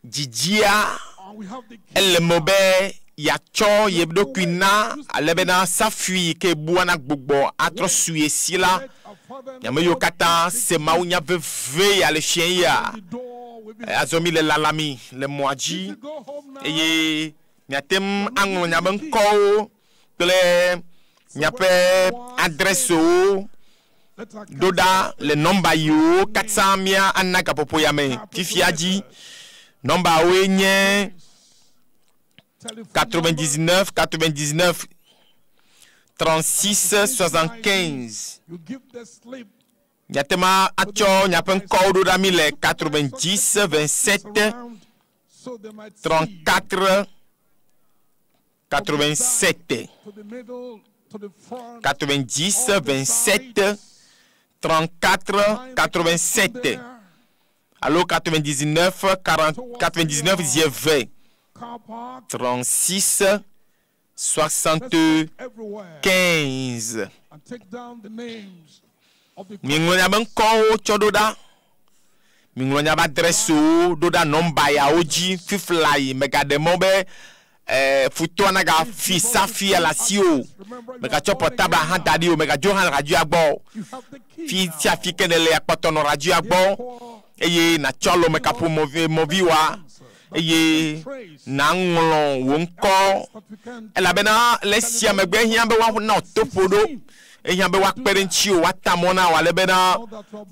dzidzia and we have the ele me be yeatsɔ ye ɖokui na ale bena safui yi ke bua na gbugbɔ atrɔ su ye si la, ame yiwo katã se Mawu nya veve ya le fia ya, azɔ mi le lalami le mɔa dzi eye miate ŋu aŋlɔ miabe ŋkɔwo kple miaƒe adrɛsiwo ɖo ɖa le nɔmba yiwo katã mía ana gaƒoƒo ya me fifia dzi. Nɔmbawoe nye 99 99 36 75. You give the slip Miate ŋu atsɔ miaƒe ŋkɔwo ɖo ɖa mi le 90 27 so they might 34 87. to the middle, to the front, 90 27 34 87 alo 99 40 99 20 car park, 36 75. and take down the names of the Miŋlɔ miabe ŋkɔwo tsɔ ɖo ɖa. Miŋlɔ miabe adrɛsiwo ɖo ɖa nɔmba yawo dzi fifla yi megaɖe mɔ be ɛɛ futɔa nagafi safia le asi o. Megatsɔ portable hã da ɖi o. Megadzo hã le radioa gbɔ o. Fi sia fi ke ne le akpɔtɔ nɔ radioa gbɔ eye natsɔ alɔme kaƒo mɔvi mɔviwoa eye naŋlɔ wò ŋkɔ elabena le esia megbe ehiã be woana toƒo ɖo ehiã be woakpe ɖe ŋuti o woata mɔ na wò ale bena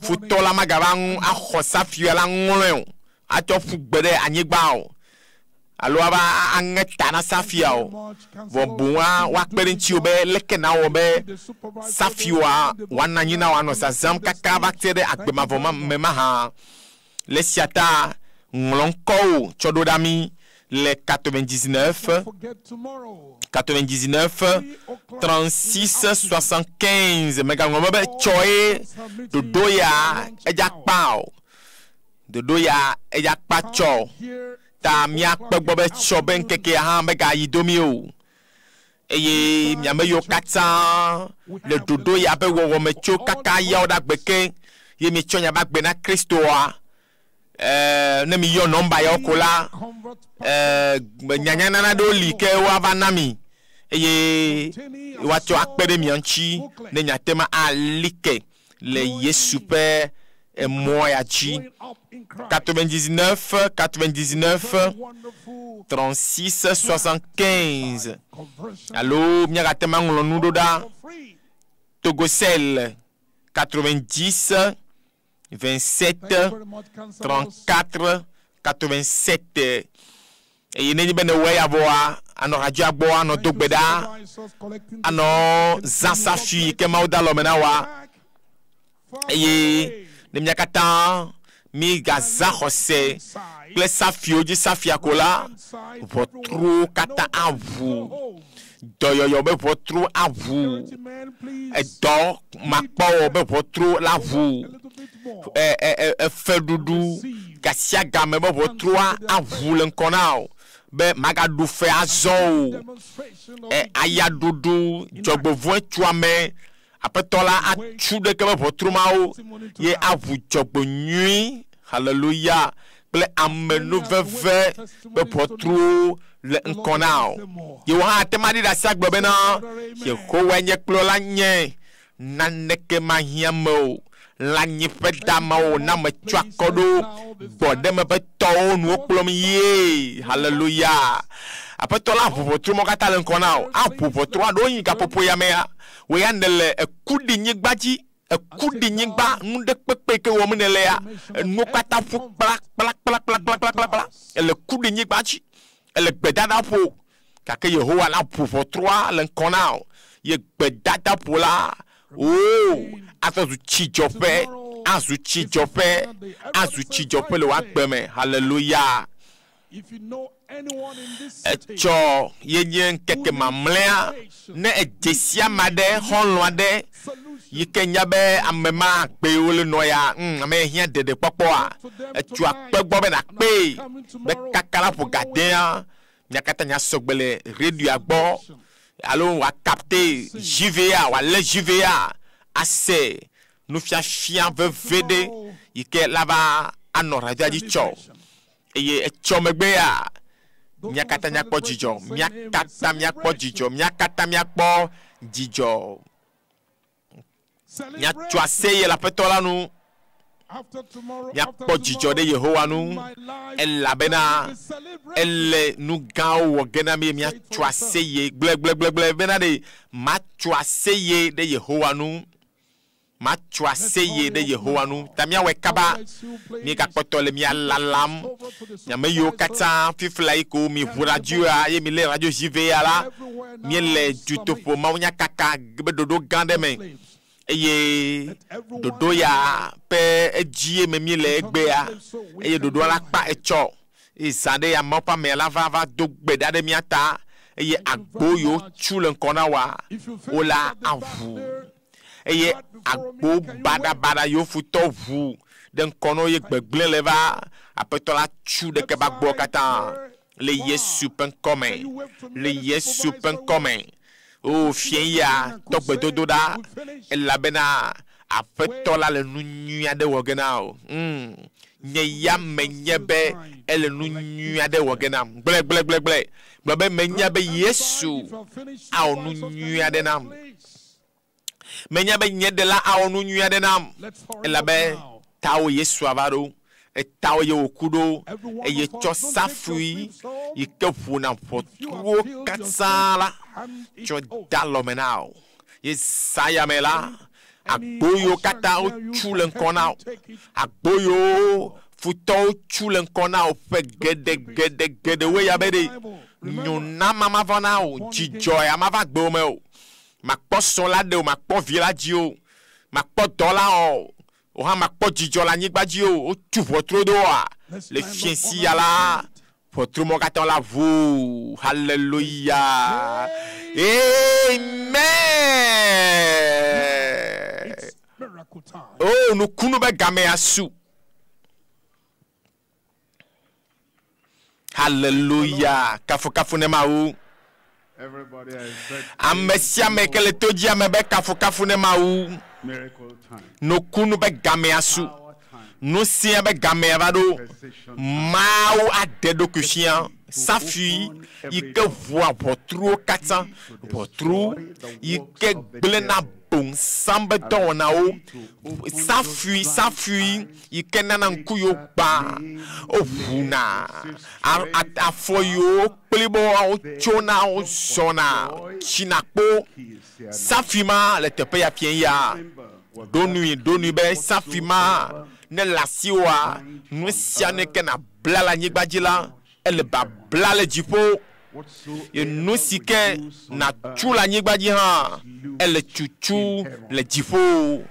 futɔ la magava ŋu axɔ safia la ŋlɔe o atsɔ ƒu gbe ɖe anyigba o alo ava aŋe ta na safia o vɔ boŋua woakpe ɖe ŋuti o be leke nawɔ be safia woanɔ anyi na wòanɔ zazãm kaka va te ɖe agbemavɔ ma me mahã le esia ta ŋlɔ ŋkɔwo tsɔ ɖo ɖa mi le 99 forget tomorrow. 99 36 75 megaŋlɔ be be tsɔe ɖoɖo ya edza kpa o ɖoɖo ya edza kpa tsɔ ta míakpe gbɔ be tsɔ be ŋkekea hã megayi domi o eye miame yiwo katã le ɖoɖo ya ƒe wɔwɔme tso kaka yawo ɖe agbe ke ye mietsɔ miaƒe agbe na Kristoa ɛɛ ne miyɔ nɔmba yawo ko la ɛɛ nyanyanana ɖewo li ke woava na mi eye woatsɔ akpe ɖe mia ŋuti ne miate ŋu ali ke le Yesu ƒe emɔ ya dzi. 99 99 36 75 alo miagate ŋu aŋlɔ nu ɖo ɖa Togocel 90 27 34 87. Eye nenye be newɔe ya vɔa, anɔ radioa gbɔ, anɔ do gbe ɖa, anɔ zã safui yi ke Mawu de alɔme na woa. Eye ne mía katã mígazã xɔse kple safuiwo dzi safia ko la, ʋɔtruwo katã aʋu. Dɔyɔyɔ be ʋɔtru aʋu. Edɔ makpɔwɔ be ʋɔtru la ʋu. Ɛ ɛ ɛ efeɖuɖu gasiagame be ʋɔtrua aʋu le ŋkɔ na wò be magaɖu fe azɔ o. Ɛ ayaɖuɖu, dzɔgbevɔ̃e tsoame, Aƒetɔ la atu ɖeke be ʋɔtru mawo ye aʋu dzɔgbe nyui, haleluya, kple amenuveve be ʋɔtruwo le ŋkɔ na wò. Ye wò hã ate ŋu aɖi ɖase agblɔ bena, Yehowae nye kplɔla nye, naneke mahiã me o. Lãnyiƒe damawo na metsɔ akɔ ɖo gbɔɖeme ƒe tɔwo nu wokplɔm yie. Haleluya! Aƒetɔ la aʋu ʋɔtru mawo katã le ŋkɔ na wò. Aʋu ʋɔtrua ɖewo yi gaƒoƒo ya mea, wò ya nèle ekuɖinyigba dzi, ekuɖinyigba, nu ɖe kpekpe yi ke wɔm nèlea, enuwo katã ƒu kplakplakplakplakplakpla. Èle kuɖinyigba dzi, èle gbedadaƒo, gake Yehowa la ʋu ʋɔtrua le ŋkɔ na wò. Ye gbedadaƒo la, oo, azɔ zu tsidzɔƒe, azu tsidzɔƒe, azu tsidzɔƒe le wò agbe me. Haleluya! Etsɔ ye nye ŋkeke mamlɛa. Ne èdze si ame aɖe, xɔlɔ̃ aɖe yi ke nya be ame ma kpee wole nɔ ya, ŋ, ame ya hiã ɖeɖekpɔkpɔa, etso akpe gbɔ be nàkpee be kaka la ƒo ga dea, mia katã miasɔ gbe le radioa gbɔ alo wòakapte JVA, wòalé JVA ase nufiafia veve ɖe yi ke la va anɔ radioa dzi tsɔ. Eye etsɔ megbea, mía katã míakpɔ dzidzɔ, mía katã míakpɔ dzidzɔ, mía katã míakpɔ dzidzɔ. Míatso aseye le Aƒetɔ la nu. Míakpɔ dzidzɔ ɖe Yehowa nu, elabena ele nu gãwo wɔ ge na mí. Míatso aseye gblẽgblẽgblẽ bena ɖe matso aseye ɖe Yehowa nu. Matso aseye ɖe Yehowa ŋu. Ta míawɔe kaba. Míegakpɔtɔ le mía lalam. Mi ame yiwo katã fifla yi ko miʋu radioa eye milé radio JVA la, míele dutoƒo mawunyakaka be ɖoɖo gã ɖe me. Eye ɖoɖo ya ƒe edzie me míele egbea. Eye ɖoɖoa la kpa etsɔ. Eye zã ɖe ya Mawu ƒe amea la va va do gbe ɖa ɖe mía ta. Eye agbo yiwo tsu le ŋkɔ na woa, wo la aʋu. Eye agbo baɖabaɖa yiwo futɔ ʋu ɖe ŋkɔ na wo ye gbegblẽ le va, Aƒetɔ la tu ɖeke be agboawo katã le Yesu ƒe ŋkɔ me, le Yesu ƒe ŋkɔ me. O, fiẽ ya, tɔ gbedodo ɖa, elabena Aƒetɔ la le nu nyui aɖe wɔ ge na wò. Mm, nye ya menye be ele nu nyui aɖe wɔ ge nam. Gblɔe, gblɔe, gblɔe, gblɔe. Gblɔ be menya be Yesu awɔ nu nyui aɖe nam. Menya be nye Ɖela awɔ nu nyui aɖe nam, elabe tawò Yesu ava ɖo, etawò ye wòku ɖo, eye tsɔ safui yi ke ʋuna ʋɔtruwo katã la tsɔ de alɔme na wò. Ye zã ya me la, agbo yiwo katã wotsu le ŋkɔ na wò, agbo yiwo futɔwo tsu le ŋkɔ na wò ƒe geɖegeɖegeɖewoe ya be ɖe, nyonama mava na wò, dzidzɔ ya mava gbewò me o. Makpɔ srɔ̃ la ɖe o, makpɔ vi la dzi o, makpɔ dɔ la o, o hã makpɔ dzidzɔ le anyigba dzi o. Wotu ʋɔtru ɖo oa? Le fiẽ sia la, ʋɔtru mɔ katã la ʋu. Haleluya! Amen! O, nukunu be gamea su. Haleluya! Kafukafu ne Mawu. Ame sia ame ke le to dzi ame be kafukafu ne Mawu. Nukunu be gamea su. Nusia be gamea va ɖo. Mawu aɖe ɖokui fia. Safui yi ke ʋua ʋɔtruwo katã. Ʋɔtru yi ke gblẽna bonsam be dɔwɔnawo. Safui, safui yi ke nana ŋku yiwo gbã, woʋuna, afɔ yiwo kplibo wotsona, wozɔna, tsina kpo. Safui ma le teƒe ya fiẽ ya. Ɖo nui, ɖo nui be safui ma Ne le asiwòa, nu sia nu ke nabla le anyigba dzi la, ele babla le dziƒo. Ye nu si ke nàtu le anyigba dzi hã, ele tutu le dziƒo.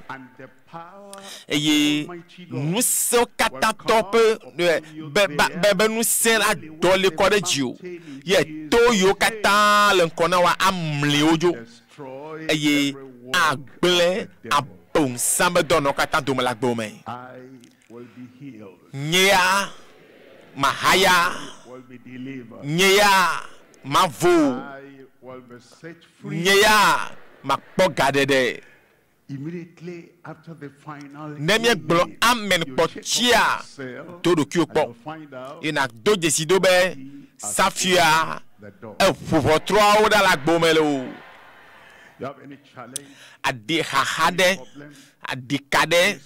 Eye ŋusẽwo katã tɔ ƒe be be be ŋusẽ la dɔ li kɔ ɖe dziwò. Ye to yiwo katã le ŋkɔ na wòa amli wo dzo eye agblẽ abosam be dɔnɔwo katã dome le agbewò me. Nye ya mahaya, nye ya mavo, nye ya makpɔ gaɖeɖe. Ne míegblɔ amen kpɔ tsia, do ɖokuiwò kpɔ eye nàdo dzesi do be safia eʋu ʋɔtruawo ɖa le agbo me loo. Aɖi xaxa ɖe, aɖika ɖe,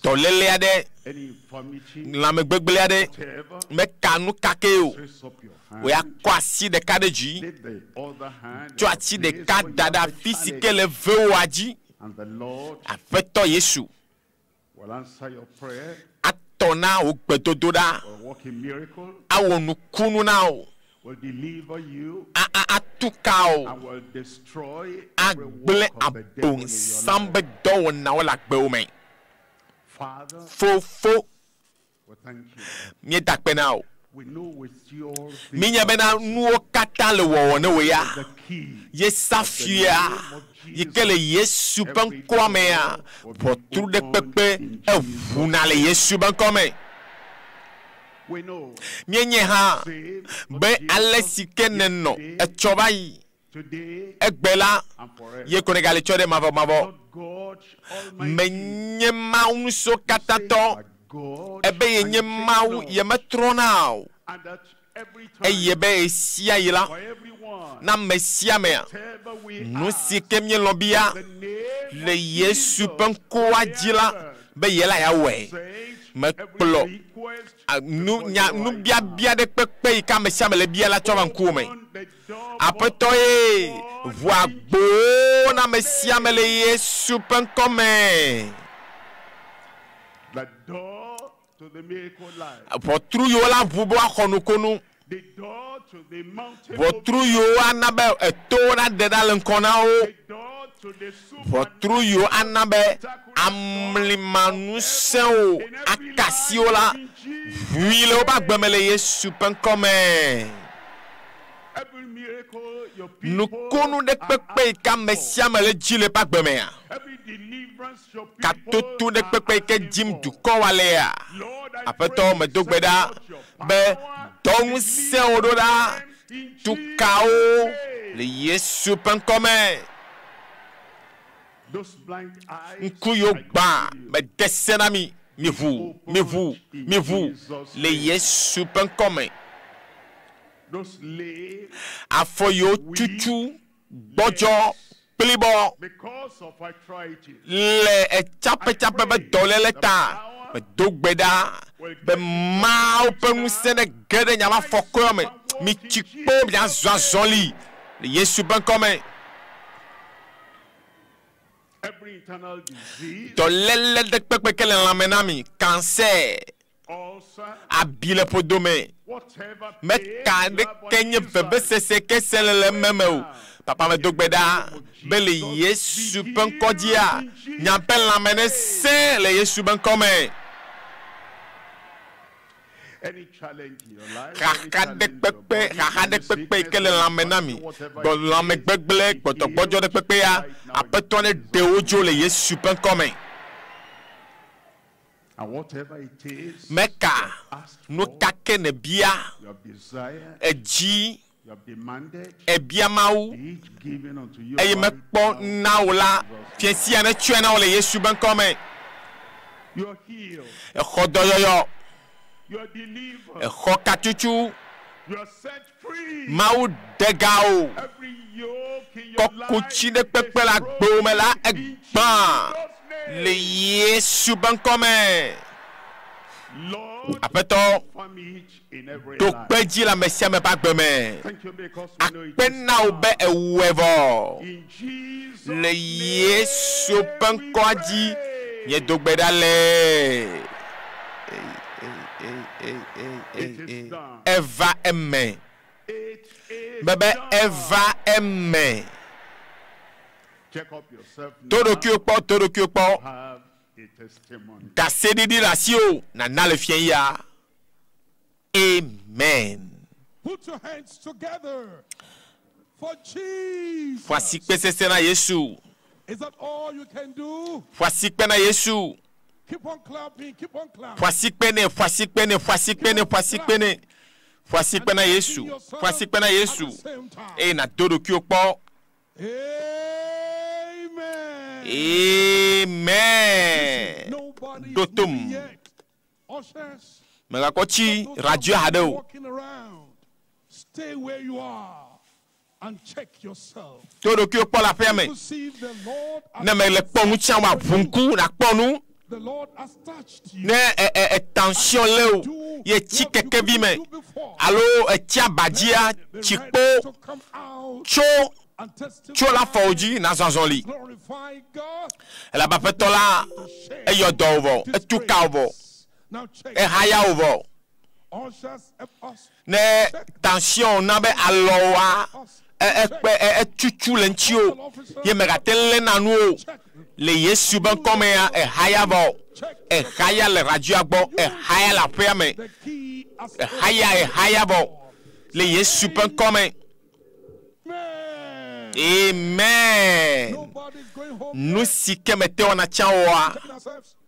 dɔléle aɖe, lãmegbegblẽ aɖe, meka nu ka kee o. Wò ya kɔ asi ɖeka ɖe dzi, tsɔ asi ɖeka da ɖe afi si ke le vewòa dzi. Aƒetɔ Yesu atɔ na wò gbedodoɖa, awɔ nukunu na wò, atu ka wò, agblẽ abosam be dɔwɔnawo le agbewò me. Fofo, míeda akpe na wò. Míenya bena nuwo katã le wɔwɔ ne wò ya. Ye safia yi ke le Yesu ƒe ŋkɔa mea, ʋɔtru ɖe kpekpe eʋuna le Yesu ƒe ŋkɔ me. Míenyae hã be ale si ke nènɔ etsɔ va yi egbe la, ye ko nègali tsɔ ɖe mavɔmavɔ. Menye Mawu ŋusẽkatãtɔ, ebe yenye Mawu, yemetrɔna o. Eye be ɣesiaɣi la, na ame sia amea, nu si ke míelɔ̃ bia le Yesu ƒe ŋkɔa dzi la, be ye la yeawɔe. Mekplɔ nu, nya, nubiabia ɖe kpekpe yi ke ame sia ame le bia la tsɔ va ŋkuwò me. Aƒetɔ ye, ʋu agbowo na ame sia ame le Yesu ƒe ŋkɔ me. Ʋɔtru yiwo la ʋu be woaxɔ nukunu. Ʋɔtru yiwo ana be etowo naɖe ɖa le ŋkɔ na wo. Ʋɔtru yiwo ana be amlimaŋusẽwo akasiwo la ʋui le woƒe agbe me le Yesu ƒe ŋkɔ me. Nukunu ɖe kpekpe yi ke ame sia ame le dzi le eƒe agbe mea? Katoto ɖe kpekpe yi ke dim dukɔ wa lea? Aƒetɔ, medo gbe ɖa be dɔ ŋusẽwo ɖo ɖa tukawo le Yesu ƒe ŋkɔ me. Ŋku yiwo gbã, mede se na mi, miʋu, miʋu, miʋu le Yesu ƒe ŋkɔ me. Afɔ yiwo tutu gbɔdzɔ kplibɔ le etsapetsape be dɔléle ta, medo gbe ɖa be Mawu ƒe ŋusẽ ne ge ɖe miaƒe afɔkɔewo me. Mitsi kpo miazɔ azɔli le Yesu ƒe ŋkɔ me. Dɔléle ɖe kpekpe ke le lãme na mi, cancer, abi le ƒodome, meka ɖeke nye vevesese ke se le le eme o. Papa medo gbe ɖa be le Yesu ƒe ŋkɔ dzia, miaƒe lãme ne sẽ le Yesu ƒe ŋkɔ me. Xaxa ɖe kpekpe, xaxa ɖe kpekpe yi ke le lãme na mi, gbɔ lãme gbegblẽ, gbɔdzɔgbɔdzɔ ɖe kpekpea, Aƒetɔ ne ɖe wo dzo le Yesu ƒe ŋkɔ me. Meka nu ka ke nèbia, edzi, ebia Mawu eye mekpɔ na wò la, fiẽ sia netsɔe na wò le Yesu ƒe ŋkɔ me. Exɔ dɔyɔyɔ, exɔ katutu, Mawu ɖe ga wò. Kɔkutsi ɖe kpekpe le agbewò me la, egbã le Yesu ƒe ŋkɔ me. Aƒetɔ, ɖo kpe dzi le ame sia ame ƒe agbe me. Akpe na wò be èwɔe vɔ. Le Yesu ƒe ŋkɔa dzi, Míedo gbe ɖa le. Eva eme. Mebe eva eme. To ɖokuiwò kpɔ, to ɖokuiwò kpɔ. Ɖaseɖiɖi le asiwò nàna le fiẽ ya. Amen. Put your hands together for Jesus. Ƒo asikpe sesẽ na Yesu. Is that all you can do? Ƒo asikpe na Yesu. Keep on clapping, keep on clapping. Ƒo asikpe nɛ, ƒo asikpe nɛ, ƒo asikpe nɛ, ƒo asikpe nɛ. Ƒo asikpe na Yesu. Ƒo asikpe na Yesu. Eye nàdo ɖokuiwò kpɔ. Amen. Ɖo tom. Mègakɔ tsi radio haɖe o. Stay where you are and check yourself. To ɖokuiwò kpɔ le aƒea me. Ne mele kpɔ nu tsã wa ʋu ŋku nàkpɔ nu. The Lord has touched you. Ne e e e tension lé o ye tsi kekevi me alo etsi abadzia tsi kpo tso tso le afɔwo dzi nazɔ azɔli. Glorify God. Elabe Aƒetɔ la eyɔ dɔ wò vɔ, etu ka wò vɔ, ehaya wò vɔ. Ushers help us. Ne tension na be alɔwoa ekpe etutu le ŋutiwò ye mègate ŋu léna nu o. Le Yesu be ŋkɔ mea, ehaya vɔ. Ehaya le radioa gbɔ, ehaya le aƒea me. Ehaya, ehaya vɔ. Le Yesu ƒe ŋkɔ me. Amen. Nu si ke mete wɔna tsã oa,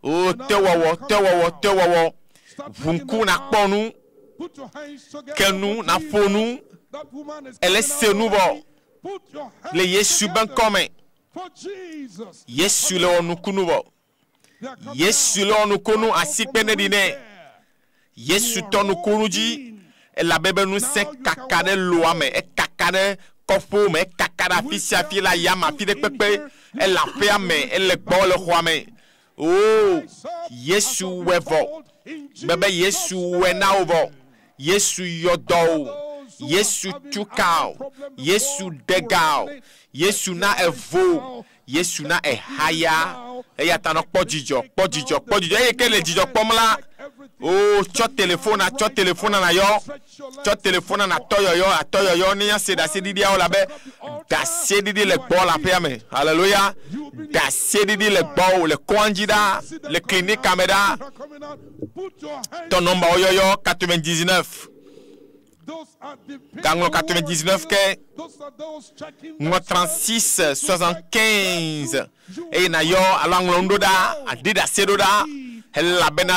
o te wɔwɔ, te wɔwɔ, te wɔwɔ. Ʋu ŋku nàkpɔ nu, ke nu, nàƒo nu, ele se nu vɔ. Le Yesu be ŋkɔ me. Yesu le wɔ nukunu vɔ. Yesu le wɔ nukunu, asikpe neɖi nɛ. Yesu tɔ nukunu dzi elabe be ŋusẽ kaka ɖe loa me, ekaka ɖe kɔƒewo me, ekaka ɖe afi sia afi le ayame, afi ɖe kpekpe, ele aƒea me, ele gbɔ le xɔa me. Oo, Yesu wɔe vɔ. Mebe Yesu wɔe na wò vɔ. Yesu yɔ dɔ wò. Yesu tu ka wò. Yesu ɖe ga wò. Yesu na evo. Yesu na ehaya. Eya ta nɔ kpɔ dzidzɔ, kpɔ dzidzɔ, kpɔ dzidzɔ. Eye ke le dzidzɔ kpɔm la, oo, tsɔ telefona, tsɔ telefona nàyɔ. Tsɔ telefona nàtɔ yɔyɔ, atɔ yɔyɔ ne míase ɖaseɖiɖiawo elabe ɖaseɖiɖi le gbɔwò le aƒea me. Haleluya. Ɖaseɖiɖi le gbɔwò le kɔadzi ɖaa, le klinika me ɖaa. Tɔ nɔmbawo yɔyɔ 99. Gaŋlɔ 99 ke, ŋlɔ 36 75 eye nàyɔ alo aŋlɔ nu ɖo ɖa, aɖi ɖase ɖo ɖa elabena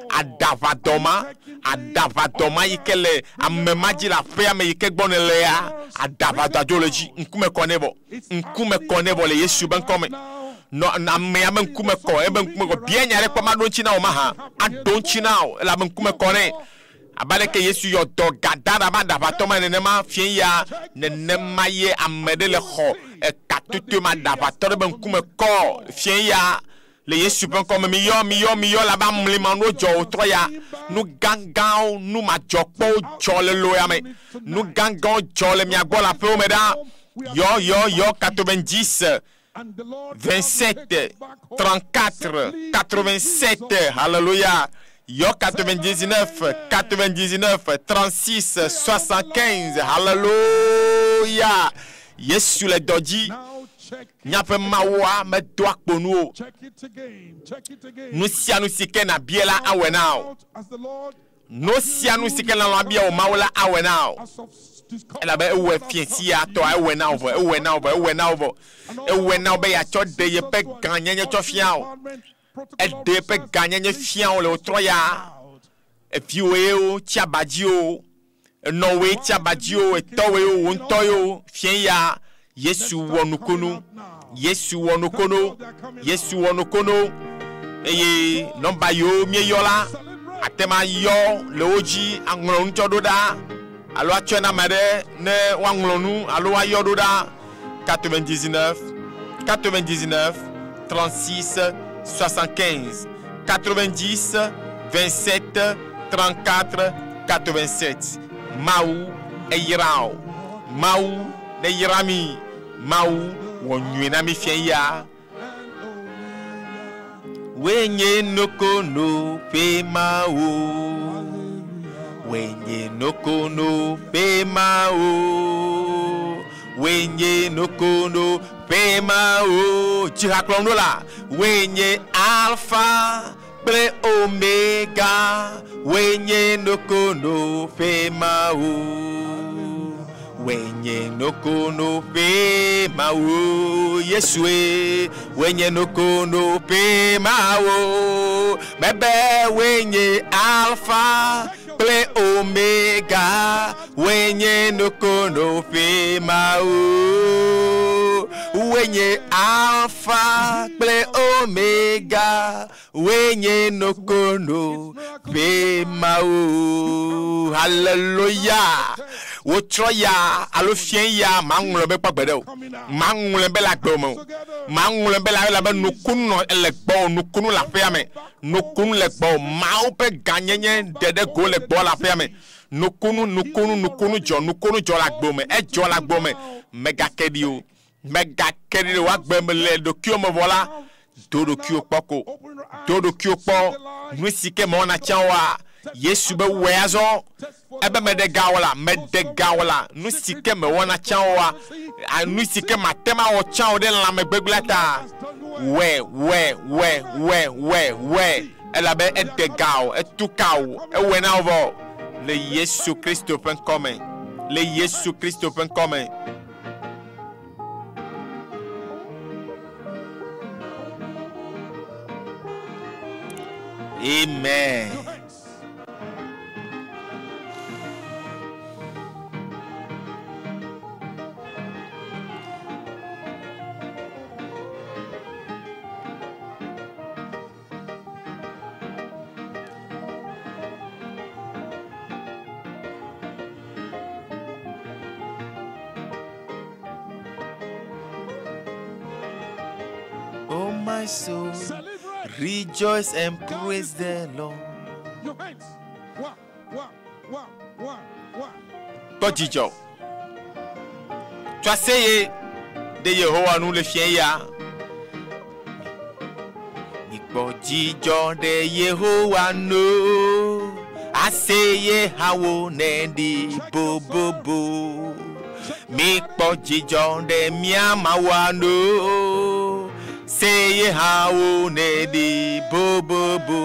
aɖaʋadɔ ma, aɖaʋadɔ ma yi ke le ame ma dzi le aƒea me yi ke gbɔ nèlea, aɖaʋadɔa dzo le edzi. Ŋkume kɔ nɛ vɔ. Ŋkume kɔ nɛ vɔ le Yesu be ŋkɔ me. Nɔ amea be ŋkume kɔ, ebe ŋkume kɔ. Bia nya ɖe kpɔ maɖo ŋuti na wò mahã. Aɖo ŋuti na wò elabe ŋkume kɔ nɛ. Abe aleke Yesu yɔ dɔ Gadara be aɖaʋatɔ ma nenema fiẽ ya, nenema ye ame ɖe le xɔ eka totoe ma aɖaʋatɔ ɖe be ŋkume kɔ fiẽ ya le Yesu ƒe ŋkɔ me. Miyɔ, miyɔ, miyɔ elabe amlima nuwo dzɔ wòtrɔ ya. Nu gãgãwo, nu madzɔkpɔwo dzɔ le lo ya me. Nu gãgãwo dzɔ le mia gbɔ le aƒewo me ɖa. Yɔ, yɔ, yɔ 90 27 34 87 Hallelujah. Yɔ 99 99 36 75 Hallelujah. Yesu le dɔ dzi. Míaƒe Mawua medoa kpo nu o. Nu sia nu si ke nàbia la awɔe na wò. Nu sia nu si ke nàlɔ̃ abia wò Mawu la awɔe na wò. Elabe ewɔe fiẽ sia tɔa, ewɔe na wò vɔ, ewɔe na wò vɔ, ewɔe na wò vɔ. Ewɔe na wò be yeatsɔ ɖe yeƒe gãnyenye tsɔ fia wò. Eɖe eƒe gãnyenye fia wò le wò trɔ ya. Eviwòe wo tsi aba dzi o, enɔwòe tsi aba dzi o, etɔwòe o, wò ŋutɔe o, fiẽ ya Yesu wɔ nukunu. Yesu wɔ nukunu. Yesu wɔ nukunu. Eye nɔmba yiwo míeyɔ la, àte ŋu ayɔ le wo dzi aŋlɔ nu tsɔ ɖo ɖa alo atsɔe na ame aɖe ne woaŋlɔ nu alo woayɔ ɖo ɖa. 99 99 36 75 90 27 34 87. Mawu eyra wò. Mawu neyra mi. Mawu wɔ nyui na mi fiẽ ya. Wenye nukono ƒe Mawu. Wenye nukono ƒe Mawu. Wenye nukono ƒe Mawu. Dzihakplɔm ɖo la. Wenye Alfa kple Omega. Wenye nukono ƒe Mawu. Wenye nukono ƒe Mawu. Yesue. Wenye nukono ƒe Mawu. Mebe wenye Alfa kple Omega. Wenye nukono ƒe Mawu. Wenye Alfa kple Omega. Wenye nukono ƒe Mawu. Hallelujah. Wotrɔ ya alo fia ya maŋlɔ be kpɔ gbe ɖe o. Maŋlɔ be le agbe me o. Maŋlɔ be le elabe nukunu nɔ ele gbɔ o. Nukunu le aƒea me. Nukunu le gbɔ o. Mawu ƒe gãnyenye ɖe ɖe go le gbɔ le aƒea me. Nukunu nukunu nukunu dzɔ nukunu dzɔ le agbe me. Edzɔ le agbe me. Megake ɖi o. Megake ɖi le wò agbe me le ɖokuiwò me vɔ la. Do ɖokuiwò kpɔ ko. Do ɖokuiwò kpɔ. Nu si ke mewɔna tsã oa. Yesu be wɔe azɔ. Ebe meɖe ga o la, meɖe ga o la. Nu si ke mewɔna tsã oa, nu si ke mate ma wɔ tsã o ɖe lãmegbegblẽa ta. Wɔe, wɔe, wɔe, wɔe, wɔe, wɔe. Elabe eɖe ga o, etu ka o, ewɔe na wò vɔ. Le Yesu Kristo ƒe ŋkɔ me. Le Yesu Kristo ƒe ŋkɔ me. Amen. Oh my soul, rejoice and praise the Lord. Your hands. One, one, one, one, one. Kpɔ dzidzɔ. Tso aseye ɖe Yehowa nu le fia ya. Mikpɔ dzidzɔ ɖe Yehowa nu. Aseye hawo ne ɖi bobobo. Mikpɔ dzidzɔ ɖe mía Mawua nu. Seye hawo ne ɖi bobobo.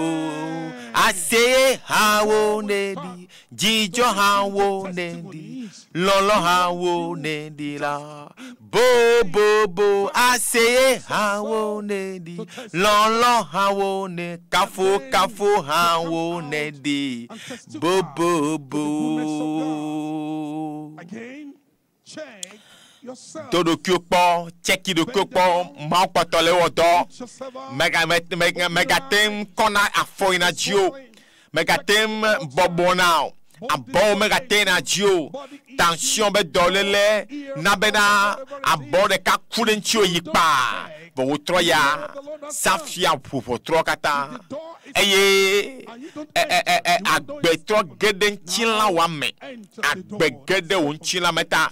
Aseye hawo ne ɖi. Dzidzɔ hawo ne ɖi. Lɔlɔ hawo ne ɖi la. Bobobo. Aseye hawo ne ɖi. Lɔlɔ hawo ne. Kafo kafo hawo ne ɖi. Bobobo. Again, check yourself. Do ɖokuiwò kpɔ, tsɛki ɖokuiwò kpɔ, Mawu kpɔtɔ le wɔ dɔ. Mega me me megate ŋu kɔna afɔ yina dzi o. Megate ŋu bɔbɔna o. Abɔwo megate yina dzi o. Tension be dɔléle na bena abɔ ɖeka ku ɖe ŋutiwò yi kpaa. Vɔ wotrɔ ya safia ʋu ʋɔtrɔ katã. Eye e e e e agbe trɔ ge ɖe ŋutilã me. Agbe ge ɖe wò ŋutilã me ta.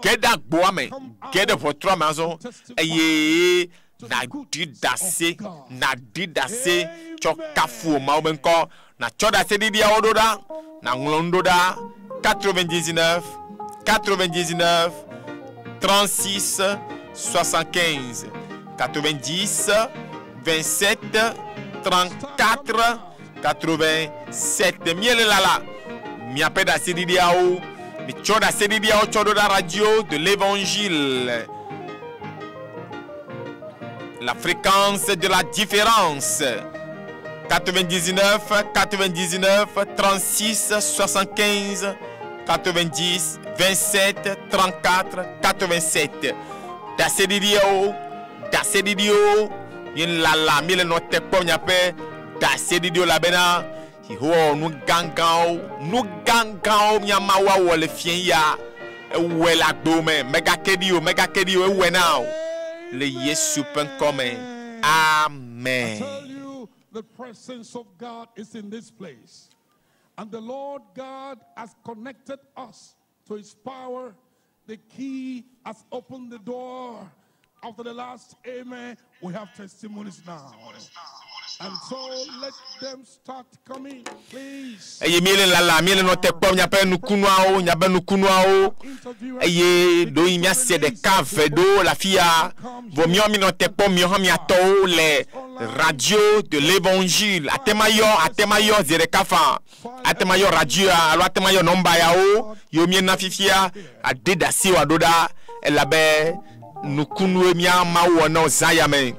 Ge ɖe agboa me. Ge ɖe ʋɔtrɔa me azɔ. Eye nàɖi ɖase, nàɖi ɖase tsɔ kafu wò Mawu be ŋkɔ. Nàtsɔ ɖaseɖiɖiawo ɖo ɖa. Nàŋlɔ nu ɖo ɖa. 99 99 36 75 90 27 34 87. Miele lala. Miaƒe ɖaseɖiɖiawo. Mitsɔ ɖaseɖiɖiawo tsɔ ɖo ɖa radio de l'évangile. La fréquence de la différence. 99 99 36 75 90 27 34 87. Ɖaseɖiɖiawo, ɖaseɖiɖiwo, míelala míele nɔ te kpɔ miaƒe ɖaseɖiɖiwo elabena Yehowa wɔ nu gãgãwo, nu gãgãwo mía Mawu awɔ le fia ya. Ewɔe le agbewo me, megake ɖi o, megake ɖi o, ewɔe na o. Le Yesu ƒe ŋkɔ me. Amen. I tell you, the presence of God is in this place. And the Lord God has connected us to his power. The key has opened the door. After the last amen, we have testimonies now. Eye míele lala, míele nɔ te kpɔm miaƒe nukunuawo, miaƒe nukunuawo. Eye ɖewohĩ míase ɖeka, eve ɖewo le afi ya. Vɔ míawo míenɔ te kpɔm miawo hã miatɔwo le radio de l'évangile. Ate ma yɔ, ate ma yɔ zi ɖeka faa. Ate ma yɔ radio ya alo ate ma yɔ nɔmba yawo yiwo míena fifia ade ɖe asi wòaɖo ɖa elabe nukunue mía Mawu wɔ na wò zã ya me.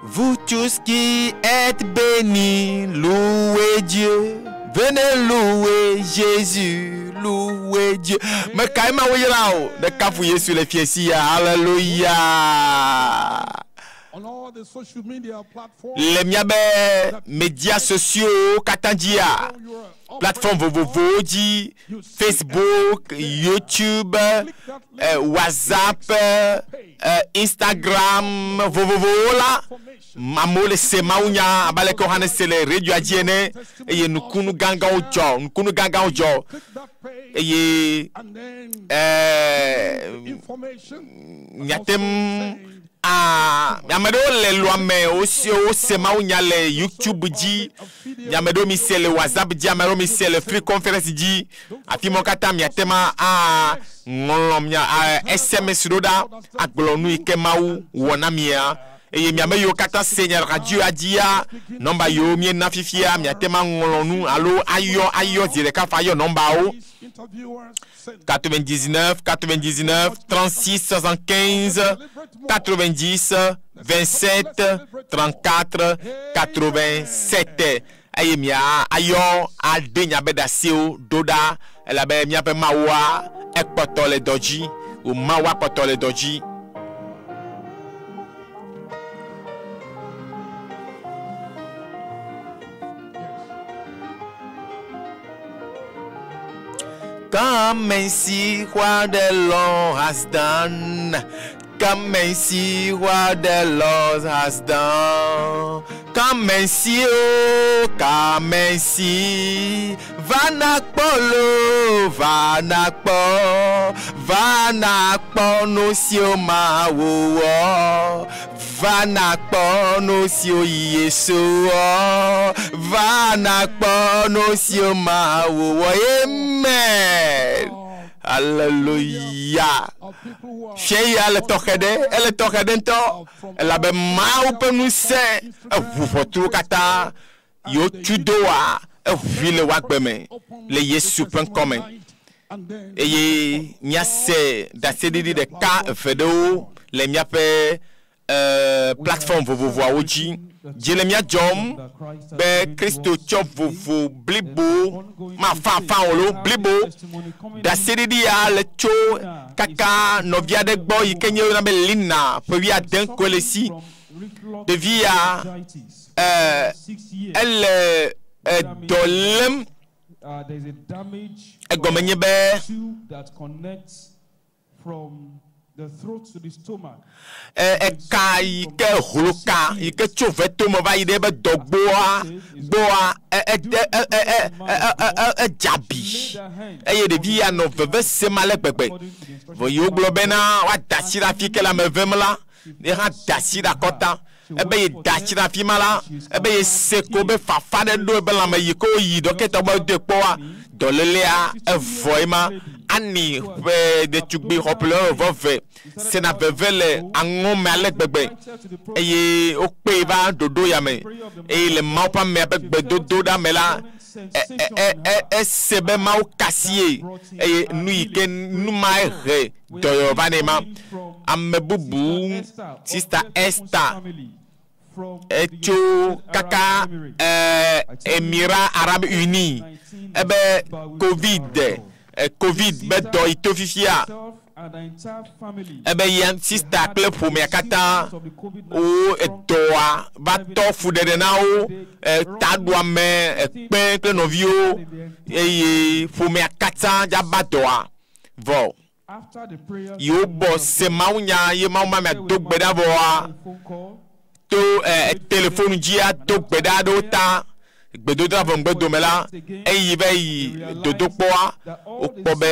Vous tous qui êtes bénis, louez Dieu. Venez louer Jésus, louez Dieu. Me kae ma wo yra o. Ne kafu Yesu le fiesi ya. Alléluia. On all the social media platforms, Le miabe médias sociaux katã dzia, plateforme vovovowo dzi, Facebook, YouTube, WhatsApp, Instagram vovovowo la, amewo le se mawunya abe aleke wo hã ne se le radioa dzi ene eye nukunu gãgãwo dzɔ, nukunu gãgãwo dzɔ eye miate ŋu a ame ɖewo le lɔa me wose wose mawunya le YouTube dzi, ame ɖewo mi se le WhatsApp dzi, ame ɖewo mi se le free conference dzi. Afi ma wo katã miate ŋu a ŋlɔ mia a SMS ɖo ɖa agblɔ nu yi ke Mawu wɔ na mia. Eye miame yiwo katã se nya radioa dzia, nɔmba yiwo míena fifia miate ŋu aŋlɔ nu alo ayɔ ayɔ zi ɖeka fa ayɔ nɔmbawo. 99 99 36 75 90 27 34 87 eye mia ayɔ ade nya be ɖasewo ɖo ɖa elabe miaƒe Mawua ekpɔtɔ le dɔ dzi. Wò Mawua kpɔtɔ le dɔ dzi. Come and see what the Lord has done. Come and see what the Lord has done. Come and see, oh, come and see. Vanakpɔ lo, vanakpɔ, vanakpɔ no si o ma wo wɔ. Vanakpɔ no si o Yesu wɔ. Vanakpɔ no si o ma wo wɔ. Amen. Alléluia. Fia ya le tɔxɛ ɖe, ele tɔxɛ ɖe ŋutɔ. Elabe Mawu ƒe ŋusẽ eʋu ʋɔtruwo katã yiwo tu do wa eʋui le woagbe me le Yesu ƒe ŋkɔme. Eye míase ɖaseɖiɖi ɖeka eve ɖewo le míaƒe plateforme vovovoawo dzi. Dzi le mía dzɔm be Kristo tsɔ vovo blibo mafafa o lo blibo. Ɖaseɖiɖi ya le tso kaka nɔvi aɖe gbɔ yi ke nye woyɔna be Lina ƒe wuiade koe le si. Ɖevi ya ele dɔ lém. There's a damage Egɔme nye be tube that connects from the throat to the stomach. Eka yi ke hloka yi ke tso vetome va yi ɖe ebe dɔgboa gbɔa ede edzabi eye ɖevi ya nɔ veve sem ale gbegbe. Vɔ yiwo gblɔ bena woada asi ɖe afi ke le ame vem la, ye hã da asi ɖe akɔta. Ebe ye da asi ɖe afi ma la, ebe ye se ko be fafa ɖe ɖo ebe lãme yi ke woyi dɔkita gbɔ doe kpɔa, dɔlélea evɔ ye ma. Ani ƒe ɖetugbui xɔƒle vɔvɛ sena veve le aŋɔme ale gbegbe eye wokpee va ɖoɖo ya me eye le Mawu ƒe amea ƒe gbedodo ɖa me la, ese be Mawu kasi ye eye nu yi ke nu ma he dɔyɔ va nɛ ma. Ame bubu, Sister Esther, etso kaka Emira Arab Unis ebe COVID be dɔ yi to fifia. Ebe ya sista kple ƒomea katã wo edɔa va tɔ fuɖeɖe na wo, taɖuame, ekpe kple nɔviwo eye ƒomea katã dzaba dɔa vɔ. After the prayer, Yewo bɔ se mawu nya ye mawu ma mea do gbe ɖa vɔa phone call, to telefonu dzia do gbe ɖa aɖewo ta gbedodoɖa vɔ ŋgbe dome la eyi va yi dodokpɔa wokpɔ be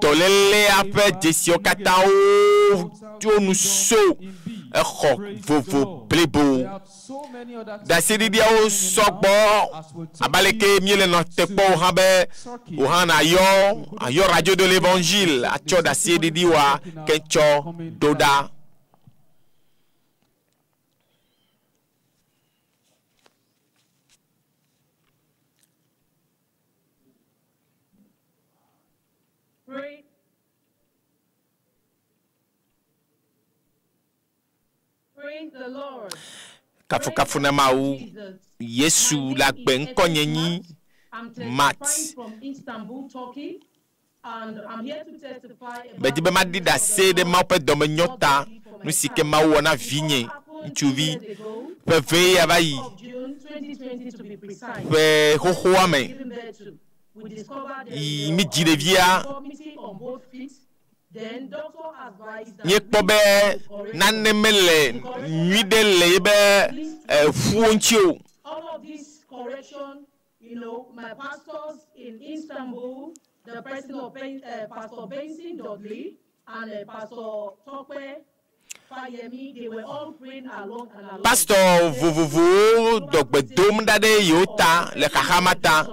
dɔlélea ƒe dzesiwo katã wo wo nu so exɔ vovo blibo. so many other Ɖaseɖiɖiawo sɔgbɔ abe aleke míele nɔ te kpɔ wo hã be wo hã nayɔ ayɔ radio de l'évangile atsɔ ɖaseɖiɖiwoa ke tsɔ ɖo ɖa. Praise. Praise the Lord. Kafukafu na Mawu Yesu le agbe ŋkɔ nye nyi I'm Mat. testifying from Istanbul, Turkey, and I'm here to testify about Medi be maɖi ɖase ɖe Mawu ƒe dɔmenyɔ ta nu si ke Mawu wɔ na vinye ŋutsuvi ƒe ve ya va yi June 2020 to be precise. ƒe xoxoa me Given birth to. We discovered there yi mi dzi ɖevia deformity on both feet. Then doctor advised that míekpɔ be nane mele nyui ɖe le yebe ƒuwo ŋuti o. all of this correction, you know, my pastors in Istanbul, the president of Pastor Benson Dudley and Pastor Tokwe Fayemi, they were all praying along and along. Pastor vovovowo dɔ gbe dom ɖa ɖe yewo ta le xaxa ma ta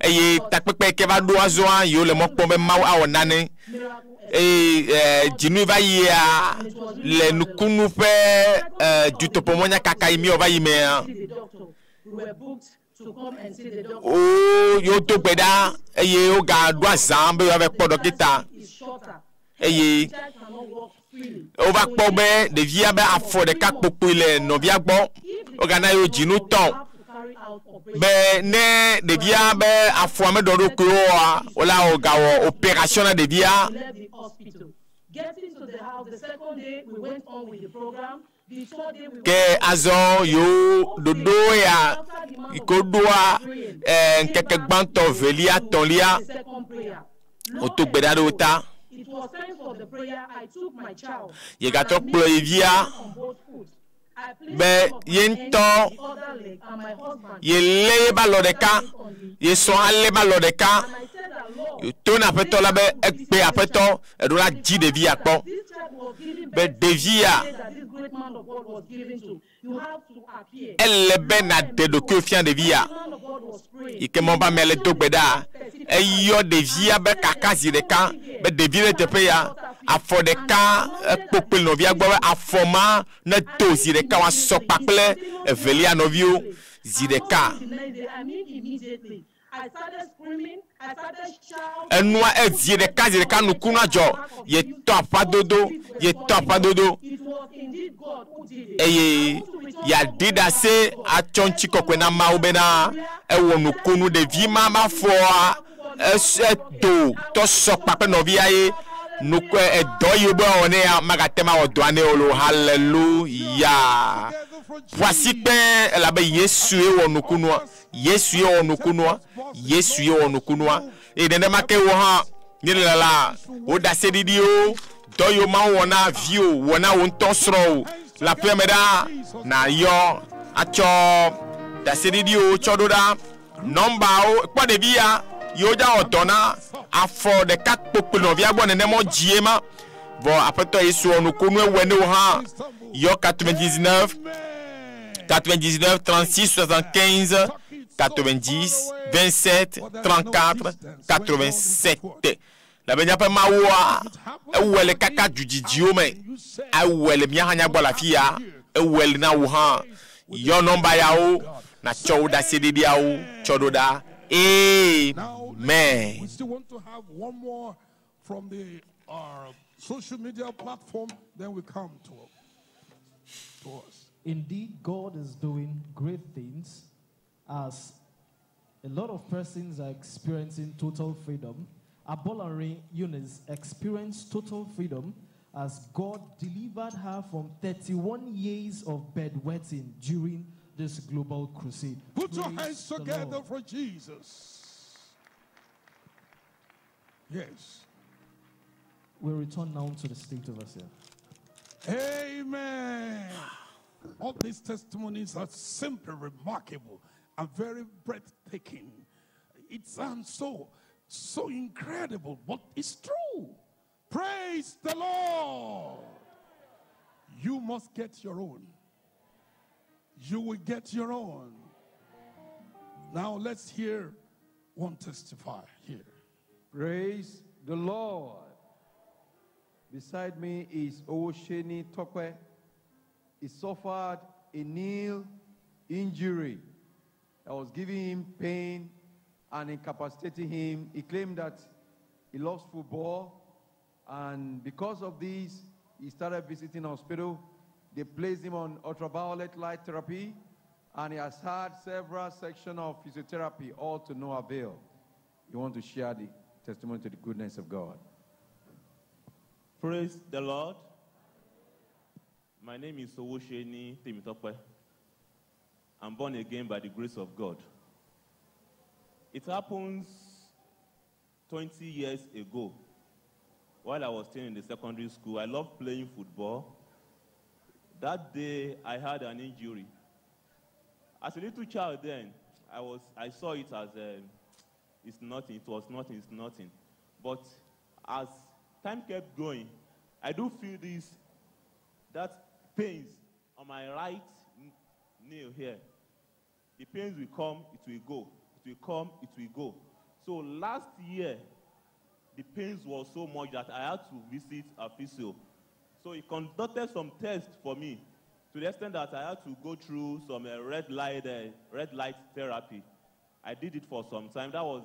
eye takpekpe yi ke va ɖo azɔa yewo le mɔ kpɔm be Mawu awɔ nane eye dzinu va yia le nukunu ƒe dutoƒomɔnyakaka yi míewɔ va yi mea See the doctor. We were booked to come and see the doctor. wo yewo do gbe ɖa eye wogaɖo azã be yewoava kpɔ dɔkita It's shorter. eye Child cannot walk freely. wova kpɔ be ɖevia be afɔ ɖeka kpokpoe le nɔvia gbɔ wogana yewo dzinu tɔ Carry out operation. be ne ɖevia be afɔa meɖɔ ɖokui oa wola wògawɔ operation na ɖevia We left the hospital. Getting to the house, the second day we went on with the program. The third day we ke azɔ yewo ɖoɖo ya yi ke woɖoa ŋkeke gbãtɔ velia tɔlia the second prayer. woto gbe ɖa ɖe wo ta It was time for the prayer. I took my child yegatrɔ kplɔ yevia on both foot. I placed be some of my ye hand ŋutɔ on the other leg and my husband. yelé yebe alɔ ɖeka yesɔ alé ebe alɔ ɖeka I said that Lord, to na aƒetɔ la be egbe aƒetɔ eɖo la dzi ɖevia kpɔ this child was given be birth ɖevia that this great man of God was given to. You have to appear. ele be nàɖe ɖokuiwò fia ɖevia Man of God was praying. yi ke mɔ be amea le do gbe ɖa eyɔ ɖevia be kaka zi ɖeka be ɖevi ɖe teƒe ya afɔ ɖeka ekpokpoe le nɔvia gbɔ be afɔ ma ne to zi ɖeka woasɔ kpakple evelia nɔviwo zi ɖeka The next day, I mean immediately. I started screaming. I started shouting. enua ezi ɖeka zi ɖeka nukunua dzɔ yetɔ aƒadodo yetɔ aƒadodo It was indeed God who did it. eye yeaɖi ɖase atsɔ ŋutikɔkɔe na Mawu bena ewɔ nukunu ɖevi ma ma fɔa edo tɔ sɔ kpakple nɔvia ye nuku edɔ yi wo be wɔwɔ ne ya magate ma wɔ dɔa ne o lo haleluya ƒoasikpe elabe Yesu ye wɔ nukunua Yesu ye wɔ nukunua Yesu ye wɔ nukunua eye nenema ke wo hã míele la wo ɖaseɖiɖiwo dɔ yiwo Mawu wɔ na viwò wɔ na wò ŋutɔ srɔ̃wò le aƒea me ɖa nayɔ atsɔ ɖaseɖiɖiwo tsɔ ɖo ɖa nɔmbawo kpɔ ɖevi ya yiwo dza wɔ dɔ na afɔ ɖeka kpokpoe nɔvia gbɔ nenema dzie ma vɔ aƒetɔ Yesu wɔ nukunu ewɔe ne wo hã yɔ 99 99 36 75 90 27 34 87 le be míaƒe Mawua ewɔe le kaka dudzidziwo me ewɔe le mía hã nyagbɔ le afi ya ewɔe le na wò hã yɔ nɔmba yawo natsɔ wo ɖaseɖiɖiawo tsɔ ɖo ɖa amen. We still want to have one more from the social media platform, then we come to us. Indeed, God is doing great things as a lot of persons are experiencing total freedom. Abolare Eunice experienced total freedom as God delivered her from 31 years of bedwetting during this global crusade. Put your Praise hands the together Lord. for Jesus. Yes. We return now to the state overseer. Amen. All these testimonies are simply remarkable and very breathtaking. It sounds so, so incredible, but it's true. Praise the Lord. You must get your own. You will get your own. Now let's hear one testify here. Praise the Lord. Beside me is Owosheni Tokwe. He suffered a knee injury that was giving him pain and incapacitating him. He claimed that he loves football, and because of this, he started visiting hospital. They placed him on ultraviolet light therapy, and he has had several sections of physiotherapy, all to no avail. You want to share the testimony to the goodness of God. Praise the Lord. My name is Owosheni Temitope. I'm born again by the grace of God. It happens 20 years ago, while I was still in the secondary school. I loved playing football. That day, I had an injury. As a little child then, I saw it as it's nothing, it was nothing, it's nothing. But as time kept going, I do feel that pains on my right knee here. The pains will come, it will go. It will come, it will go. So last year, the pains were so much that I had to visit a physio. So he conducted some tests for me, to the extent that I had to go through some red light therapy. I did it for some time. That was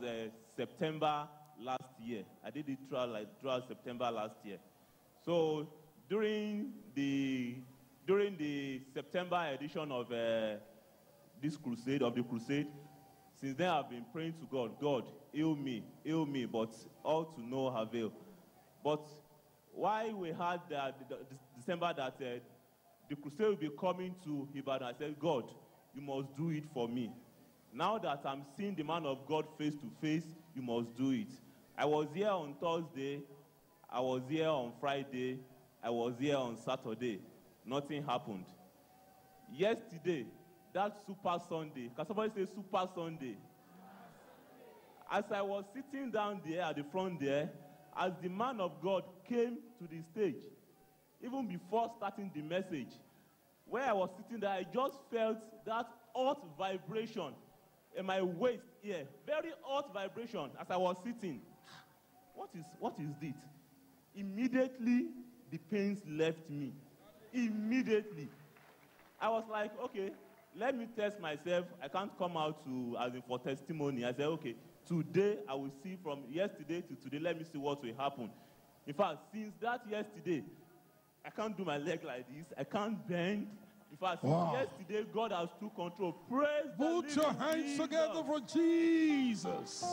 September last year. I did it throughout September last year. So during the September edition of this crusade, of the crusade, since then I've been praying to God, God, heal me, but all to no avail. But why we had the December that the crusade will be coming to Ibadan, I said, God, you must do it for me. Now that I'm seeing the man of God face to face, you must do it. I was here on Thursday, I was here on Friday, I was here on Saturday. Nothing happened. Yesterday, that Super Sunday, can somebody say Super Sunday? As I was sitting down there at the front there, as the man of God came to the stage, even before starting the message, where I was sitting there, I just felt that hot vibration in my waist here. Very hot vibration as I was sitting. What is it? Immediately, the pains left me. Immediately. I was like, okay, let me test myself. I can't come out to, as in for testimony. I said, okay, today I will see from yesterday to today. Let me see what will happen. In fact, since that yesterday, I can't do my leg like this. I can't bend. In fact, since yesterday, God has took control. Praise the Put your hands Jesus. together for Jesus.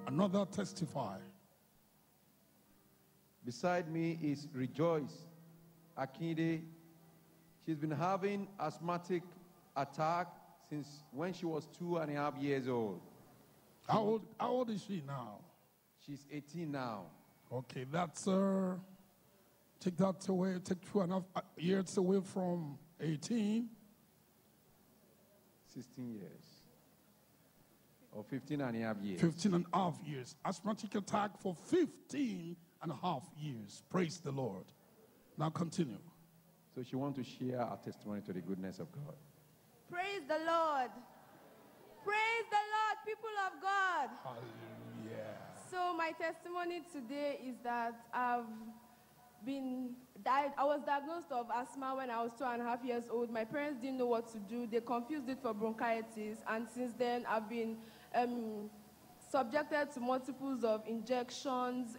Another testify. Beside me is Rejoice Akinde. She's been having asthmatic attack since when she was 2.5 years old. How old is she now? She's 18 now. Okay, that's her. Take that away. Take 2.5 years away from 18. 16 years. Or 15 and a half years. 15 and a half years. Asthmatic attack for 15 and a half years. Praise the Lord. Now continue. So she wants to share her testimony to the goodness of God. Praise the Lord. Praise the Lord, people of God. Hallelujah. So my testimony today is that I was diagnosed of asthma when I was 2.5 years old. My parents didn't know what to do. They confused it for bronchitis. And since then, I've been subjected to multiples of injections,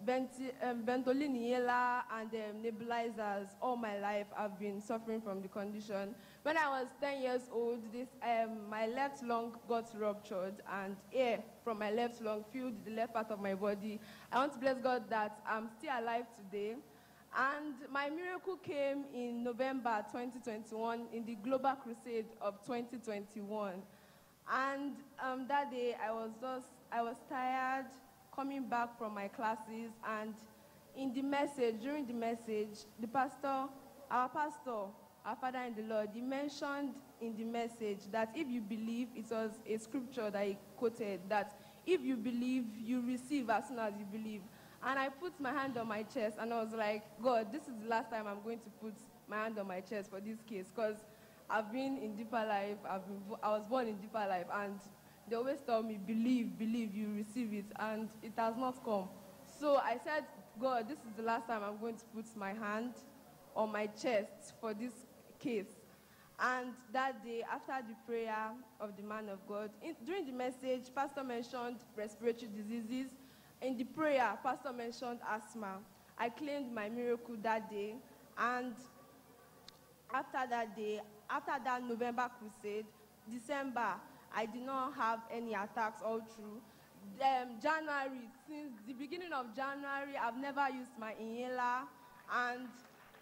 Ventolin inhaler and nebulizers. All my life I've been suffering from the condition. When I was 10 years old, my left lung got ruptured and air from my left lung filled the left part of my body. I want to bless God that I'm still alive today. And my miracle came in November 2021 in the Global Crusade of 2021. And that day I was tired, coming back from my classes, and during the message, the pastor, our pastor, our father in the Lord, he mentioned in the message that if you believe, it was a scripture that he quoted, that if you believe, you receive as soon as you believe. And I put my hand on my chest and I was like, God, this is the last time I'm going to put my hand on my chest for this case, because I've been in Deeper Life, I was born in Deeper Life, and they always tell me, believe, believe, you receive it, and it has not come. So I said, God, this is the last time I'm going to put my hand on my chest for this case. And that day, after the prayer of the man of God, during the message, Pastor mentioned respiratory diseases. In the prayer, Pastor mentioned asthma. I claimed my miracle that day, and after that day, after that November crusade, December, I did not have any attacks all through. January, since the beginning of January, I've never used my inhaler, and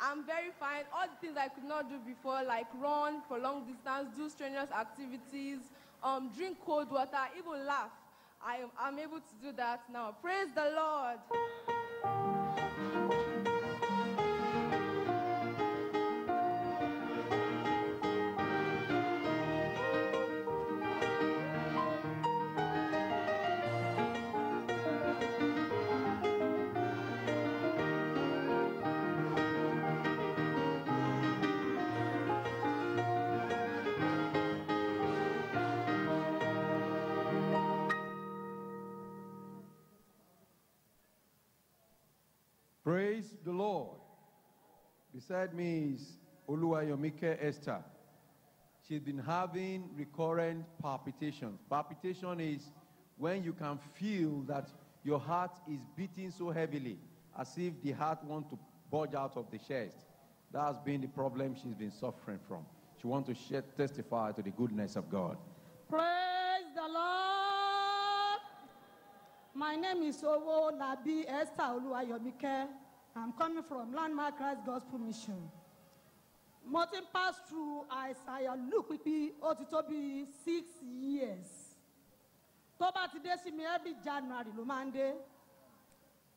I'm very fine. All the things I could not do before, like run for long distance, do strenuous activities, drink cold water, even laugh. I'm able to do that now. Praise the Lord. Praise the Lord. Beside me is Oluwayomike Esther. She's been having recurrent palpitations. Palpitation is when you can feel that your heart is beating so heavily, as if the heart wants to bulge out of the chest. That's been the problem she's been suffering from. She wants to testify to the goodness of God. Praise the Lord. My name is Owolabi Esther Oluwayomike. I'm coming from Landmark Christ Gospel Mission. Mo ti pass through àìsàn lù pípí, ó ti tó bí 6 years. Tó bá ti dé sí mi every January ló máa ń dé.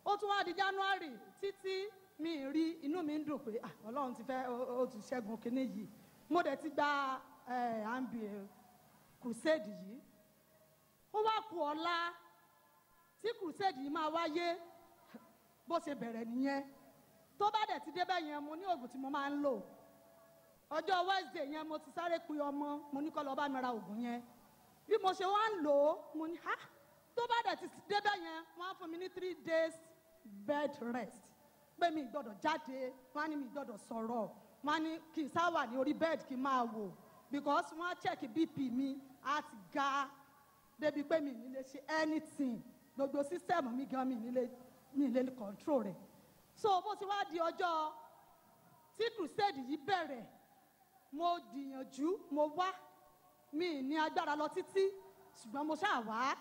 Ó tún wá di January títí mi rí inú mi ń dùn pé, ah, Ọlọ́run ti fẹ́, ó ti ṣẹ́gun kinní yìí. Mo dẹ̀ ti gba, àǹbì crusade yìí. Ó wá kù ọ̀la tí crusade yìí máa wáyé, bó ṣe bẹ̀rẹ̀ nìyẹn. Tó bá dẹ̀ ti dé bẹ́ẹ̀ yẹn, mo ní oògùn tí mo máa ń lò. Ọjọ́ Wednesday yẹn mo ti sáré pe ọmọ, mo ní kó lọ bá mi ra oògùn yẹn. Bí mo ṣe wá ń lò ó, mo ní, ha! Tó bá dẹ̀ ti dé bẹ́ẹ̀ yẹn, wọ́n á fún mi ní 3 days bed rest. Pé mi gbọ́dọ̀ jáde, wọ́n á ní mi gbọ́dọ̀ sọ̀rọ̀, wọ́n á ní kí n sá wà ní orí bed kí n máa wò. Because wọ́n á check BP mi, á ti ga débi pé mi ní lè ṣe anything. Gbogbo system mi gan mi ní lè, mi lè control rẹ̀. So bó ti wá di ọjọ́ tí crusade yìí bẹ̀rẹ̀, mo gbìyànjú, mo wá, mi ní agbára lọ títí, ṣùgbọ́n mo ṣáà wá,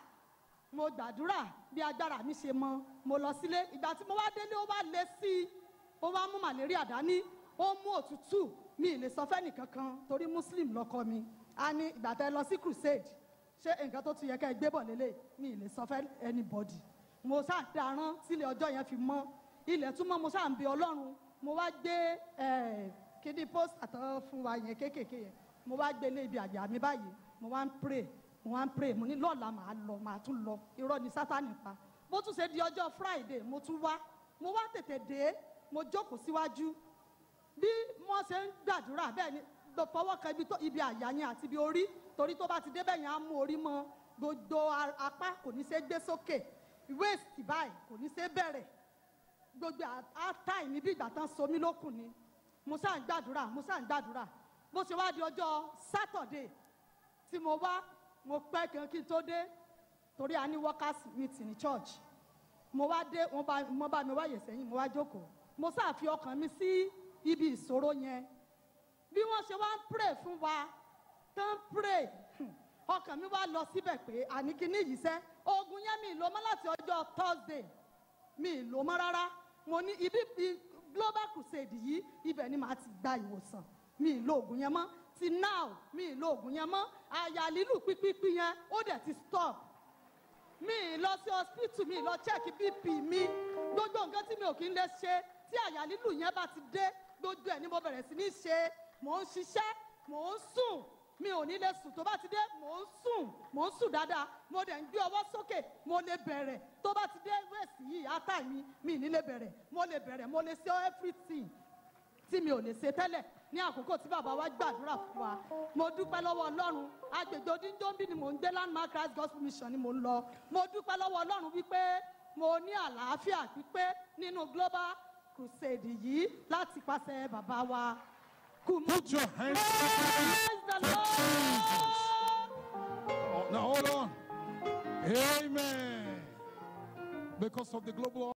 mo gbàdúrà bí agbára mi ṣe mọ, mo lọ sílé. Ìgbà tí mo wá délé, ó wá le sí i, ó wá mú malaria dání, ó mú òtútù, mi lè sọ fẹ́ nìkankan torí Muslim lọkọ mi. A ní ìgbà tẹ́ lọ sí crusade, ṣé nǹkan tó ti yẹ kẹ́ ẹ gbé bọ̀ lélẹ̀, mi lè sọ fẹ́ anybody. Mo ṣáà darán sílé ọjọ́ yẹn fi mọ́, ilẹ̀ tún mọ́, mo ṣáà ń bẹ Ọlọ́run. Mo wá gbé, kíní post àtọ́ fún wa yẹn kéékèèké yẹn, mo wá gbé lé ibi àyà mi báyìí, mo wá ń pray, mo wá ń pray, mo ní lọ́la màá lọ, màá tún lọ, irọ́ ni Sátánì pa. Bó tún ṣe di ọjọ́ Friday, mo tún wá, mo wá tètè dé, mo jókòó síwájú. Bí wọ́n ṣe ń gbàdúrà bẹ́ẹ̀ ni fọwọ́ kan ibi àyà yẹn àti ibi orí, torí tó bá ti dé bẹ́ẹ̀ yẹn á mú orí mọ́, gbogbo apá kò ní ṣe gbé sókè, waist báyìí kò ní ṣe bẹ̀rẹ̀, gbogbo á mi bí ìgbà tán so mí lókun ni. Mo ṣáà ń gbàdúrà, mo ṣáà ń gbàdúrà. Bó ṣe wá di ọjọ́ Saturday tí mo wá, Mo pẹ́ gan kí n tó dé torí a ní workers meeting ní church. Mo wá dé, wọ́n bá mo bá mi wáyè sẹ́yìn, mo wá jókòó. Mo sáà fi ọkàn mi sí ibi ìṣòro yẹn. Bí wọ́n ṣe wá ń pray fún wa, tán ń pray, ọkàn mi wá lọ síbẹ̀ pé àní kíní yìí sẹ́, oògùn yẹn mi ì lò mọ́ láti ọjọ́ Thursday, mi ì lò mọ́ rárá. Mo ní ibi Global Crusade yìí, ibẹ̀ ni màá ti gba ìwòsàn. Mi ì lo oògùn yẹn mọ́. Till now, mi ì lo oògùn yẹn mọ́. Àyà lílù pípípí yẹn, ó dẹ̀ ti stop. Mi ì lọ sí hospital, mi ì lọ check BP mi. Gbogbo nǹkan tí mi ò kí ń lè ṣe, tí àyà lílù yẹn bá ti dé, gbogbo ẹ̀ ni mo bẹ̀rẹ̀ sí ní ṣe. Mò ń ṣiṣẹ́, mò ń sùn, mi ò ní lè sùn tó bá ti dé, mò ń sùn, mò ń sùn dáadáa. Mo dẹ̀ ń gbé ọwọ́ sókè, mo lè bẹ̀rẹ̀. Tó bá ti dé wẹ̀sì yìí, átà mi, mi ì ní lè bẹ̀rẹ̀. Mo lè bẹ̀rẹ̀, mo lè ṣe everything tí mi ò lè ṣe tẹ́lẹ̀ ní àkókò tí bàbá wa gbàdúrà fún wa. Mo dúpẹ́ lọ́wọ́ Ọlọ́run. Agbègbè Odíndóńbí ni mò ń gbé, Landmark Christ Gospel Mission ni mò ń lọ. Mo dúpẹ́ lọ́wọ́ Ọlọ́run wípé mo ní àlàáfíà pípé nínú Global Crusade yìí láti pàṣẹ bàbá wa. Put your hands Praise the Lord. Now hold on. Amen. Because of the global